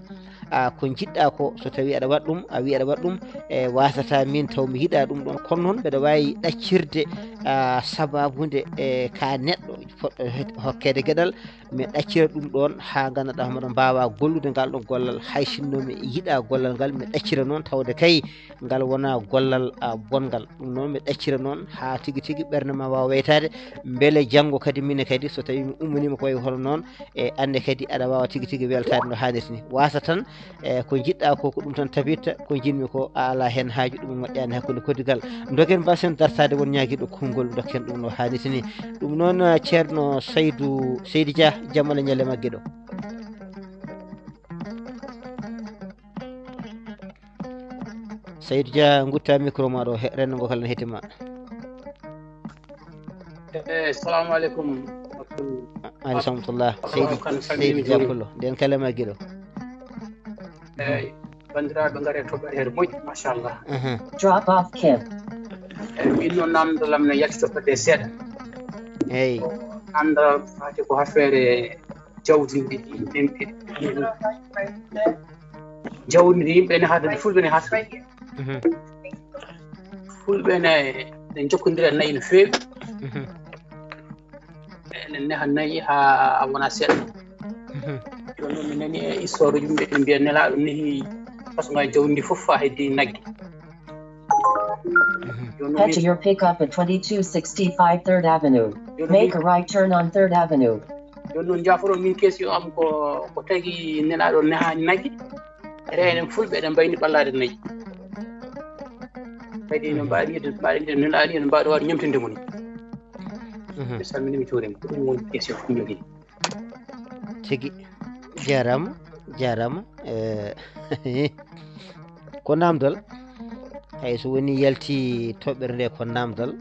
Ah, ko njiɗɗaa ko, so tawii aɗa waɗ ɗum, a wii aɗa waɗ ɗum, e wasata min taw mi yiɗaa ɗum ɗoon. Kono noon mbeɗa waawi ɗaccirde, ah, sabaabu nde, e, ka neɗɗo fotɗo het-, hokkeede geɗal, mi ɗaccira ɗum ɗoon haa nganndanɗaa homo mbaawaa gollude ngal ɗoon gollal, hay sinno mi yiɗaa gollal ngal, mi ɗaccira noon tawde kay ngal wonaa gollal, ah, bonngal. Ɗum noon mi ɗaccira noon haa tigi tigi ɓernde ma waawa weytaade, mbele janngo kadi mine kadi so tawii mi ummaniima ko wayi hono noon, e annde kadi aɗa waawa tigi tigi weltaade no haanirta ni. Wasa tan, e ko njiɗɗaa ko, ko ɗum tan tabitta, ko njiɗmi ko a alaa heen haaju, ɗum moƴƴaani hakkunde koddigal. Dogen mbasen dartaade won ñaagiiɗo konngol, dokken ɗum no haanirta ni. Ɗum noon, eh, Ceerno Saydu, Seydi Dia, jam Allah ñalle ma giɗo. Saydu Dia, ngutta micro ma ɗo, he-, renndo ngo kala ne heɗii ma. Eh, salamu aleykum. Aleykum salam. Seydi, Seydi Dia Pullo, nden kala ma giɗo. Eeyi, banndiraaɓe, ngare toɓɓere heɗo moƴƴi, machallah. Aha. Drop off Kim. Eeyi, min noon, naamndal am ne yalti toɓɓere seeɗa. Eeyi. Naamndal am faati ko affaire jawdi ndi, ndi, ndi. Jawdi ndi yimɓe ne haɗa, fulɓe ne haɗa. Mhm. Fulɓe ne, ne njokkondira nayi no feewi. Mhm. Enen neha nayi haa wona seeɗa. Mhm. Jooni noon mi nani e histoire uji ɓe mbiya nelaaɗo nehi façon ngaji jawdi ndi fof faa heddi nagge. Mhm. Jooni noon Head to min your pickup at twenty-two sixty-five Third Avenue. Jooni noon Make min a right turn on Third Avenue. Jooni noon jaafoɗon min question am ko, ko tagi nelaaɗo nehaani nagge? Ere enen fulɓe eɗen mbayni ɓallaade nayi. Kadi no mbaɗi, mbaɗi, nelaaɗo ene mbaɗo waɗ ñamtinde mo ni. Mhm. Mi salmini, mi juurima. Ko ɗum woni question ko mi jogii. Tigi. Jaaraama, jaaraama. Eh, ko naamdal. Hay so woni yalti toɓɓere nde ko naamdal.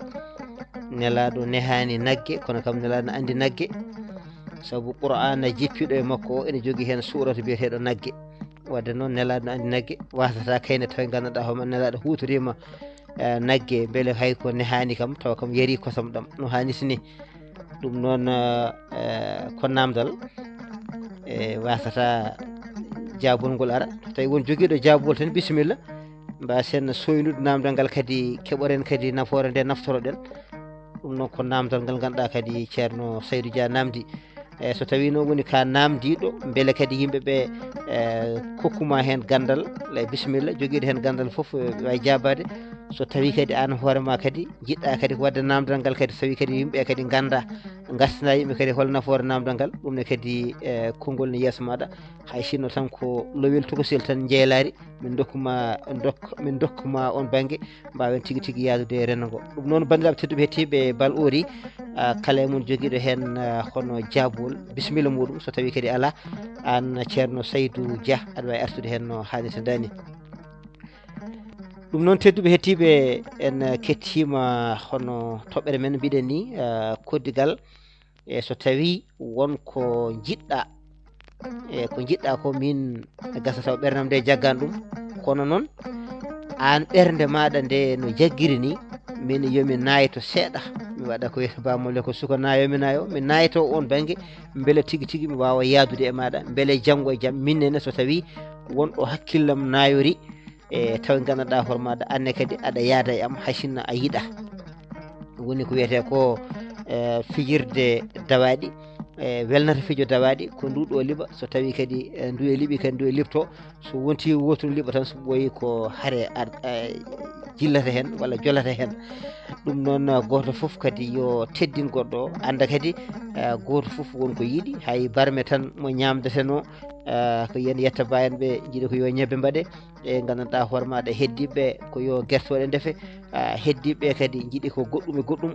Nelaaɗo nehaani nagge, kono kam nelaaɗo ne anndi nagge. Sabu Qur'aana jippiiɗo e makko o ene jogii heen suurata biyeteeɗo Nagge. Wadde noon nelaaɗo ne anndi nagge, wasata kayne tawi nganndanɗaa hooma nelaaɗo huutoriima, eh, nagge, mbele hay ko nehaani kam, tawa kam yarii kosam ɗam no haanirta ni. Ɗum noon, eh, ko naamdal, e wasata jaabol ngol ara. So tawii won jogiiɗo jaabol tan, bisimilla. Mbaasen soynude naamndal ngal kadi, keɓoren kadi nafoore nde naftoroɗen. Ɗum noon ko naamndal ngal ngannduɗaa kadi Ceerno Saydu Dia naamndi. E so tawii noon woni ka naamndiiɗo, mbele kadi yimɓe ɓe, e, kokkuma heen ganndal, e, bisimilla, jogiiɗo heen ganndal fof, e, wawi jaabaade. So tawii kadi aan hoore ma kadi njiɗɗa kadi ko waɗde naamndal ngal kadi, so tawii kadi yimɓe kadi ngannda, ngartina yimɓe kadi hol nafoore naamndal ngal, ɗum ne kadi, e, konngol ne yeeso maaɗa. Hay sinno tan ko lowel tokosel tan njeelaari, min dokkuma, ndok-, min dokkuma on bannge, mbaawen tigi tigi yaadude e renndo ngo. Ɗum noon, banndiraaɓe tedduɓe, hettiiɓe Bal Ori, ah, kala e mon jogiiɗo heen, ah, hono jaabol, bisimilla muɗum, so tawii kadi alaa, aan Ceerno Saydu Dia, aɗa waawi artude heen no haanirta ni. Ɗum noon, tedduɓe hettiiɓe, en kettiima hono toɓɓere men, mbiɗen ni, ah, koddigal. E so tawii won ko njiɗɗaa, e ko njiɗɗaa ko, min gasa taw ɓernde am nde jaggan ɗum. Kono noon, aan ɓernde maaɗa nde no jaggiri ni, min yo mi naayto seeɗa. Mi waɗa ko wiyata Bamole ko suka naayo mi naayo. Mi naayto on bannge, mbele tigi tigi mi waawa yaadude e maaɗa, mbele janngo e jam, min nene so tawii won ɗo hakkillam naayori, e tawi nganndanɗaa hoore maaɗa, aan ne kadi aɗa yaada e am, hay sinno a yiɗaa. Woni ko wiyetee ko, e, fijirde dawaaɗi, e, welnata fijo dawaaɗi, ko ndu ɗo liɓa, so tawii kadi, e, ndu e liɓi kadi, ndu e liɓto, so wonti wootu liɓa tan, so ɓooyi ko hare ar-, e, jillata heen walla jolata heen. Ɗum noon, gooto fof kadi yo teddin goɗɗo o, annda kadi gooto fof won ko yiɗi. Hay barme tan mo ñaamdetenoo, ko yen yetta mbayen ɓe njiɗi ko yo ñebbe mbaɗe, e nganndanɗaa hoore maaɗa heddiiɓe ko yo gertooɗe ndefe. Heddiiɓe kadi njiɗi ko goɗɗum e goɗɗum.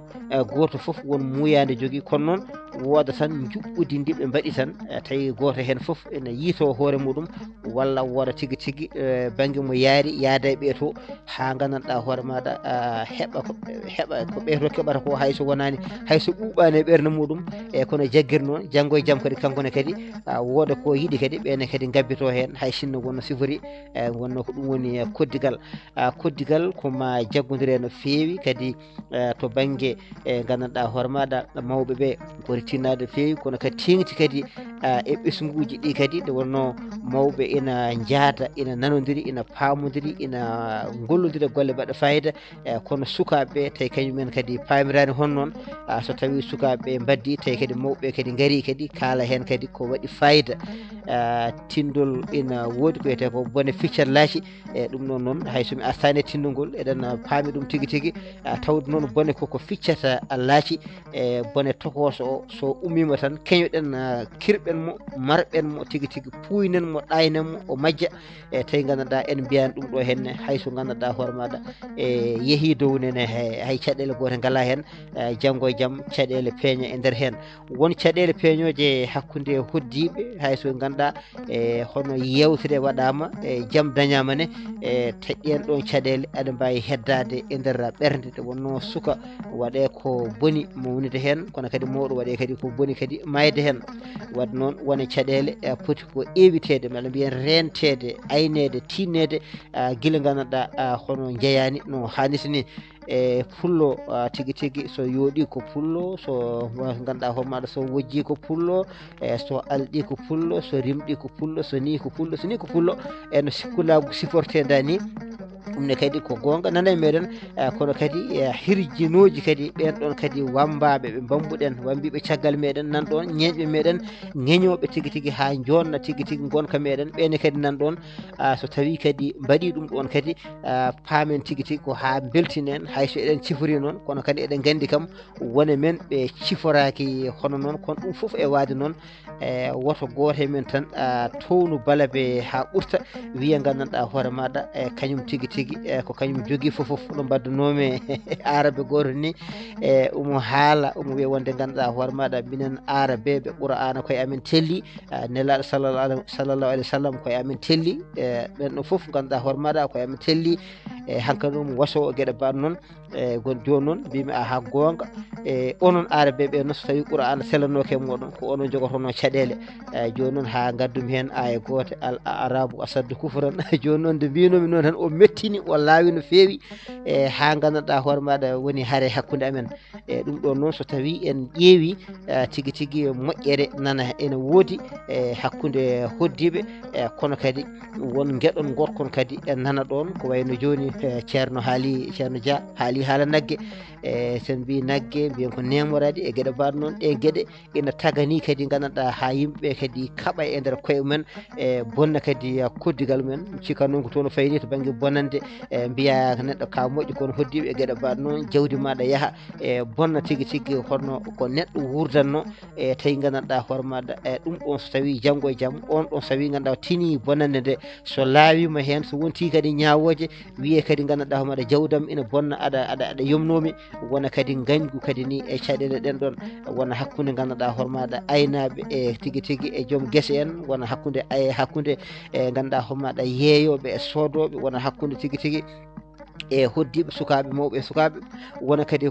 Gooto fof won muuyaande jogii, kono noon wooda tan njuɓɓudi ndi ɓe mbaɗi tan, tawi gooto heen fof ene yiitoo hoore muɗum, walla wooda tigi tigi bannge mo yaari yaada e ɓee to, haa nganndanɗaa hoore maaɗa heɓa ko heɓa ko ɓee to keɓata ko, hay so wonaani, hay so ɓuuɓaani e ɓernde muɗum. E kono jaggir noon, janngo e jam kadi kanko ne kadi wooda ko yiɗi kadi, ɓeen ne kadi ngabbitoo heen, hay sinno wonno sifori. E wonno ko ɗum woni koddigal. Koddigal ko ma jaggondir e no feewi kadi to bannge, e nganndanɗaa hoore maaɗa mawɓe ɓe poti tinnaade no feewi, kono kadi teeŋti kadi e ɓesnguuji ɗi kadi, nde wonnoo mawɓe ina njaada, ina nanondiri, ina paamondiri, ina ngollondira golle mbaɗa fayida. E kono sukaaɓe ɓe tawi kañum en kadi paamiraani hono noon. So tawii sukaaɓe ɓe mbaddii, tawi kadi mawɓe ɓe kadi ngarii kadi kaala heen kadi ko waɗi fayida. Tinndol ina woodi ko wiyetee ko bone ficcat laaci. E ɗum ɗoon noon, hay so mi artaani e tinndol ngol, eɗen paami ɗum tigi tigi. Tawde noon bone koko ficcata laaci, e bone tokooso o, so ummiima tan keñoɗen, kirɓen mo, marɓen mo tigi tigi, puuynen mo, ɗaaynen mo, o majja. E tawi nganndanɗaa en mbiyaani ɗum ɗo henne, hay so nganndanɗaa hoore maaɗa e yehii dow nene, hay caɗeele goote ngalaa heen. E janngo e jam caɗeele peeña e nder heen. Won caɗeele peeñooje hakkunde hoɗdiiɓe, hay so ngannduɗaa e hono yeewtere waɗaama, e jam dañaama ne, e taƴƴen ɗoon caɗeele aɗa mbaawi heddaade e nder ɓernde, nde wonnoo suka waɗee ko boni mawnude heen, kono kadi mawɗo waɗee kadi ko boni kadi maayde heen. Waɗde noon wone caɗeele e poti ko ƴeewiteede, malla mbiyen reenteede, ayneede, tiinneede, gila nganndanɗaa hono njeyaani no haanirta ni. E pullo, tigi tigi, so yooɗii ko pullo, so ngannduɗaa hoore maaɗa so wojjii ko pullo, e so alɗii ko pullo, so rimɗii ko pullo, so nii ko pullo, so nii ko pullo. E no sikkulaagu sifortee ndaa ni, ɗum ne kadi ko goonga nana e meɗen. E kono kadi e hirjinooji kadi ɓeen ɗoon kadi wammbaaɓe ɓe mbambuɗen, wambiiɓe caggal meɗen nan ɗoon, ñeeñɓe meɗen, ŋeñooɓe tigi tigi haa njoonna tigi tigi ngonka meɗen, ɓeen ne kadi nan ɗoon. So tawii kadi mbaɗii ɗum ɗoon kadi, paamen tigi tigi ko haa mbeltinen, hay so eɗen ciforii noon, kono kadi eɗen nganndi kam wone men ɓe ciforaaki hono noon, kono ɗum fof e waade noon. E woto gooto e men tan townu balabe haa ɓurta, wiya nganndanɗaa hoore maaɗa e kañum tigi tigi, e ko kañum jogii fof fof no mbaddunoomi aarabe gooto ni. E omo haala, omo wiya wonde nganndanɗaa hoore maaɗa minen aarabe ɓe Qur'aana koye amen telli, nelaaɗo sallallahu alayhi wa sallam koye amen telli, e ɓeen ɗo fof nganndanɗaa hoore maaɗa koye amen telli. E hankadi omo wasoo geɗe mbaɗ noon. E gon jooni noon mbimi aha goonga, e onon aarabe ɓe noon so tawii Qur'aana sellanooka e mooɗon ko onon njogotonoo caɗeele. E jooni noon haa ngaddumi heen aaya goote, al a'rabu asaddu kufran. Jooni noon nde mbinoomi noon tan o mettini, o laawi no feewi. E haa nganndanɗaa hoore maaɗa woni hare hakkunde amen. E ɗum ɗoon noon so tawii en ƴeewi, e tigi tigi moƴƴere nana ene woodi e hakkunde hoɗdiiɓe, e kono kadi won ngeɗon ngotkon kadi e nana ɗoon, ko wayno jooni e ceerno haali, ceerno Dia haali haala nagge. E so en mbii nagge, mbiyen ko neemoraɗi e geɗe mbaɗ noon. Ɗe geɗe ina tagani kadi nganndanɗaa haa yimɓe kadi kaɓa e nder koye mumen e bonna kadi koddigal mumen. Cikka noon ko toon o fayni to bannge bonande, e mbiya neɗɗo ka moƴƴo kono hoɗdiiɓe e geɗe mbaɗ noon, jawdi maaɗa yaha e bonna tigi tigi hono ko neɗɗo wuurdanno. E tawi nganndanɗaa hoore maaɗa e ɗum ɗoon so tawii janngo e jam on ɗoon so tawii nganndanɗaa tinii bonande nde, so laawiima heen, so wontii kadi ñaawooje, wiyee kadi nganndanɗaa hoore maaɗa jawdam ina bonna, aɗa aɗa aɗa yomnoomi. Wona kadi ngañgu kadi ni e caɗeele ɗen ɗoon, wona hakkunde nganndanɗaa hoore maaɗa aynaaɓe e tigi tigi e joom gese en, wona hakkunde ay hakkunde e nganndanɗaa hoore maaɗa yeeyooɓe e soodooɓe, wona hakkunde tigi tigi e hoɗdiiɓe sukaaɓe mawɓe e sukaaɓe. Wona kadi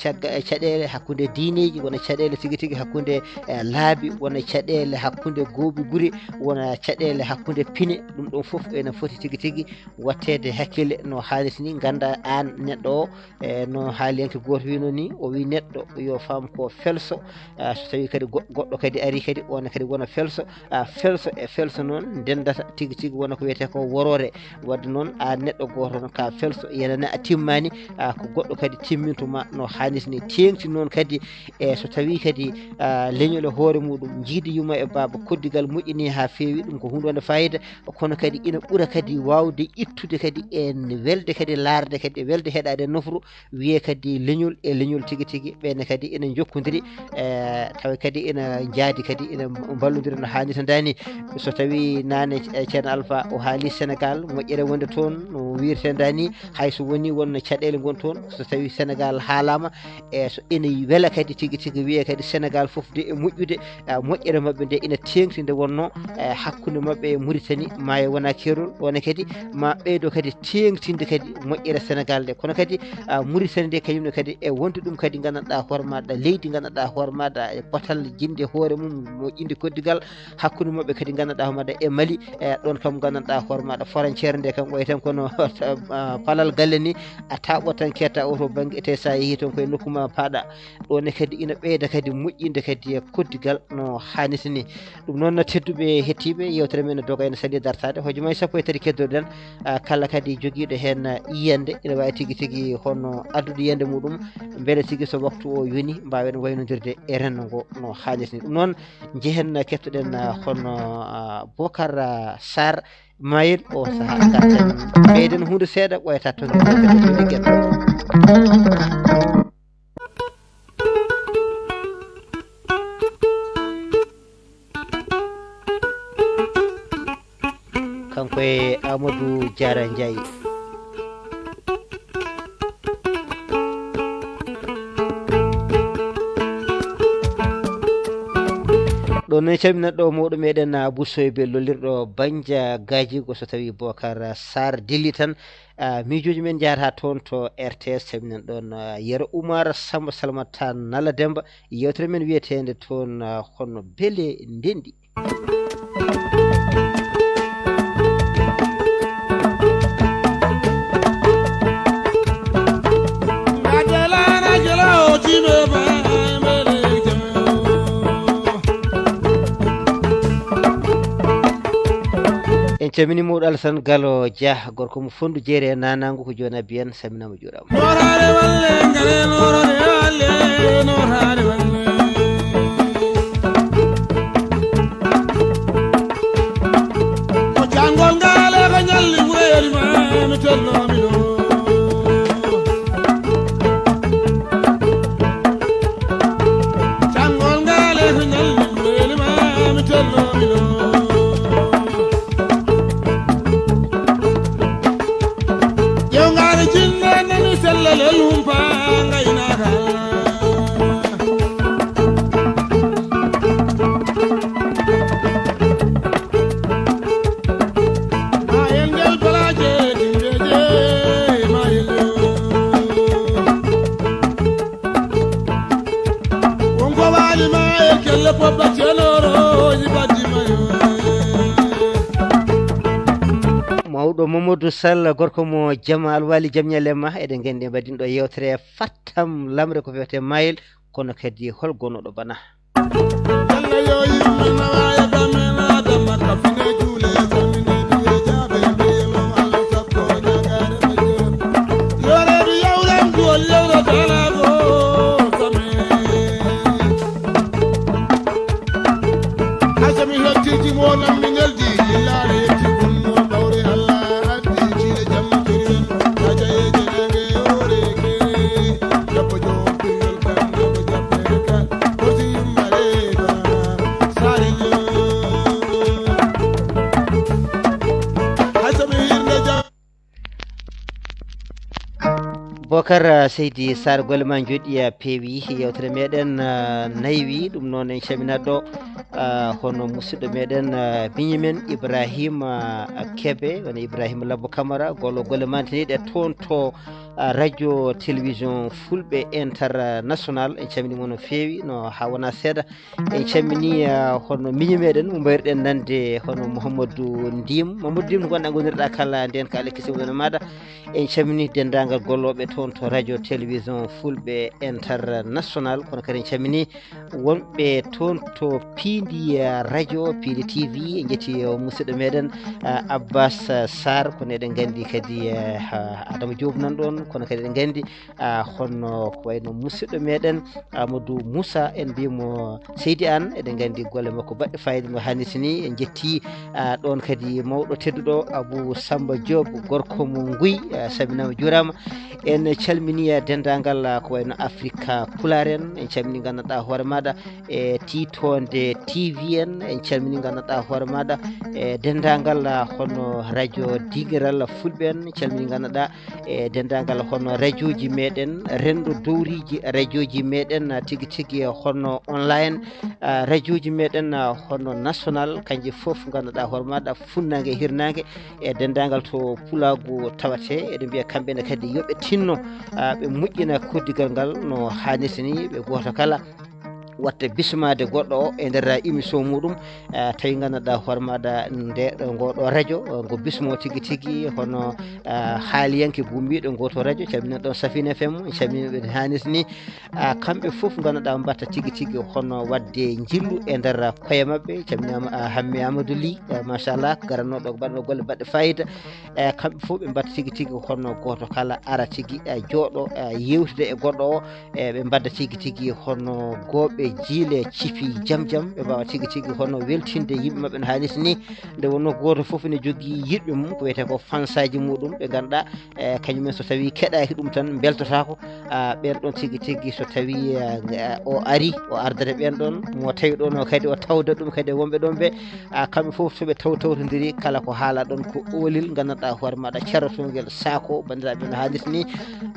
cagga e caɗeele hakkunde diineeji, wona caɗeele tigi tigi hakkunde e laabi, wona caɗeele hakkunde gooɓi gure, wona caɗeele hakkunde pine. Ɗum ɗoon fof ene foti tigi tigi watteede hakkille no haanirta ni, ngannda aan neɗɗo o, e no haaliyanke gooto wiino ni, o wii neɗɗo yo faam ko felso. So tawii kadi go- goɗɗo kadi arii kadi, oon kadi wona felso. Felso e felso noon ndenndata tigi tigi, wona ko wiyetee ko woroore. Waɗde noon aan neɗɗo gooto noon ka felso, Yenana a timmaani, a ko goɗɗo kadi timminto ma no haanirta ni. Teeŋti noon kadi, e so tawii kadi, a, leñol e hoore muuɗum, njiidi yumma e baaba, koddigal moƴƴini haa feewi, ɗum ko huunde wonde faayiida, kono kadi ina ɓura kadi waawde ittude kadi e welde kadi laarde kadi, e welde heɗaade nofru, wiyee kadi leñol e leñol tigi tigi, ɓeene kadi ina njokkondiri, e, tawa kadi ina njaadi kadi ina mballondira no haanirta ni. So tawii naane, e, Ceerno Alfa o haali Senegaal, moƴƴere wonde toon, no wiirtee ni, hay so wonii wonno caɗeele ngon toon, so tawii Senegaal haalaama, e, so ina wela kadi tigi tigi wiyee kadi Senegaal fof de e moƴƴude, e, moƴƴere maɓɓe nde ina teeŋti nde wonnoo, e, hakkunde maɓɓe e Muritani, maayo wona keerol, ɗoon ne kadi ma ɓeydo kadi teeŋtinde kadi moƴƴere Senegaal nde. Kono kadi, a, Muritani nde kañum ne kadi e wonde ɗum kadi nganndanɗaa hoore maaɗa, leydi nganndanɗaa hoore maaɗa e potal jinde hoore mum, moƴƴinde koddigal hakkunde maɓɓe kadi nganndanɗaa hoore maaɗa e Mali, e ɗoon kam nganndanɗaa hoore maaɗa frontière nde kam wayi tan kono, a, palal galle ni, a taaɓo tan ketta o to bannge, te so a yehii toon koye nokku ma paaɗa. Ɗoon ne kadi ina ɓeyda kadi moƴƴinde kadi e koddigal no haanirta ni. Ɗum noon, tedduɓe hettiiɓe, yeewtere men ne doga ene sali dartaade. Hojomaaji sappo e tati keddoɗen, a, kala kadi jogiiɗo heen, a, yiyannde, ina waawi tigi tigi hono addude yiyannde muɗum, mbele tigi so waktu o yoni, mbaawen waynondirde e renndo ngo no haanirta ni. Ɗum noon, njehen kettoɗen, a, hono, a, Bokar, a, Sarr, Mayel o sahaa. Katen ɓeyden huunde seeɗa, ɓooyata toon liggen. Kanko e Amadou Diarra Ndiaye. Ɗo ne calmina ɗo mawɗo meɗen, a, Bousso e Bello lirɗo Banja Gajigo, so tawi Bokar Sarr dilli tan, a, miijooji men njaata toon to R T S, calminen ɗoon, a, Yero Oumar Samba Salamata Nala Demba, yewtere men wiyeteende toon, a, hono Bele Ndendi. En calmini mawɗo Alassane Galo Dia, gorko mo Fondu Jeere e Nanangu ko jooni Abiyan, salminaama, juuraama. Nooraare walle, ngare nooraare walle, nooraare walle. Ko janngol ngaale ko ñalli ngureyri ma mi telloomi ɗo. Janngol ngaale ko ñalli ngureyri ma mi telloomi ɗo. Ƴeewngaare jinne nani sellal e lumpa ngaynaaka. Ma en ngel balaaje timbeeje, ma en ngel. Wonko waali ma e kelle pobba cenoro yibaddi mayo. Mawɗo Mamadou Sall, gorko mo Jama Alwali, jam ñalle ma. Eɗen nganndi mbaɗɗinɗo yewtere fattam lamre ko fewte mayel, kono kadi hol gonnoɗo bana? Yalla yo yimɓe nawa e bamen Adama kafine juule salmine duwe jaabe mbiye mo Allah sakko ñagaare majjere. Yoreedu yawren duwol yawro dalago same. Asami hettiji mo nammi neldi, lillaare yetti ɗum mo ɓawre Allah addi, jiiɗe jam toriren, kaja e janaage yoore kere, jabbo joom piriyol kan, jabbo jabbere kan, korsi yummare ba, saare ñoo. Asami hirnde jam. Bokar, ah, Seydi Sarr, golle ma njooɗi, ah, peewi. Yewtere meɗen, ah, naywi, ɗum noon en calminat ɗo, ah, hono musidɗo meɗen, ah, miñi men Ibrahima, ah, Kebe, woni Ibrahima Labbo Camara, golo golle mantiniɗe toon to ah, radio télévision fulɓe international. En calminii mo no feewi, no haa wonaa seeɗa. En calminii, ah, hono miñi meɗen mo mbayruɗen nande hono Mouhamadou Ndim. Mamadou Ndim, no ngonɗaa, ngonirɗaa kala ndeen ka Alekisi wonana maɗa. En calminii denndaangal gollooɓe toon to radio télévision fulɓe international, kono kadi en calminii wonɓe toon to Piindi, eh, radio, Piindi T V. En njetti, eh, musidɗo meɗen, eh, Abbas, eh, Sarr, kono eɗen nganndi kadi, eh, ha-, Adama Diop nan ɗoon, kono kadi eɗen nganndi, ah, hono ko wayno musidɗo meɗen Amadou Moussa, en mbiyii mo Seydi Anne, eɗen nganndi golle makko baɗɗe fayida no hannirta ni. En njetti, ah, ɗoon kadi mawɗo tedduɗo Abou Samba Diop, gorko mo Nguy, ah, salminaama, juuraama. En calminii, ah, denndaangal, ah, ko wayno Afrika Pulaar en, en calminii, nganndanɗaa hoore maaɗa, e tiitoonde T V en, en calminii, nganndanɗaa hoore maaɗa, e denndaangal, ah, hono radio Dingiral Fulɓe en, en calminii, nganndanɗaa, e denndaangal hono radiooji meɗen, renndo dowriiji radiooji meɗen, ah, tigi tigi hono online, ah, radiooji meɗen, ah, hono national, kanji fof, nganndanɗaa hoore maaɗa, funnaange e hirnaange, e denndaangal to Pulaagu tawetee, eɗen mbiya kamɓe ne kadi yo ɓe tinno, ah, ɓe moƴƴina koddigal ngal no haanirta ni, ɓe gooto kala watta bismaade goɗɗo o e nder émission muɗum, ah, tawi nganndanɗaa hoore maaɗa nde ɗo, ngo ɗo radio, ah, ngo bismo tigi tigi hono, ah, haaliyanke gummiiɗo ngo to radio, calminen ɗoon Safina F M, calminen ɓe no haanirta ni. Ah, kamɓe fof nganndanɗaa mbatta tigi tigi hono waɗde njillu e nder koye maɓɓe. Calminaama, ah, Hammi Amadou Ly, ah, machallah, garanooɗo ko mbaɗnoo golle baɗɗe fayida. Eh, kamɓe fof ɓe mbatta tigi tigi hono gooto kala ara tigi, eh, jooɗo, eh, yewtida e goɗɗo o. Eh, ɓe mbadda tigi tigi hono gooɓe jiile cipi jam jam, ɓe mbaawa tigi tigi hono weltinde yimɓe maɓɓe no haanirta ni. Nde wonnoo gooto fof ene jogii yiɗɓe mum, ko wiyetee ko fansaaji muɗum, ɓe ngannduɗaa, eh, kañum en so tawii keɗaaki ɗum tan mbeltotaako. Ah, ɓeen ɗoon tigi tigi so tawii, ah, o arii, o ardata ɓeen ɗoon, mo tawi ɗoon o kadi o tawda ɗum kadi e wonɓe ɗoon ɓe. Ah, kamɓe fof so ɓe taw-, tawtondiri, kala ko haalaa ɗoon ko oolel, nganndanɗaa hoore maaɗa carotongel saako, banndiraaɓe, no haanirta ni.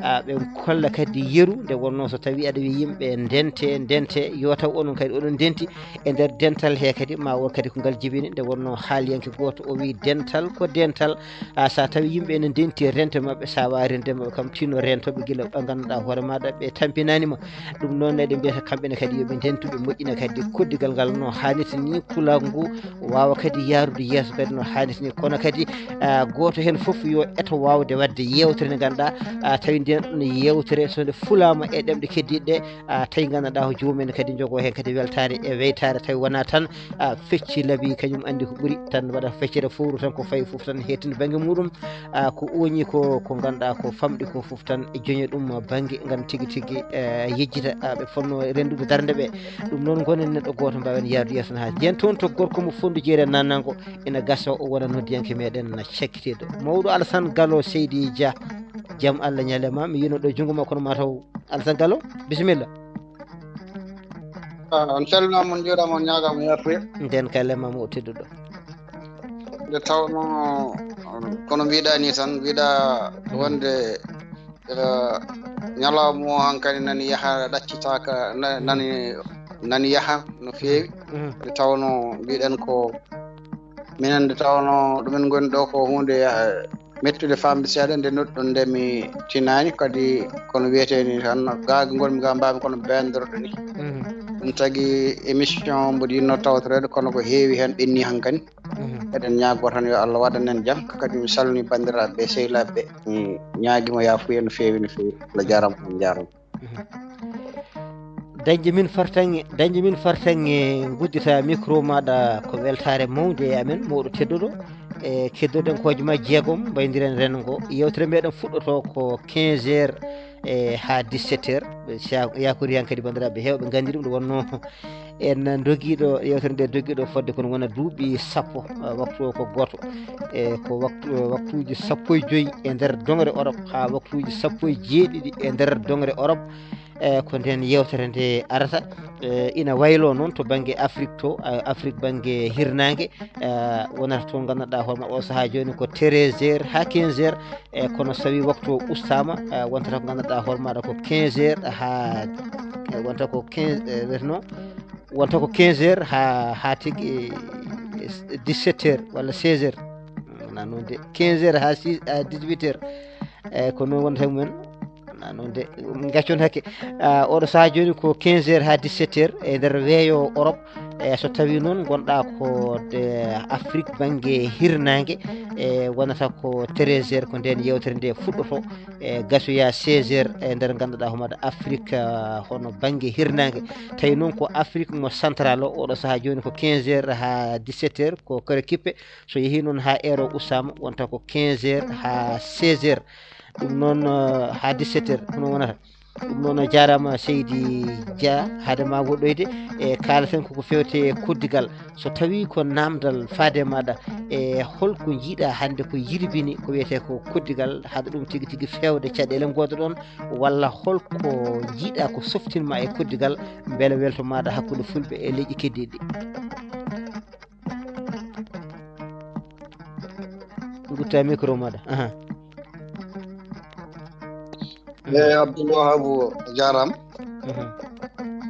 Ah, ɓe kolla kadi yeru, nde wonnoo so tawii aɗa wiya yimɓe ndente, ndente, yo taw onon kadi oɗon ndenti e nder dental he kadi, ma won kadi ko ngal jibini, nde wonnoo haaliyanke gooto o wiyi dental ko dental. Ah, so tawii yimɓe ene ndenti e rente maɓɓe, so a waawii rente maɓɓe kam, tinno rentooɓe gila ɓe nganndanɗaa hoore maaɗa ɓe tampinaani ma. Ɗum noon, eɗen mbiyata kamɓe ne kadi yo ɓe ndentu, ɓe moƴƴina kadi koddigal ngal no haanirta ni, pulaagu ngu waawa kadi yahrude yeeso kadi no haanirta ni. Kono kadi, ah, gooto heen fof yo eto waawde waɗde yeewtere nde ngannduɗaa, ah, tawi ndeen ɗoon yeewtere so nde fulaama e ɗemɗe keddiiɗe ɗe, ah, tawi nganndanɗaa ko joomum en kadi njogoo heen kadi weltaare e weytaare, tawi wonaa tan, ah, fecci laabi kañum anndi ko ɓuri tan waɗa feccere fowru tan ko fayi fof tan hettini bannge muɗum. Ah, ko ooñi ko, ko ngannduɗaa ko famɗi ko fof tan e joña ɗum bannge ngam tigi tigi, eh, yejjita, ah, ɓe fotnoo renndude darnde ɓe. Ɗum noon ngonen neɗɗo gooto mbaawen yahrude yeeso no haanirta. Nden toon to gorko mo Fonndu Jeeri Naannango, ina gasa o wona noddiyanke meɗen na cakkitiiɗo. Mawɗo Alassane Gallo Seydi Dia, jam Allah ñaale ma, mi yiino ɗo junngo ma kono mataw Alassane Gallo, bisimilla. Ah, on calminaama, on njuuraama, on ñaagaama yaafuya. Nden kay lema mo o tedduɗo. Nde tawnoo, kono mbiɗa ni tan, mbiɗa wonde, eh, ñalawma o hankadi nani yaha ɗaccitaaka, na-, nani, nani yaha no feewi. Mhm. Nde tawnoo mbiɗen ko minen, nde tawnoo ɗumen ngoni ɗo ko huunde, eh, mettude famɗi seeɗa nde nuɗɗo nde mi tinaani kadi kono wiyetee ni tan gaagi ngonmi ga mbaami kono bendorɗo ni. Mhm. Ɗum tagi émission mboɗo yinno tawtoreede kono ko heewi heen ɓenni hankadi. Mhm. Eɗen ñaagoo tan yo Allah waɗan en jam. Kadi mi salmini banndiraaɓe ɓe, sehilaaɓe ɓe. Mi ñaagii mo yaafuya no feewi, no feewi. Allah jaaraama, on njaaraama. Mhm. Dañde min fartaŋŋe, dañde min fartaŋŋe nguddita micro maaɗa ko weltaare mawnde e amen, mawɗo tedduɗo. E keddoɗen kooƴe ma jeegom, mbaydiren rengo. Yeewtere meɗen fuɗɗoto ko quinze heures, e haa dix-sept heures. Ɓe sa-, yakori han kadi banndiraaɓe heewɓe nganndi ɗum, nde wonnoo en ndogiiɗo, yeewtere nde dogiiɗo fodde kono wona duuɓi sappo, eh, waktu o ko gooto. E ko waktu, waktuuji sappo e joy e nder doŋre Europe haa waktuuji sappo e jeeɗiɗi e nder doŋre Europe. E ko nden yeewtere nde arata. E ina wayloo noon to bannge Afrik to, eh, Afrik bannge hirnaange, eh, wonata to nganndanɗaa hoore ma o sahaa jooni ko treize heures haa quinze heures. E kono so tawii waktu o ustaama, eh, wontata ko nganndanɗaa hoore maaɗa ko quinze heures haa, eh, wonta ko quinze, eh, wiyeteno, wonta ko quinze heures haa, haa tigi, eh, dix-sept heures walla seize heures. Wonaa noon de, quinze heures haa six, haa dix-huit heures. Eeyi, ko noon wonata e mumen. Ah, noon de, min ngaccoon hakke. Ah, oɗo sahaa jooni ko quinze heures haa dix-sept heures e nder weeyo Europe. E so tawii noon ngonɗaa ko de Afrique bannge hirnaange, e wonata ko treize heures ko ndeen yeewtere nde fuɗɗoto, e gasoya seize heures e nder ngannduɗaa homaɗa Afrique, ah, hono bannge hirnaange. Tawi noon ko Afrique mo central o, oɗo sahaa jooni ko quinze heures haa dix-sept heures ko kare kippe. So yehii noon haa heure o ustaama, wonta ko quinze heures haa seize heures. Ɗum noon, eh, haa dix-sept heures, hono wonata. Ɗum noon, a jaaraama seydi Dia, hade ma woɗɗoyde, e kaalaten koko feewte e koddigal. So tawii ko naamndal faade e maaɗa, e holko njiiɗaa hannde ko yirbini ko wiyetee ko koddigal, hade ɗum tigi tigi feewde caɗeele ngooda ɗoon, walla holko njiiɗaa ko softinma e koddigal, mbele welto maaɗa hakkunde fulɓe e leƴƴi keddiiɗi? Ngutta micro maɗa. Aha. Eyi, Abdoul Wahab, a jaaraama. Mhm.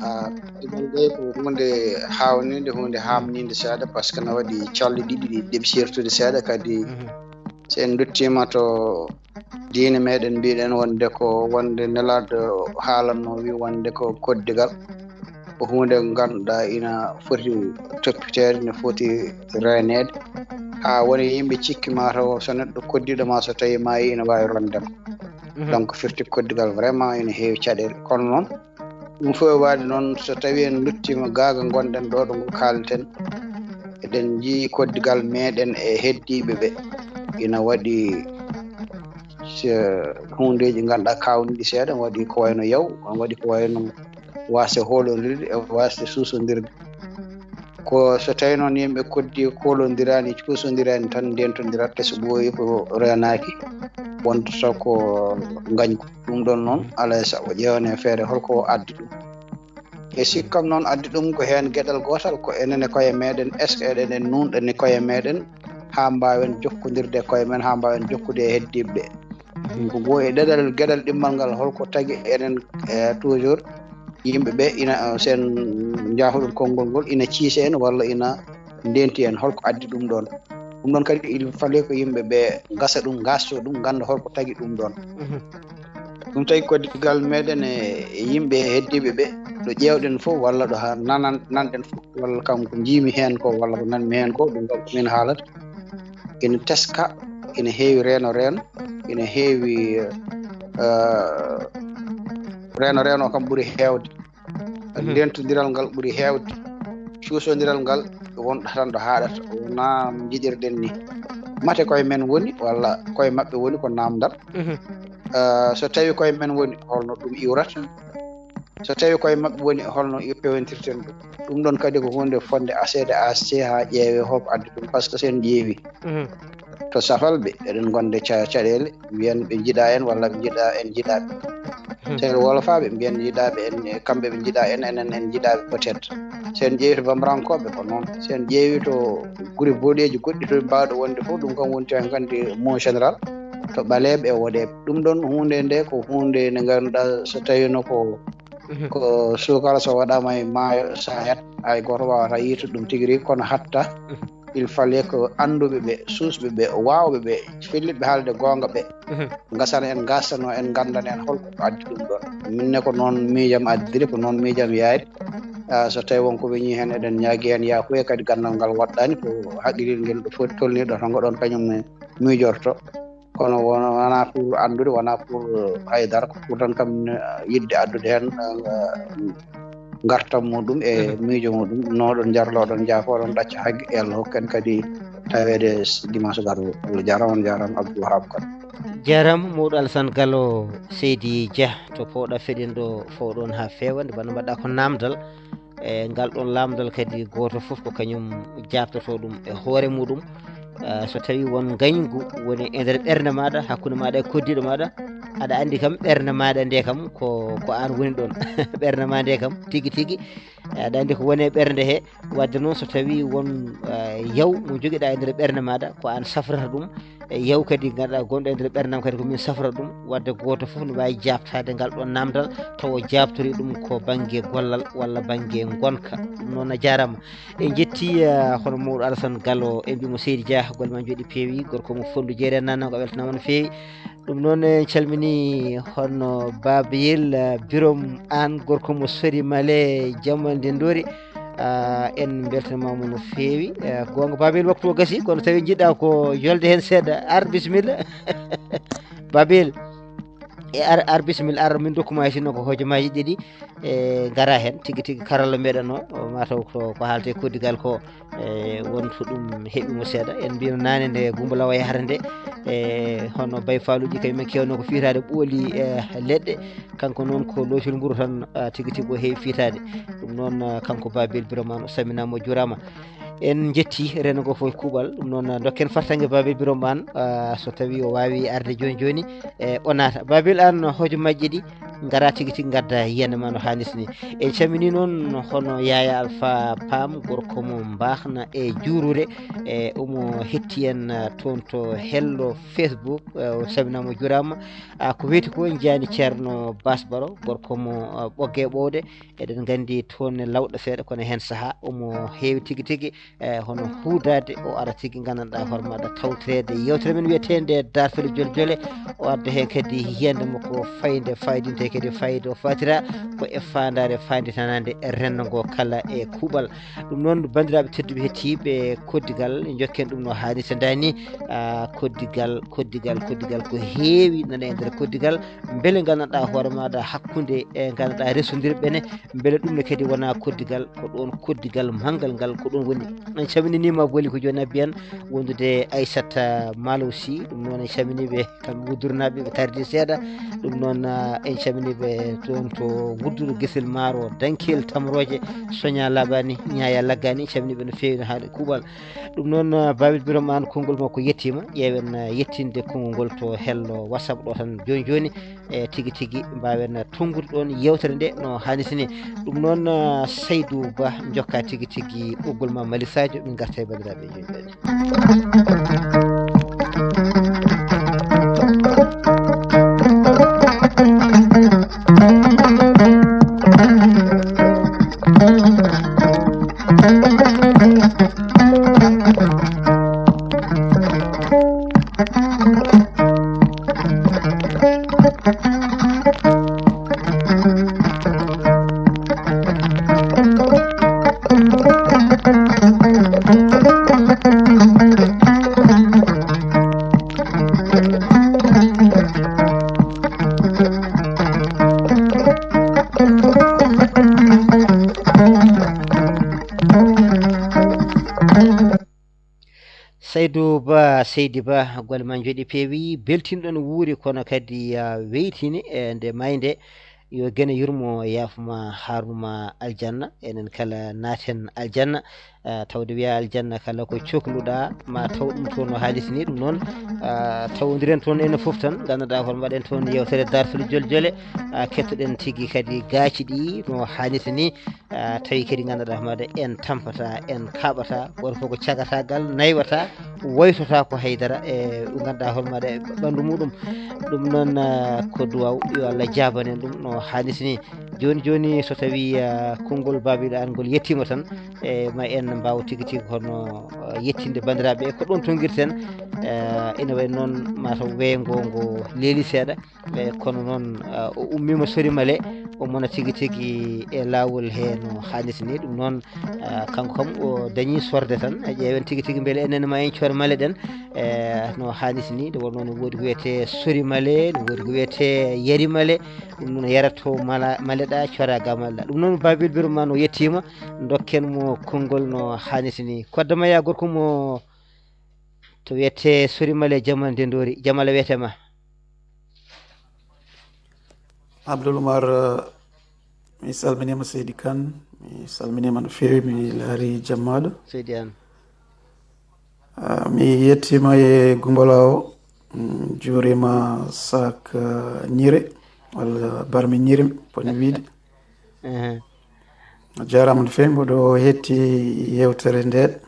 Ah, ɗiɗon ɗe ko huunde haawninde, huunde haamninde seeɗa, par ce que na waɗi calɗe ɗiɗi ɗi ɗeɓi sertude seeɗa, kadi Mhm. so en nduttiima to diine meɗen, mbiɗen wonde ko wonde Nelaaɗo haalanno, wi wonde ko koddigal ko huunde ngannduɗaa ina foti toppiteede, ina foti reeneede, haa woni yimɓe cikki ma taw so neɗɗo koddiiɗo ma, so tawii maayi, ina waawi ronde ma. Mhm. Donc firti koddigal vraiment ina heewi caɗeele, kono noon ɗum fof e waɗde noon, so tawii en nduttiima gaaga ngonɗen ɗo, ɗo ngo kaalten, eɗen njii koddigal meɗen e heddiiɓe ɓe, ina waɗi so huundeeji ngannduɗaa kaawniiɗi seeɗa, waɗi ko wayno yaw, waɗi ko wayno waasde hoolondirde e waasde suusondirde. Ko so tawii noon yimɓe koddi koolondiraani, cuusondiraani tan, ndentondirat, te so ɓooyi ko reenaaki, wonta taw ko ngañgu. Ɗum ɗoon noon, alaa e sago ƴeewane feere holko addi ɗum. E sikkam noon addi ɗum ko heen geɗal gootal, ko enen e koye meɗen, est-ce que eɗen en nuunɗani koye meɗen haa mbaawen jokkondirde e koye men, haa mbaawen jokkude e heddiiɓe ɓe? Ko goo e ɗeɗal geɗal ɗimmal ngal, holko tagi enen, eh, toujours yimɓe ɓe ina, eh, sen njaafoɗon konngol ngol, ina ciisa en walla ina ndenti en, holko addi ɗum ɗoon? Ɗum ɗoon kadi il fallait ko yimɓe ɓe ngasa ɗum, ngasto ɗum, ngannda holko tagi ɗum ɗoon. Mhm. Ɗum tawi koddigal meɗen e, e yimɓe heddiiɓe ɓe, ɗo ƴeewɗen fof walla ɗo ha nanan-, nanɗen fof, walla kam ko njiimi heen ko, walla ko nanmi heen ko, ɗum kam ko min haalata. Ina teska, ina heewi reeno reeno, ina heewi, eh, reeno reeno kam ɓuri heewde. Mhm. Ndentondiral ngal ɓuri heewde. Cuusondiral ngal wonɗo tan ɗo haaɗata, wonaa njiɗirɗen ni. Mate koye men woni, walla koye maɓɓe woni ko naamndal. Mhm. Eh, so tawi koye men woni, holno ɗum iwrata? So tawi koye maɓɓe woni, holno i-, pewntirten ɗum? Ɗum ɗon kadi ko huunde fotnde aseede aste haa ƴeewee holko addi ɗum, par ce que so en ƴeewi, mhm, to safalɓe, eɗen ngonde ca-, caɗeele, mbiyen ɓe njiɗa en walla ɓe njiɗa en njiɗaɓe. Mhm. Tawi wolofaaɓe mbiyen njiɗaɓe en, e kamɓe ɓe njiɗa en, enen en njiɗaɓe peut-être. So en ƴeewi to bambarankoɓe ko noon. So en ƴeewi to guri boɗeeji goɗɗi to mbawɗo wonde fof, ɗum kam woni tan kandi mot général to ɓaleeɓe e woɗeeɓe. Ɗum ɗon huunde nde ko huunde nde ngannduɗaa so tawino ko, mhm, ko suukara so waɗaama e maayo, so a yiyat, hay gooto waawata yiitude ɗum tigi rigi, kono hatta, mhm, il fallait que annduɓe ɓe, suusɓe ɓe, waawɓe ɓe, fellitɓe haalde goonga ɓe, mhm, ngasana en, ngasano en, nganndana en holko addi ɗum ɗon. Min ne ko noon miijam addiri, ko noon miijam yaari. Ah, so tawi won ko weñi heen, eɗen ñaagi heen yaafuya, kadi ganndal ngal woɗɗaani, ko haqqilel ngel ɗo foti tolniiɗo to ngo ɗon kañum ne miijorto. Kono wona, wona pour anndude, wona pour, eh, haydara, ko pour tan kam, eh, yiɗde addude heen, eh, ngartam muɗum e, mhm, miijo muɗum, no ɗon jarlo, ɗon jaafo, ɗon ɗacca hagge, yo Allah hokku en kadi taweede s-, dimanche garɗo. Allah jaaraama, on jaaraama, Abdoul Wahab Kane. Jaaraama, Mawɗo Alassane Gallo, Seydi Dia, to Powɗa feɗen ɗo fowɗon haa feewa, nde wonno mbaɗɗa ko naamdal. E ngal ɗon laamdal kadi, gooto fof ko kañum jaabtotoo ɗum e hoore muɗum. Ah, so tawii won ngañgu woni e nder ɓernde maaɗa, hakkunde maaɗa e koddiiɗo maaɗa, aɗa anndi kam ɓernde maaɗa nde kam ko, ko aan woni ɗon. Ɓernde ma nde kam tigi tigi, aɗa anndi ko woni e ɓernde he. Wadde noon, so tawii won, ah, yaw mo njogiɗa e nder ɓernde maaɗa, ko aan safrata ɗum, E yeew kadi ngannduɗaa gonɗo e nder ɓerndam kadi ko min safra ɗum, wadde gooto fof no waawi jaabtaade ngal ɗoon naamndal, tawa o jaabtori ɗum ko bannge gollal walla bannge ngonka. Ɗum noon a jaaraama. En njetti, eh, hono mawɗo Alassane Gallo, en mbiyi mo seydi Dia, golle ma njooɗi peewi, gorko mo Fonndu Jeere Nana, ko weltanaama no feewi. Ɗum noon en calmini hono Babayel, eh, Birom Aan, gorko mo Sori Male, Jamma Ndendori. Ah, en mbeltanaama mo no feewi. Eh, goonga Babayel, waktu o gasi, kono tawi njiɗɗaa ko yolde heen seeɗa. Ar, bisimilla. Babayel, e ar, ar, bisimilla, ar, min ndokkuma hay sinno ko hojomaaji ɗiɗi, e ngara heen tigi tigi karalla meɗen o, o mataw ko, ko haalte koddigal ko, e won so ɗum heɓi mo seeɗa. En mbino naane nde Gumba Law yahata nde, e hono Bay Faaluuji kañum en kewno ko fiytaade ɓooli, e leɗɗe, kanko noon ko loocol nguru tan, ah, tigi tigi o heewi fiytaade. Ɗum noon, ah, kanko Babil Birama o salminaama, o juuraama. En njetti rendo ngo fof kuuɓal. Ɗum noon, ah, ndokken fartaŋŋe Babil Birama Aan, ah, so tawii o waawi arde jooni jooni, e o naata. Babil Aan, hojomaaji ɗiɗi, ngara tigi tigi ngadda yiyannde ma no haanirta ni. En calminii noon hono Yaaya Alfa Paam, gorko mo Mbaxna e Juuruure, e omo hetti en, ah, toon to Hello Facebook, eh, o salminaama, o juuraama. Ah, ko weeti ko, en njiyaani Ceerno Baas Baro, gorko mo, ah, Ɓoggee Ɓowɗe. Eɗen nganndi toon ne lawɗo seeɗa, kono heen sahaa omo heewi tigi tigi, eh, hono huudaade, o ara tigi nganndanɗaa hoore maaɗa tawtoreede yeewtere men wiyeteende Daartol Joljole. O adda heen kadi yiyannde makko faynde, faaydinte kadi fayde o faatira ko e faandaare faaynde tanaande renndo ngo kala e kuuɓal. Ɗum noon, banndiraaɓe tedduɓe hettiiɓe koddigal, njokken ɗum no haanirta ni. Ah, koddigal, koddigal, koddigal, ko heewi nana e nder koddigal. Mbele nganndanɗaa hoore maaɗa hakkunde e nganndanɗaa resondirɓe ne, mbele ɗum ne kadi wonaa koddigal, ko ɗoon koddigal manngal ngal ko ɗoon woni. En calminii ma Boli ko jooni abbi en wondude Aissata Malo Sy, ɗum noon en calminii ɓe kamɓe Wuddurnaaɓe, ɓe tardi seeɗa. Ɗum noon, ah, en calminii ɓe toon to Wudduru, Gesel Maaro, Dankel Tamrooje, Soña Labani, Ñaaya Laggani, en calminii ɓe no feewi, no haaɗi kuuɓal. Ɗum noon, ah, Babil Birom Aan, konngol makko yettiima. Ƴeewen, ah, yettinde konngol ngol to hello WhatsApp ɗo tan jooni jooni. E tigi tigi mbaawen tonngude ɗoon yeewtere nde no haanirta ni. Ɗum noon, ah, Saydou Ba, njokka tigi tigi ɓoggol ma Mali Sadio, min ngarta e banndiraaɓe jooni jooni. Saydou Ba, Seydi Ba, golle ma njooɗi peewi, beltinɗon wuuri, kono kadi, ah, weytini, e nde maayde. Yo Geno yurmo, yaafuma, haarnuma aljanna, enen kala naaten aljanna. Ah, tawde wiya aljanna kala ko cokluɗa, ma taw ɗum toon no haalirta ni. Ɗum noon, ah, tawondiren toon enen fof tan, nganndanɗaa hoore mbaɗen toon yeewtere Daartol Joljole, ah, kettoɗen tigi kadi gaaci ɗi no haanirta ni. Ah, tawi kadi nganndanɗaa hoore maaɗa en tampata, en kaɓata, woto fof ko cagatagal, naywata, woytota ko haydara e ɗo nganndanɗaa hoore maaɗa e ɓanndu muɗum. Ɗum noon, ah, ko duwaw, yo Allah jaabane ɗum no haanirta ni. Jooni jooni so tawi, ah, konngol Babil Aan ngol yettiima tan, e ma en mbaaw tigi tigi hono, ah, yettinde banndiraaɓe ko ɗoon tonngirten. Ah, ina wayi noon mataw weeyo ngo ngo leeli seeɗa. E kono noon, ah, o ummiima Sori Male, o mona tigi tigi e laawol he no haanirta ni. Ɗum noon, ah, kanko kam o dañii sorde tan. E ƴeewen tigi tigi mbele enen ma en cor male ɗen, e no haanirta ni. Nde wonnoo no woodi ko wiyetee Sori Male, no woodi ko wiyetee Yari Male. Ɗum noon yarato mala, maleɗa, cora ga maleɗa. Ɗum noon Babil Birom Aan o yettiima, ndokken mo konngol no haanirta ni. Kodda ma ya gorko mo to wiyetee Sori Male, Jamal Ndendori, Jamal wiyetee ma. Abdoul Oumar, eh, mi salminiima Seydi Kane, mi salminiima no feewi, mi laari jammaaɗo. Seydi Aan. Ah, mi yettiima e Gumba Law, mm, juuriima Sak, eh, Ñire, walla Barmi Ñire, poni wiide. Ehe. A jaaraama no feewi, mboɗo hetti yeewtere nde.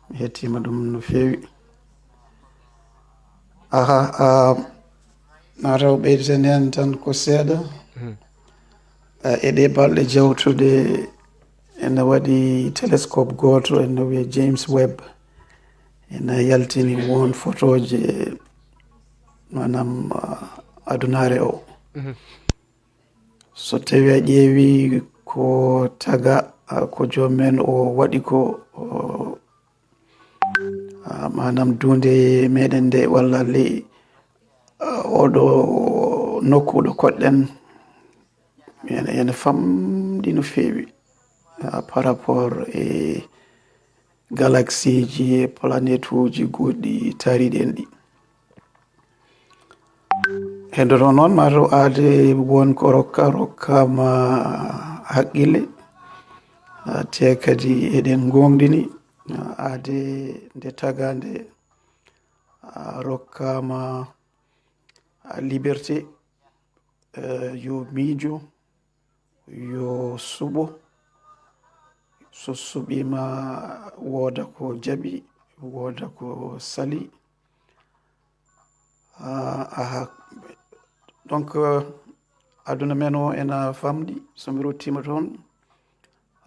Mi hettiima ɗum no feewi. Aha, a, na taw ɓeyden heen tan ko seeɗa. Mhm. A, e ɗee balɗe jawtuɗe, ene waɗi telescope gooto, ene wiyee James Webb. Ene yaltini won fotooje, maanaam, a, adunaare o. Mhm. So tawii a ƴeewii ko taga, a, ko joom men o waɗi ko, o, a, maanaam duunde meɗen nde, walla ley, a, oɗo nokku ɗo koɗɗen, ene, ene famɗi no feewi, a, par rapport e galaxiiji e planetuuji goɗɗi taariiɗi en ɗi. Heddoto noon, maa taw aade won ko rokka, rokkaama haqqille, a, te kadi eɗen ngoongɗini, a, aade nde tagaande, a, rokkaama, a, liberté, e, yo miijo, yo suɓo. So suɓiima, wooda ko jaɓi, wooda ko sali. Ah, aha. Donc, euh, aduna men o ena famɗi, so mi ruttiima toon,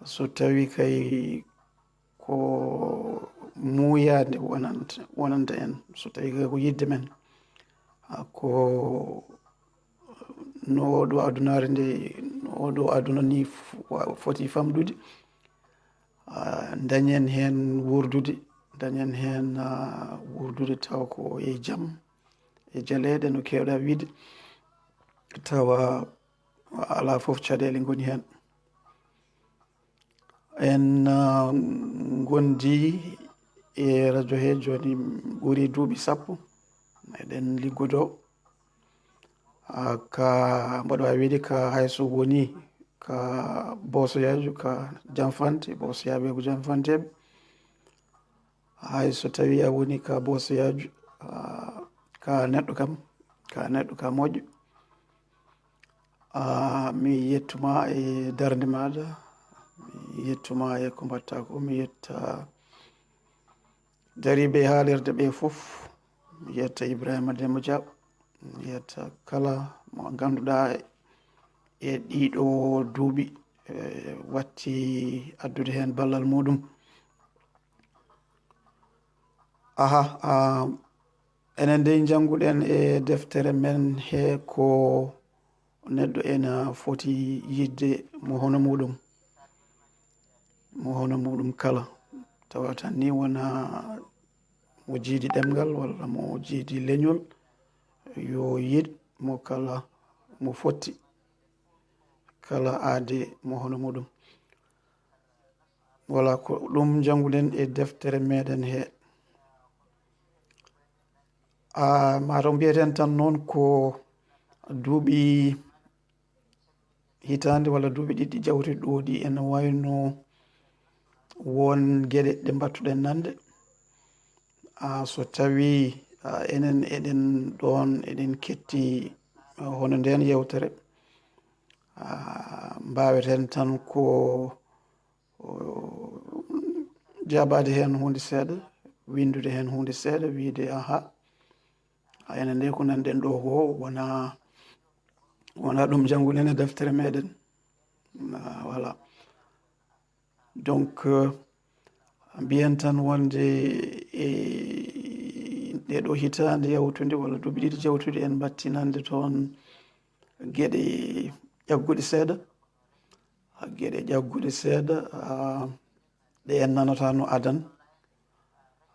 so tawii kay ko muuyaade wonanta, wonanta en, so tawii kay ko yiɗde men, ah, ko no oɗo adunaare nde, no oɗo aduna ni fo-, wa-, foti famɗude, ah, dañen heen wuurdude, dañen heen, ah, wuurdude tawa ko e jam, e jaleeɗe no keewɗa wiyde, tawa alaa fof caɗeele ngoni heen. En, ah, ngondi e radio he jooni ɓuri duuɓi sappo. Eɗen liggodoo, ah, ka, mboɗo waawi wiyde ka hay so woni ka boosoyaaju, ka janfante, boosoyaaɓe ko janfanteeɓe. Hay so tawii a woni ka boosoyaaju, ah, ka neɗɗo kam, ka neɗɗo ka moƴƴo. Ah, mi yettuma e darnde maaɗa, mi yettuma e ko mbaɗta ko, mi yetta dariiɓe e haalirde ɓe fof, mi yetta Ibrahima Demba Dia, mi yetta kala mo ngannduɗaa e ɗiɗo duuɓi, e watti addude heen ballal muɗum. Aha, ah, enen dey njannguɗen e deftere men he ko neɗɗo ena foti yiɗde mo hono muɗum, mo hono muɗum kala. Tawa tan ni wona mo jiidi ɗemngal walla mo jiidi leñol, yo yiɗ mo kala mo fotti, kala aade mo hono muɗum. Wala ko ɗum njannguɗen e deftere meɗen he. A, maa taw mbiyeten tan noon ko duuɓi hitaande walla duuɓi ɗiɗi jawtuɗi ɗo ɗi ene wayno won geɗe ɗe mbattuɗen nande. A, so tawii, a, enen eɗen ɗoon, eɗen ketti, a, hono ndeen yewtere, a, mbaaweten tan ko, o, jaabaade heen huunde seeɗa, winndude heen huunde seeɗa, wiyde, aha, a, enen nde ko nanɗen ɗo ko wona, wona ɗum njannguɗen e deftere meɗen. A, voilà. Donc, euh, mbiyen tan wonde e ɗeɗo hitaande yawtunde walla duuɓi ɗiɗi jawtuɗi en mbattinande toon geɗe ƴagguɗe seeɗa. Geɗe ƴagguɗe seeɗa, a, ɗe en nanata no adan.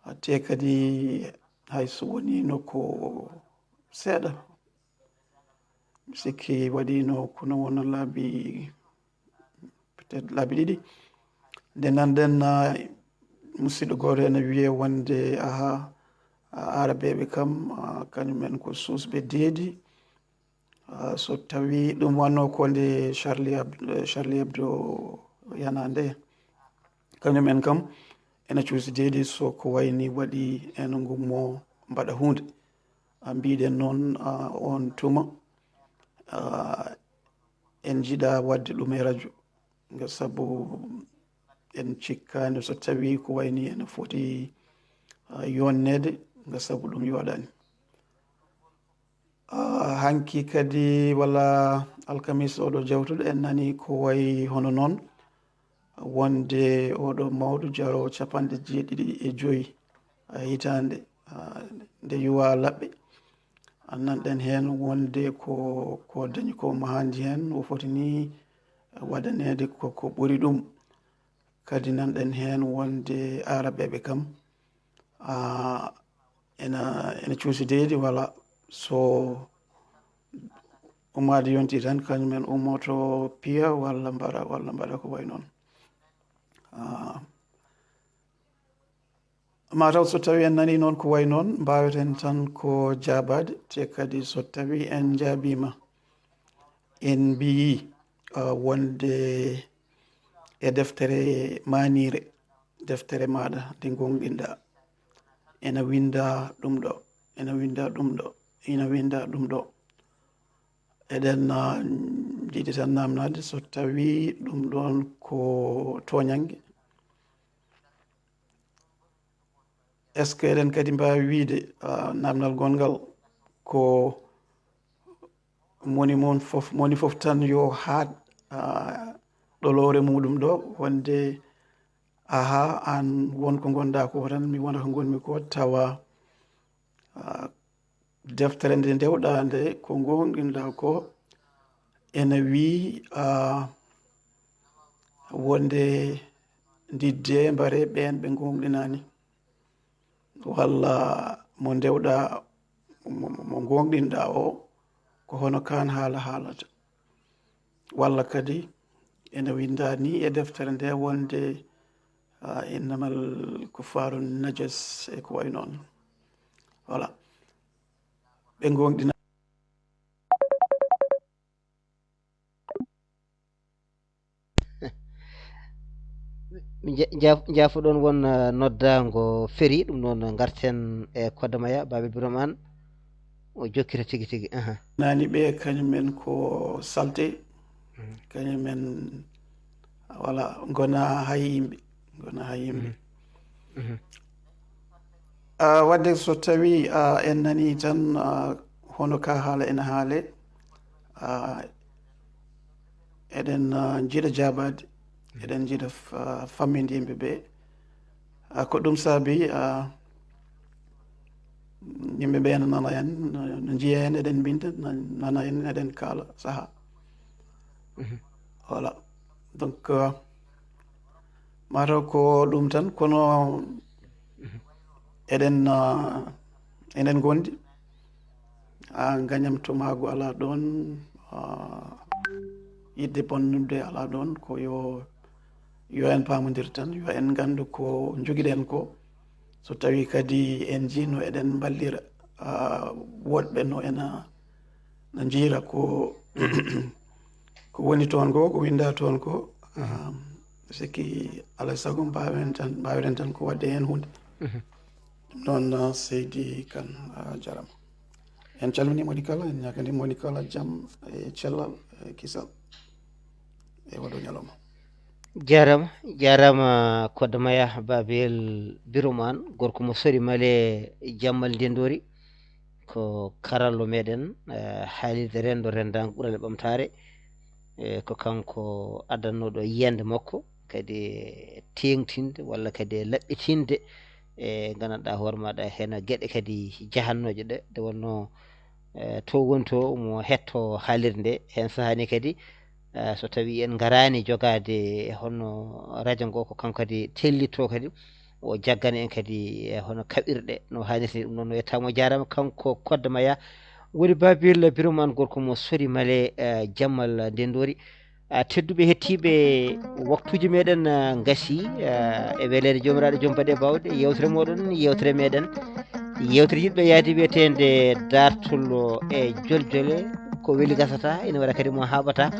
A, te kadi hay so woniino ko seeɗa. Mi sikki waɗiino kono wona laabi, peut-être laabi ɗiɗi. Nde nanɗen, a, musidɗo gooto ene wiyee wonde, aha, a, Arabeeɓe kam, a, kañum en ko suusɓe deedi. A, so tawii ɗum wannoo ko nde Charlie Heb-, Charlie Hebdo yanaande, kañum en kam ene cuusi deedi so ko wayni waɗi ene ngummoo mbaɗa huunde. A, mbiɗen noon, a, oon tuma, a, en njiɗaa waɗde ɗum e rajo, nga sabu en cikkaani so tawii ko wayni ene foti, a, yonneede, nga sabu ɗum yooɗaani. Ah, hanki kadi walla alkamis oɗo jawtuɗo en nani ko wayi hono noon, wonde oɗo mawɗo jaro capanɗe jeeɗiɗi e joyi, ah, hitaande, ah, nde yuwa laɓɓe. Ah, nanɗen heen wonde ko, ko dañi ko mahandi heen, o foti ni waɗaneede ko, ko ɓuri ɗum. Kadi nanɗen heen wonde Aarabeeɓe kam, ah, ena, ena cuusi deedi walla so ummaade yonti tan, kañum en ummoto piya walla mbaɗa, walla mbaɗa ko wayi noon. Ah, mataw so tawi en nani noon ko wayi noon, mbaaweten tan ko jaabaade, te kadi so tawi en njaabiima, en mbiyi, ah, wonde e deftere maaniire, deftere maaɗa nde ngoonɗinɗa, ena winnda ɗum ɗo, ena winnda ɗum ɗo, ena winnda ɗum ɗo. Eɗen, ah, njiɗi tan naamnaade so tawi ɗum ɗoon ko tooñannge. Est-ce que eɗen kadi mbaawi wiyde, ah, naamnal gonngal ko moni moon fof, moni fof tan yo haat, ah, ɗoloore muɗum ɗo, wonde, aha, aan won ko ngonɗaa ko tan, mi wona ko ngonmi ko, tawa, ah, deftere nde ndewɗaa nde, ko ngoonɗinɗaa ko, ena wiyi, ah, wonde ndidde mbare ɓeen ɓe ngoonɗinaani, walla mo ndewɗaa, mo, mo, mo ngoonɗinɗaa o, ko hono kaan haala haalata. Walla kadi ene winnda ni e deftere nde wonde, ah, innamal kuffaaru najas e ko wayi noon. Voilà. Ɓe ngoonɗina. Nja-, nja-, njaafoɗon won, eh, noddaango feri, ɗum noon ngarten e Kodda Maya, Baabel Birom Aan, o jokkita tigi tigi. Aha. Nani ɓe kañum en ko salte, mhm, kañum en, voilà, ngona hay yimɓe, ngona hay yimɓe. Mhm. Mhm. Ah, wadde so tawi, ah, en nani tan, ah, hono ka haala ena haale, ah, eɗen, ah, njiɗa jaabaade, eɗen njiɗa fa-, famminde yimɓe ɓe. Ah, ko ɗum saabi, ah, yimɓe ɓe ena nana en, no, no njiya en eɗen mbinda, na-, nana en eɗen kaala saha. Mhm. Voilà. Donc, euh, mataw ko ɗum tan, kono eɗen, euh, eɗen ngondi. Ah, gañam to maagu alaa ɗoon, ah, yiɗde bonnude alaa ɗoon, ko yo, yo en paamondir tan, yo en ngandu ko njogiɗen ko. So tawi kadi en njiino eɗen mballira, ah, woɗɓe no ena, na njiira ko, ko woni toon ko, ko winnda toon ko, ah, sikki alaa e sago mbaawen tan, mbaawɗen tan ko waɗde heen huunde. Mhm. Ɗum noon, ah, seydi Kan, ah, jarama. En calminii moni kala, en ñaaganii moni kala jam e cellal e kisal e waɗo ñalawma. Jarama, jarama Kodda Maya Babel Biroman, gorko mo sori male jammal ndendori, ko karallo meɗen, eh, haalirde rendo rendango ɓurale ɓamtare, eh, ko kanko addannoɗo yiyande makko, kadi e teeŋtinde walla kadi e laɓɓitinde e gandanɗa hoore maɗa hena geɗe kadi jahannooje ɗe, nde wonno, eh, to woni to mo hetto haalirde nde. Hen sahani kadi, eh, so tawi en ngarani jogade e honno radio ngo, ko kanko kadi tellitto kadi o jaggani en kadi e hono kaɓirɗe no hannirta ni. Ɗum noon no yettama, o jarama kanko Kodda Maya woni Babil Birom Aan, gorko mo sori male, eh, jammal ndendori. Ah, tedduɓe hettiiɓe, waktuuji meɗen, ah, ngasi, ah, e weleede Joomiraaɗo Joom Baɗe Baawɗe, yewtere moɗon, yewtere meɗen, yewtere yiɗɓe yaade wiyeteende Daartol e Joljole, ko weli gasata, ina waɗa kadi mo haaɓata,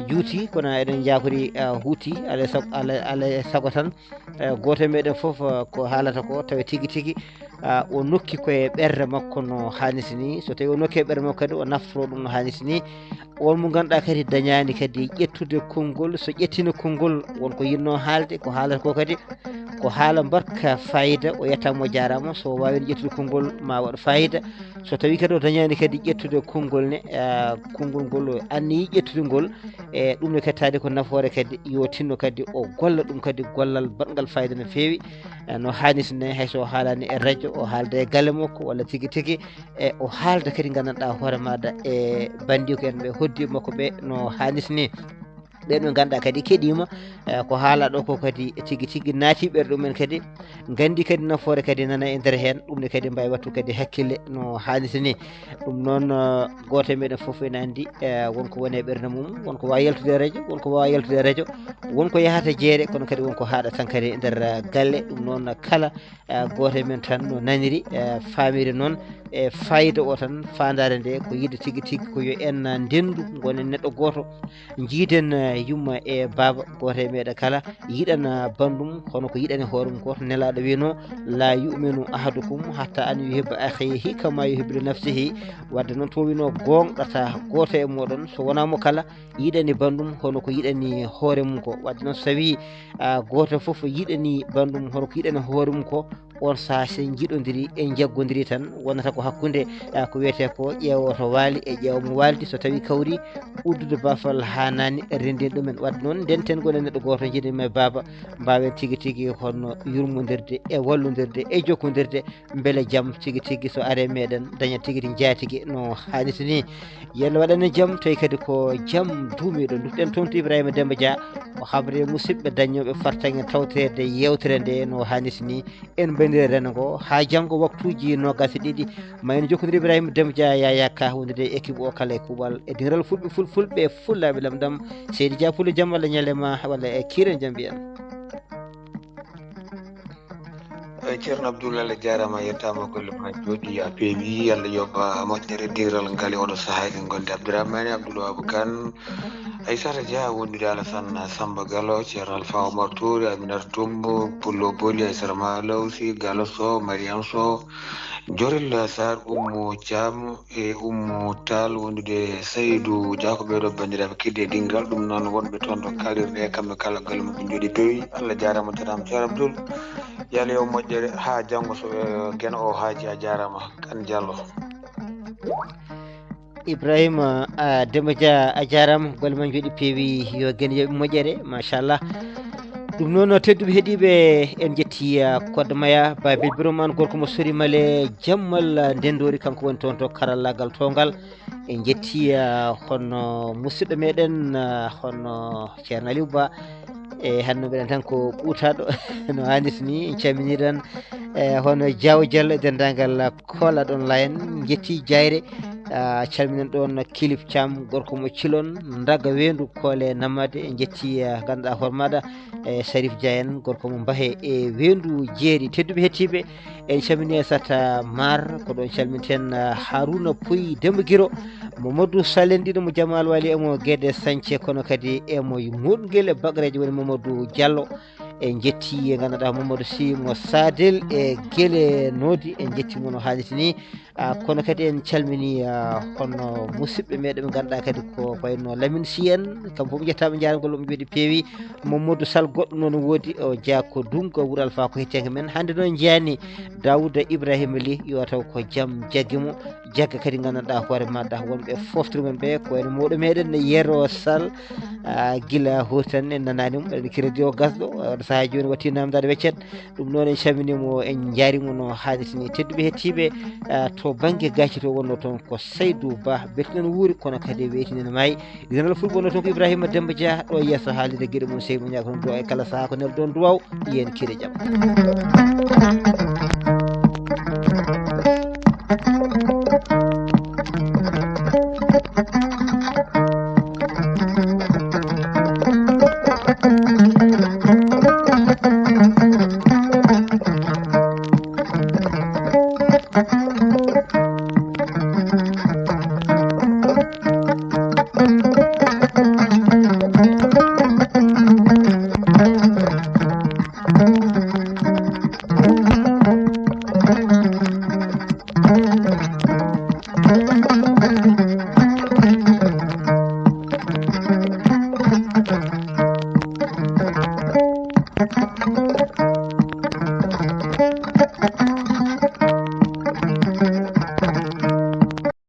juuti, kono eɗen njaakori, ah, huuti, alaa e sag-, alaa, alaa e sago tan, eh, gooto e meɗen fof, ah, ko haalata ko, tawa tigi tigi, ah, o nokki koye ɓernde makko no hannirta ni. So tawi o nokki e ɓernde makko kadi, o naftoro ɗum no hannirta ni. On mo ngannduɗaa kadi dañaani kadi ƴettude konngol, so ƴettiino konngol, won ko yinnoo haalde, ko haalata ko kadi ko haala mbaɗka fayida, o yettaama, o jaaraama. So o waawi ƴettude konngol, ma waɗ fayida. So tawii kadi o dañaani kadi ƴettude konngol ne, eh, konngol ngol o anniyii ƴettude ngol, e ɗum ne kadi taade ko nafoore kadi, yo tinno kadi o golla ɗum kadi gollal baɗngal fayida no feewi, eh, no haanirta ne, hay so o haalaani e rajo, o haalda e galle makko walla tigi tigi, e o haalda kadi nganndanɗaa hoore maaɗa e banndiiko en ɓe hoddi makko ɓe no haanirta ni. Ɓeen ɓe ngannduɗaa kadi keɗiima, eh, ko haalaa ɗo ko kadi tigi tigi naati ɓerɗe mumen kadi, nganndi kadi nafoore kadi nana e nder heen, ɗum ne kadi mbaawi wattu kadi hakkille no haanirta ni. Ɗum noon, eh, gooto e meɗen fof ene anndi, eh, won ko woni e ɓernde mum, won ko waawi yaltude e rajo, won ko waawi yaltude e rajo, won ko yahata jeere, kono kadi won ko haaɗa tan kadi e nder, eh, galle. Ɗum noon kala, eh, gooto e men tan no naniri, eh, faamiri noon, e faayida o tan, faandaare nde ko yiɗde tigi tigi ko yo en, eh, ndenndu, ngonen neɗɗo gooto, njiiden, eh, yumma e baaba, gooto e meɗen kala yiɗana banndum hono ko yiɗani hoore mum ko. Nelaaɗo wiino: "La yu'minu ahadukum hatta an yuhibba akhihi kama yuhibbu li nafsihi." Wadde noon to wiino goongɗata gooto e mooɗon so wonaa mo kala yiɗani banndum hono ko yiɗani hoore mum ko. Wadde noon so tawii, ah, gooto fof yiɗani banndum hono ko yiɗani hoore mum ko, on sahaa so en njiɗondiri, en njaggondirii tan, wonata ko hakkunde, ah, ko wiyetee ko ƴeewo to waali e ƴeewo mo waaldi. So tawii kawri, uddude baafal haanaani renndin ɗumen. Wadde noon, ndenten ngonen neɗɗo gooto, njiɗen yumma e baaba, mbaawen tigi tigi hono yurmondirde e wallondirde e jokkondirde, mbele jam tigi tigi so aree meɗen daña tigi tigi njaatigi no haanirta ni. Yo Allah waɗan en jam, tawi kadi ko jam duumiiɗo. Ndutɗen toon to Ibrahima Demba Dia, o habra e musidɓe dañooɓe fartaŋŋe tawtoreede yeewtere nde no haanirta ni. En mbaɗira renndo ngo haa janngo waktuuji noogaas e ɗiɗi. Ma en njokkondir Ibrahima Demba Dia, Yaya Ka, wondude e équipe o kala e kuuɓal e dingiral fulɓe, fulfulɓe, fullaaɓe lamɗam. Seydi Dia Pulo, jam walla ñalema walla e kiiren jam mbiyen. Eyi, Ceerno Abdoul, Allah jaaraama, a yettaama, golle ma njooɗi, a peewi, Allah yoɓa moƴƴere, diiral ngal e oɗo sahaa eɗen ngonndi. Abdourahmane Abdoul Wahab Kane, Aissata Dia, wondude Alassane Samba Gallo, Ceerno Alpha Omar Touré, Aminata Toumbo, Pullo Boli, Aissata Malawsi, Gallo Sow, Mariam Sow, Jorel Sarr, Oumou Thiam, e Oumou Tall, wondude Saydou Dia, ko ɓeeɗo banndiraaɓe keddi e dingiral. Ɗum noon, wonɓe toon to kaalirɗe, kamɓe kala golle maɓɓe njooɗi peewi. Allah jaaraama, jaaraama, Ceerno Abdoul. Yo Allah yoɓ moƴƴere haa janngo so, eh, Geno o haaji. A jaaraama, Kan Diallo. Ibrahima, ah, Demba Dia, a jaaraama, golle ma njooɗi peewi, yo Geno yoɓ moƴƴere, machallah. Ɗum noon, tedduɓe heɗiiɓe, en njetti, ah, Kodde Maya, Babil Birom an, gorko mo Sori Male, Jammal, ah, Ndenndori, kanko woni toon to karallaagal toongal. En njetti, ah, hono musidɗo meɗen, ah, hono Ceerno Aliou Ba. E hannde mbiɗen tan ko ɓuutaaɗo no haanirta ni. En calminii ɗon, e hono Diaw Diallo e denndaangal Kola ɗon Layen. En njetti Jayre, ah, calminen ɗon Kilif Thiam, gorko mo Cilon, Ndaga Weendu, Koole Namade. En njetti, ah, ngannduɗaa hoore maaɗa, e Sarif Dia en, gorko mo Mbahe e Weendu Jeeri. Tedduɓe heɗiiɓe, en calminii Aissata Mar, ko ɗon calminten, ah, Haruna Puy, Demba Giro, Mamadou Salen ɗiɗo mo Jamal Wali, emo Guédé Sañce, kono kadi emo Moɗngel e Bagreejo woni Mamadou Diallo. En njetti, e ngannduɗaa, Mamadou Sy mo Sadel e Gele Nodi, en njetti mo no haanirta ni. Ah, kono kadi en calminii, ah, hono musidɓe meɗen ɓe ngannduɗaa kadi ko wayno Lamine Sy en, kamɓe fof njettaama, njaaraama, golle maɓɓe njooɗi peewi. Mamadou Sall goɗɗo noon woodi, o jeyaa ko Dunga, Wuro Alfa, ko hettiyanke men. Hannde noon njeyaani Daouda Ibrahima Ly, yo taw ko jam jaggi mo. Jagga kadi nganndanɗaa hoore maaɗa wonɓe fooftirmen ɓe, ko wayno mawɗo meɗen Yero Sall, ah, gila hootan en nanaani mo, eɗen kira radio gasɗo, ah, oɗo sahaa jooni watti naamndaade weccet. Ɗum noon en calminii mo, en njaari mo no haanirta ni. Tedduɓe heɗiiɓe, ah, to bannge gaaci to wonnoo toon ko Saydou Ba, beltinen wuuri, kono kadi weytinen maayi. Renal Fulɓe wonnoo toon ko Ibrahima Demba Dia, ɗo yeeso haalirde geɗe mum, sey mo ñaago toon duwaw e kala sahaa ko nelɗon duwaw, yen kire jam.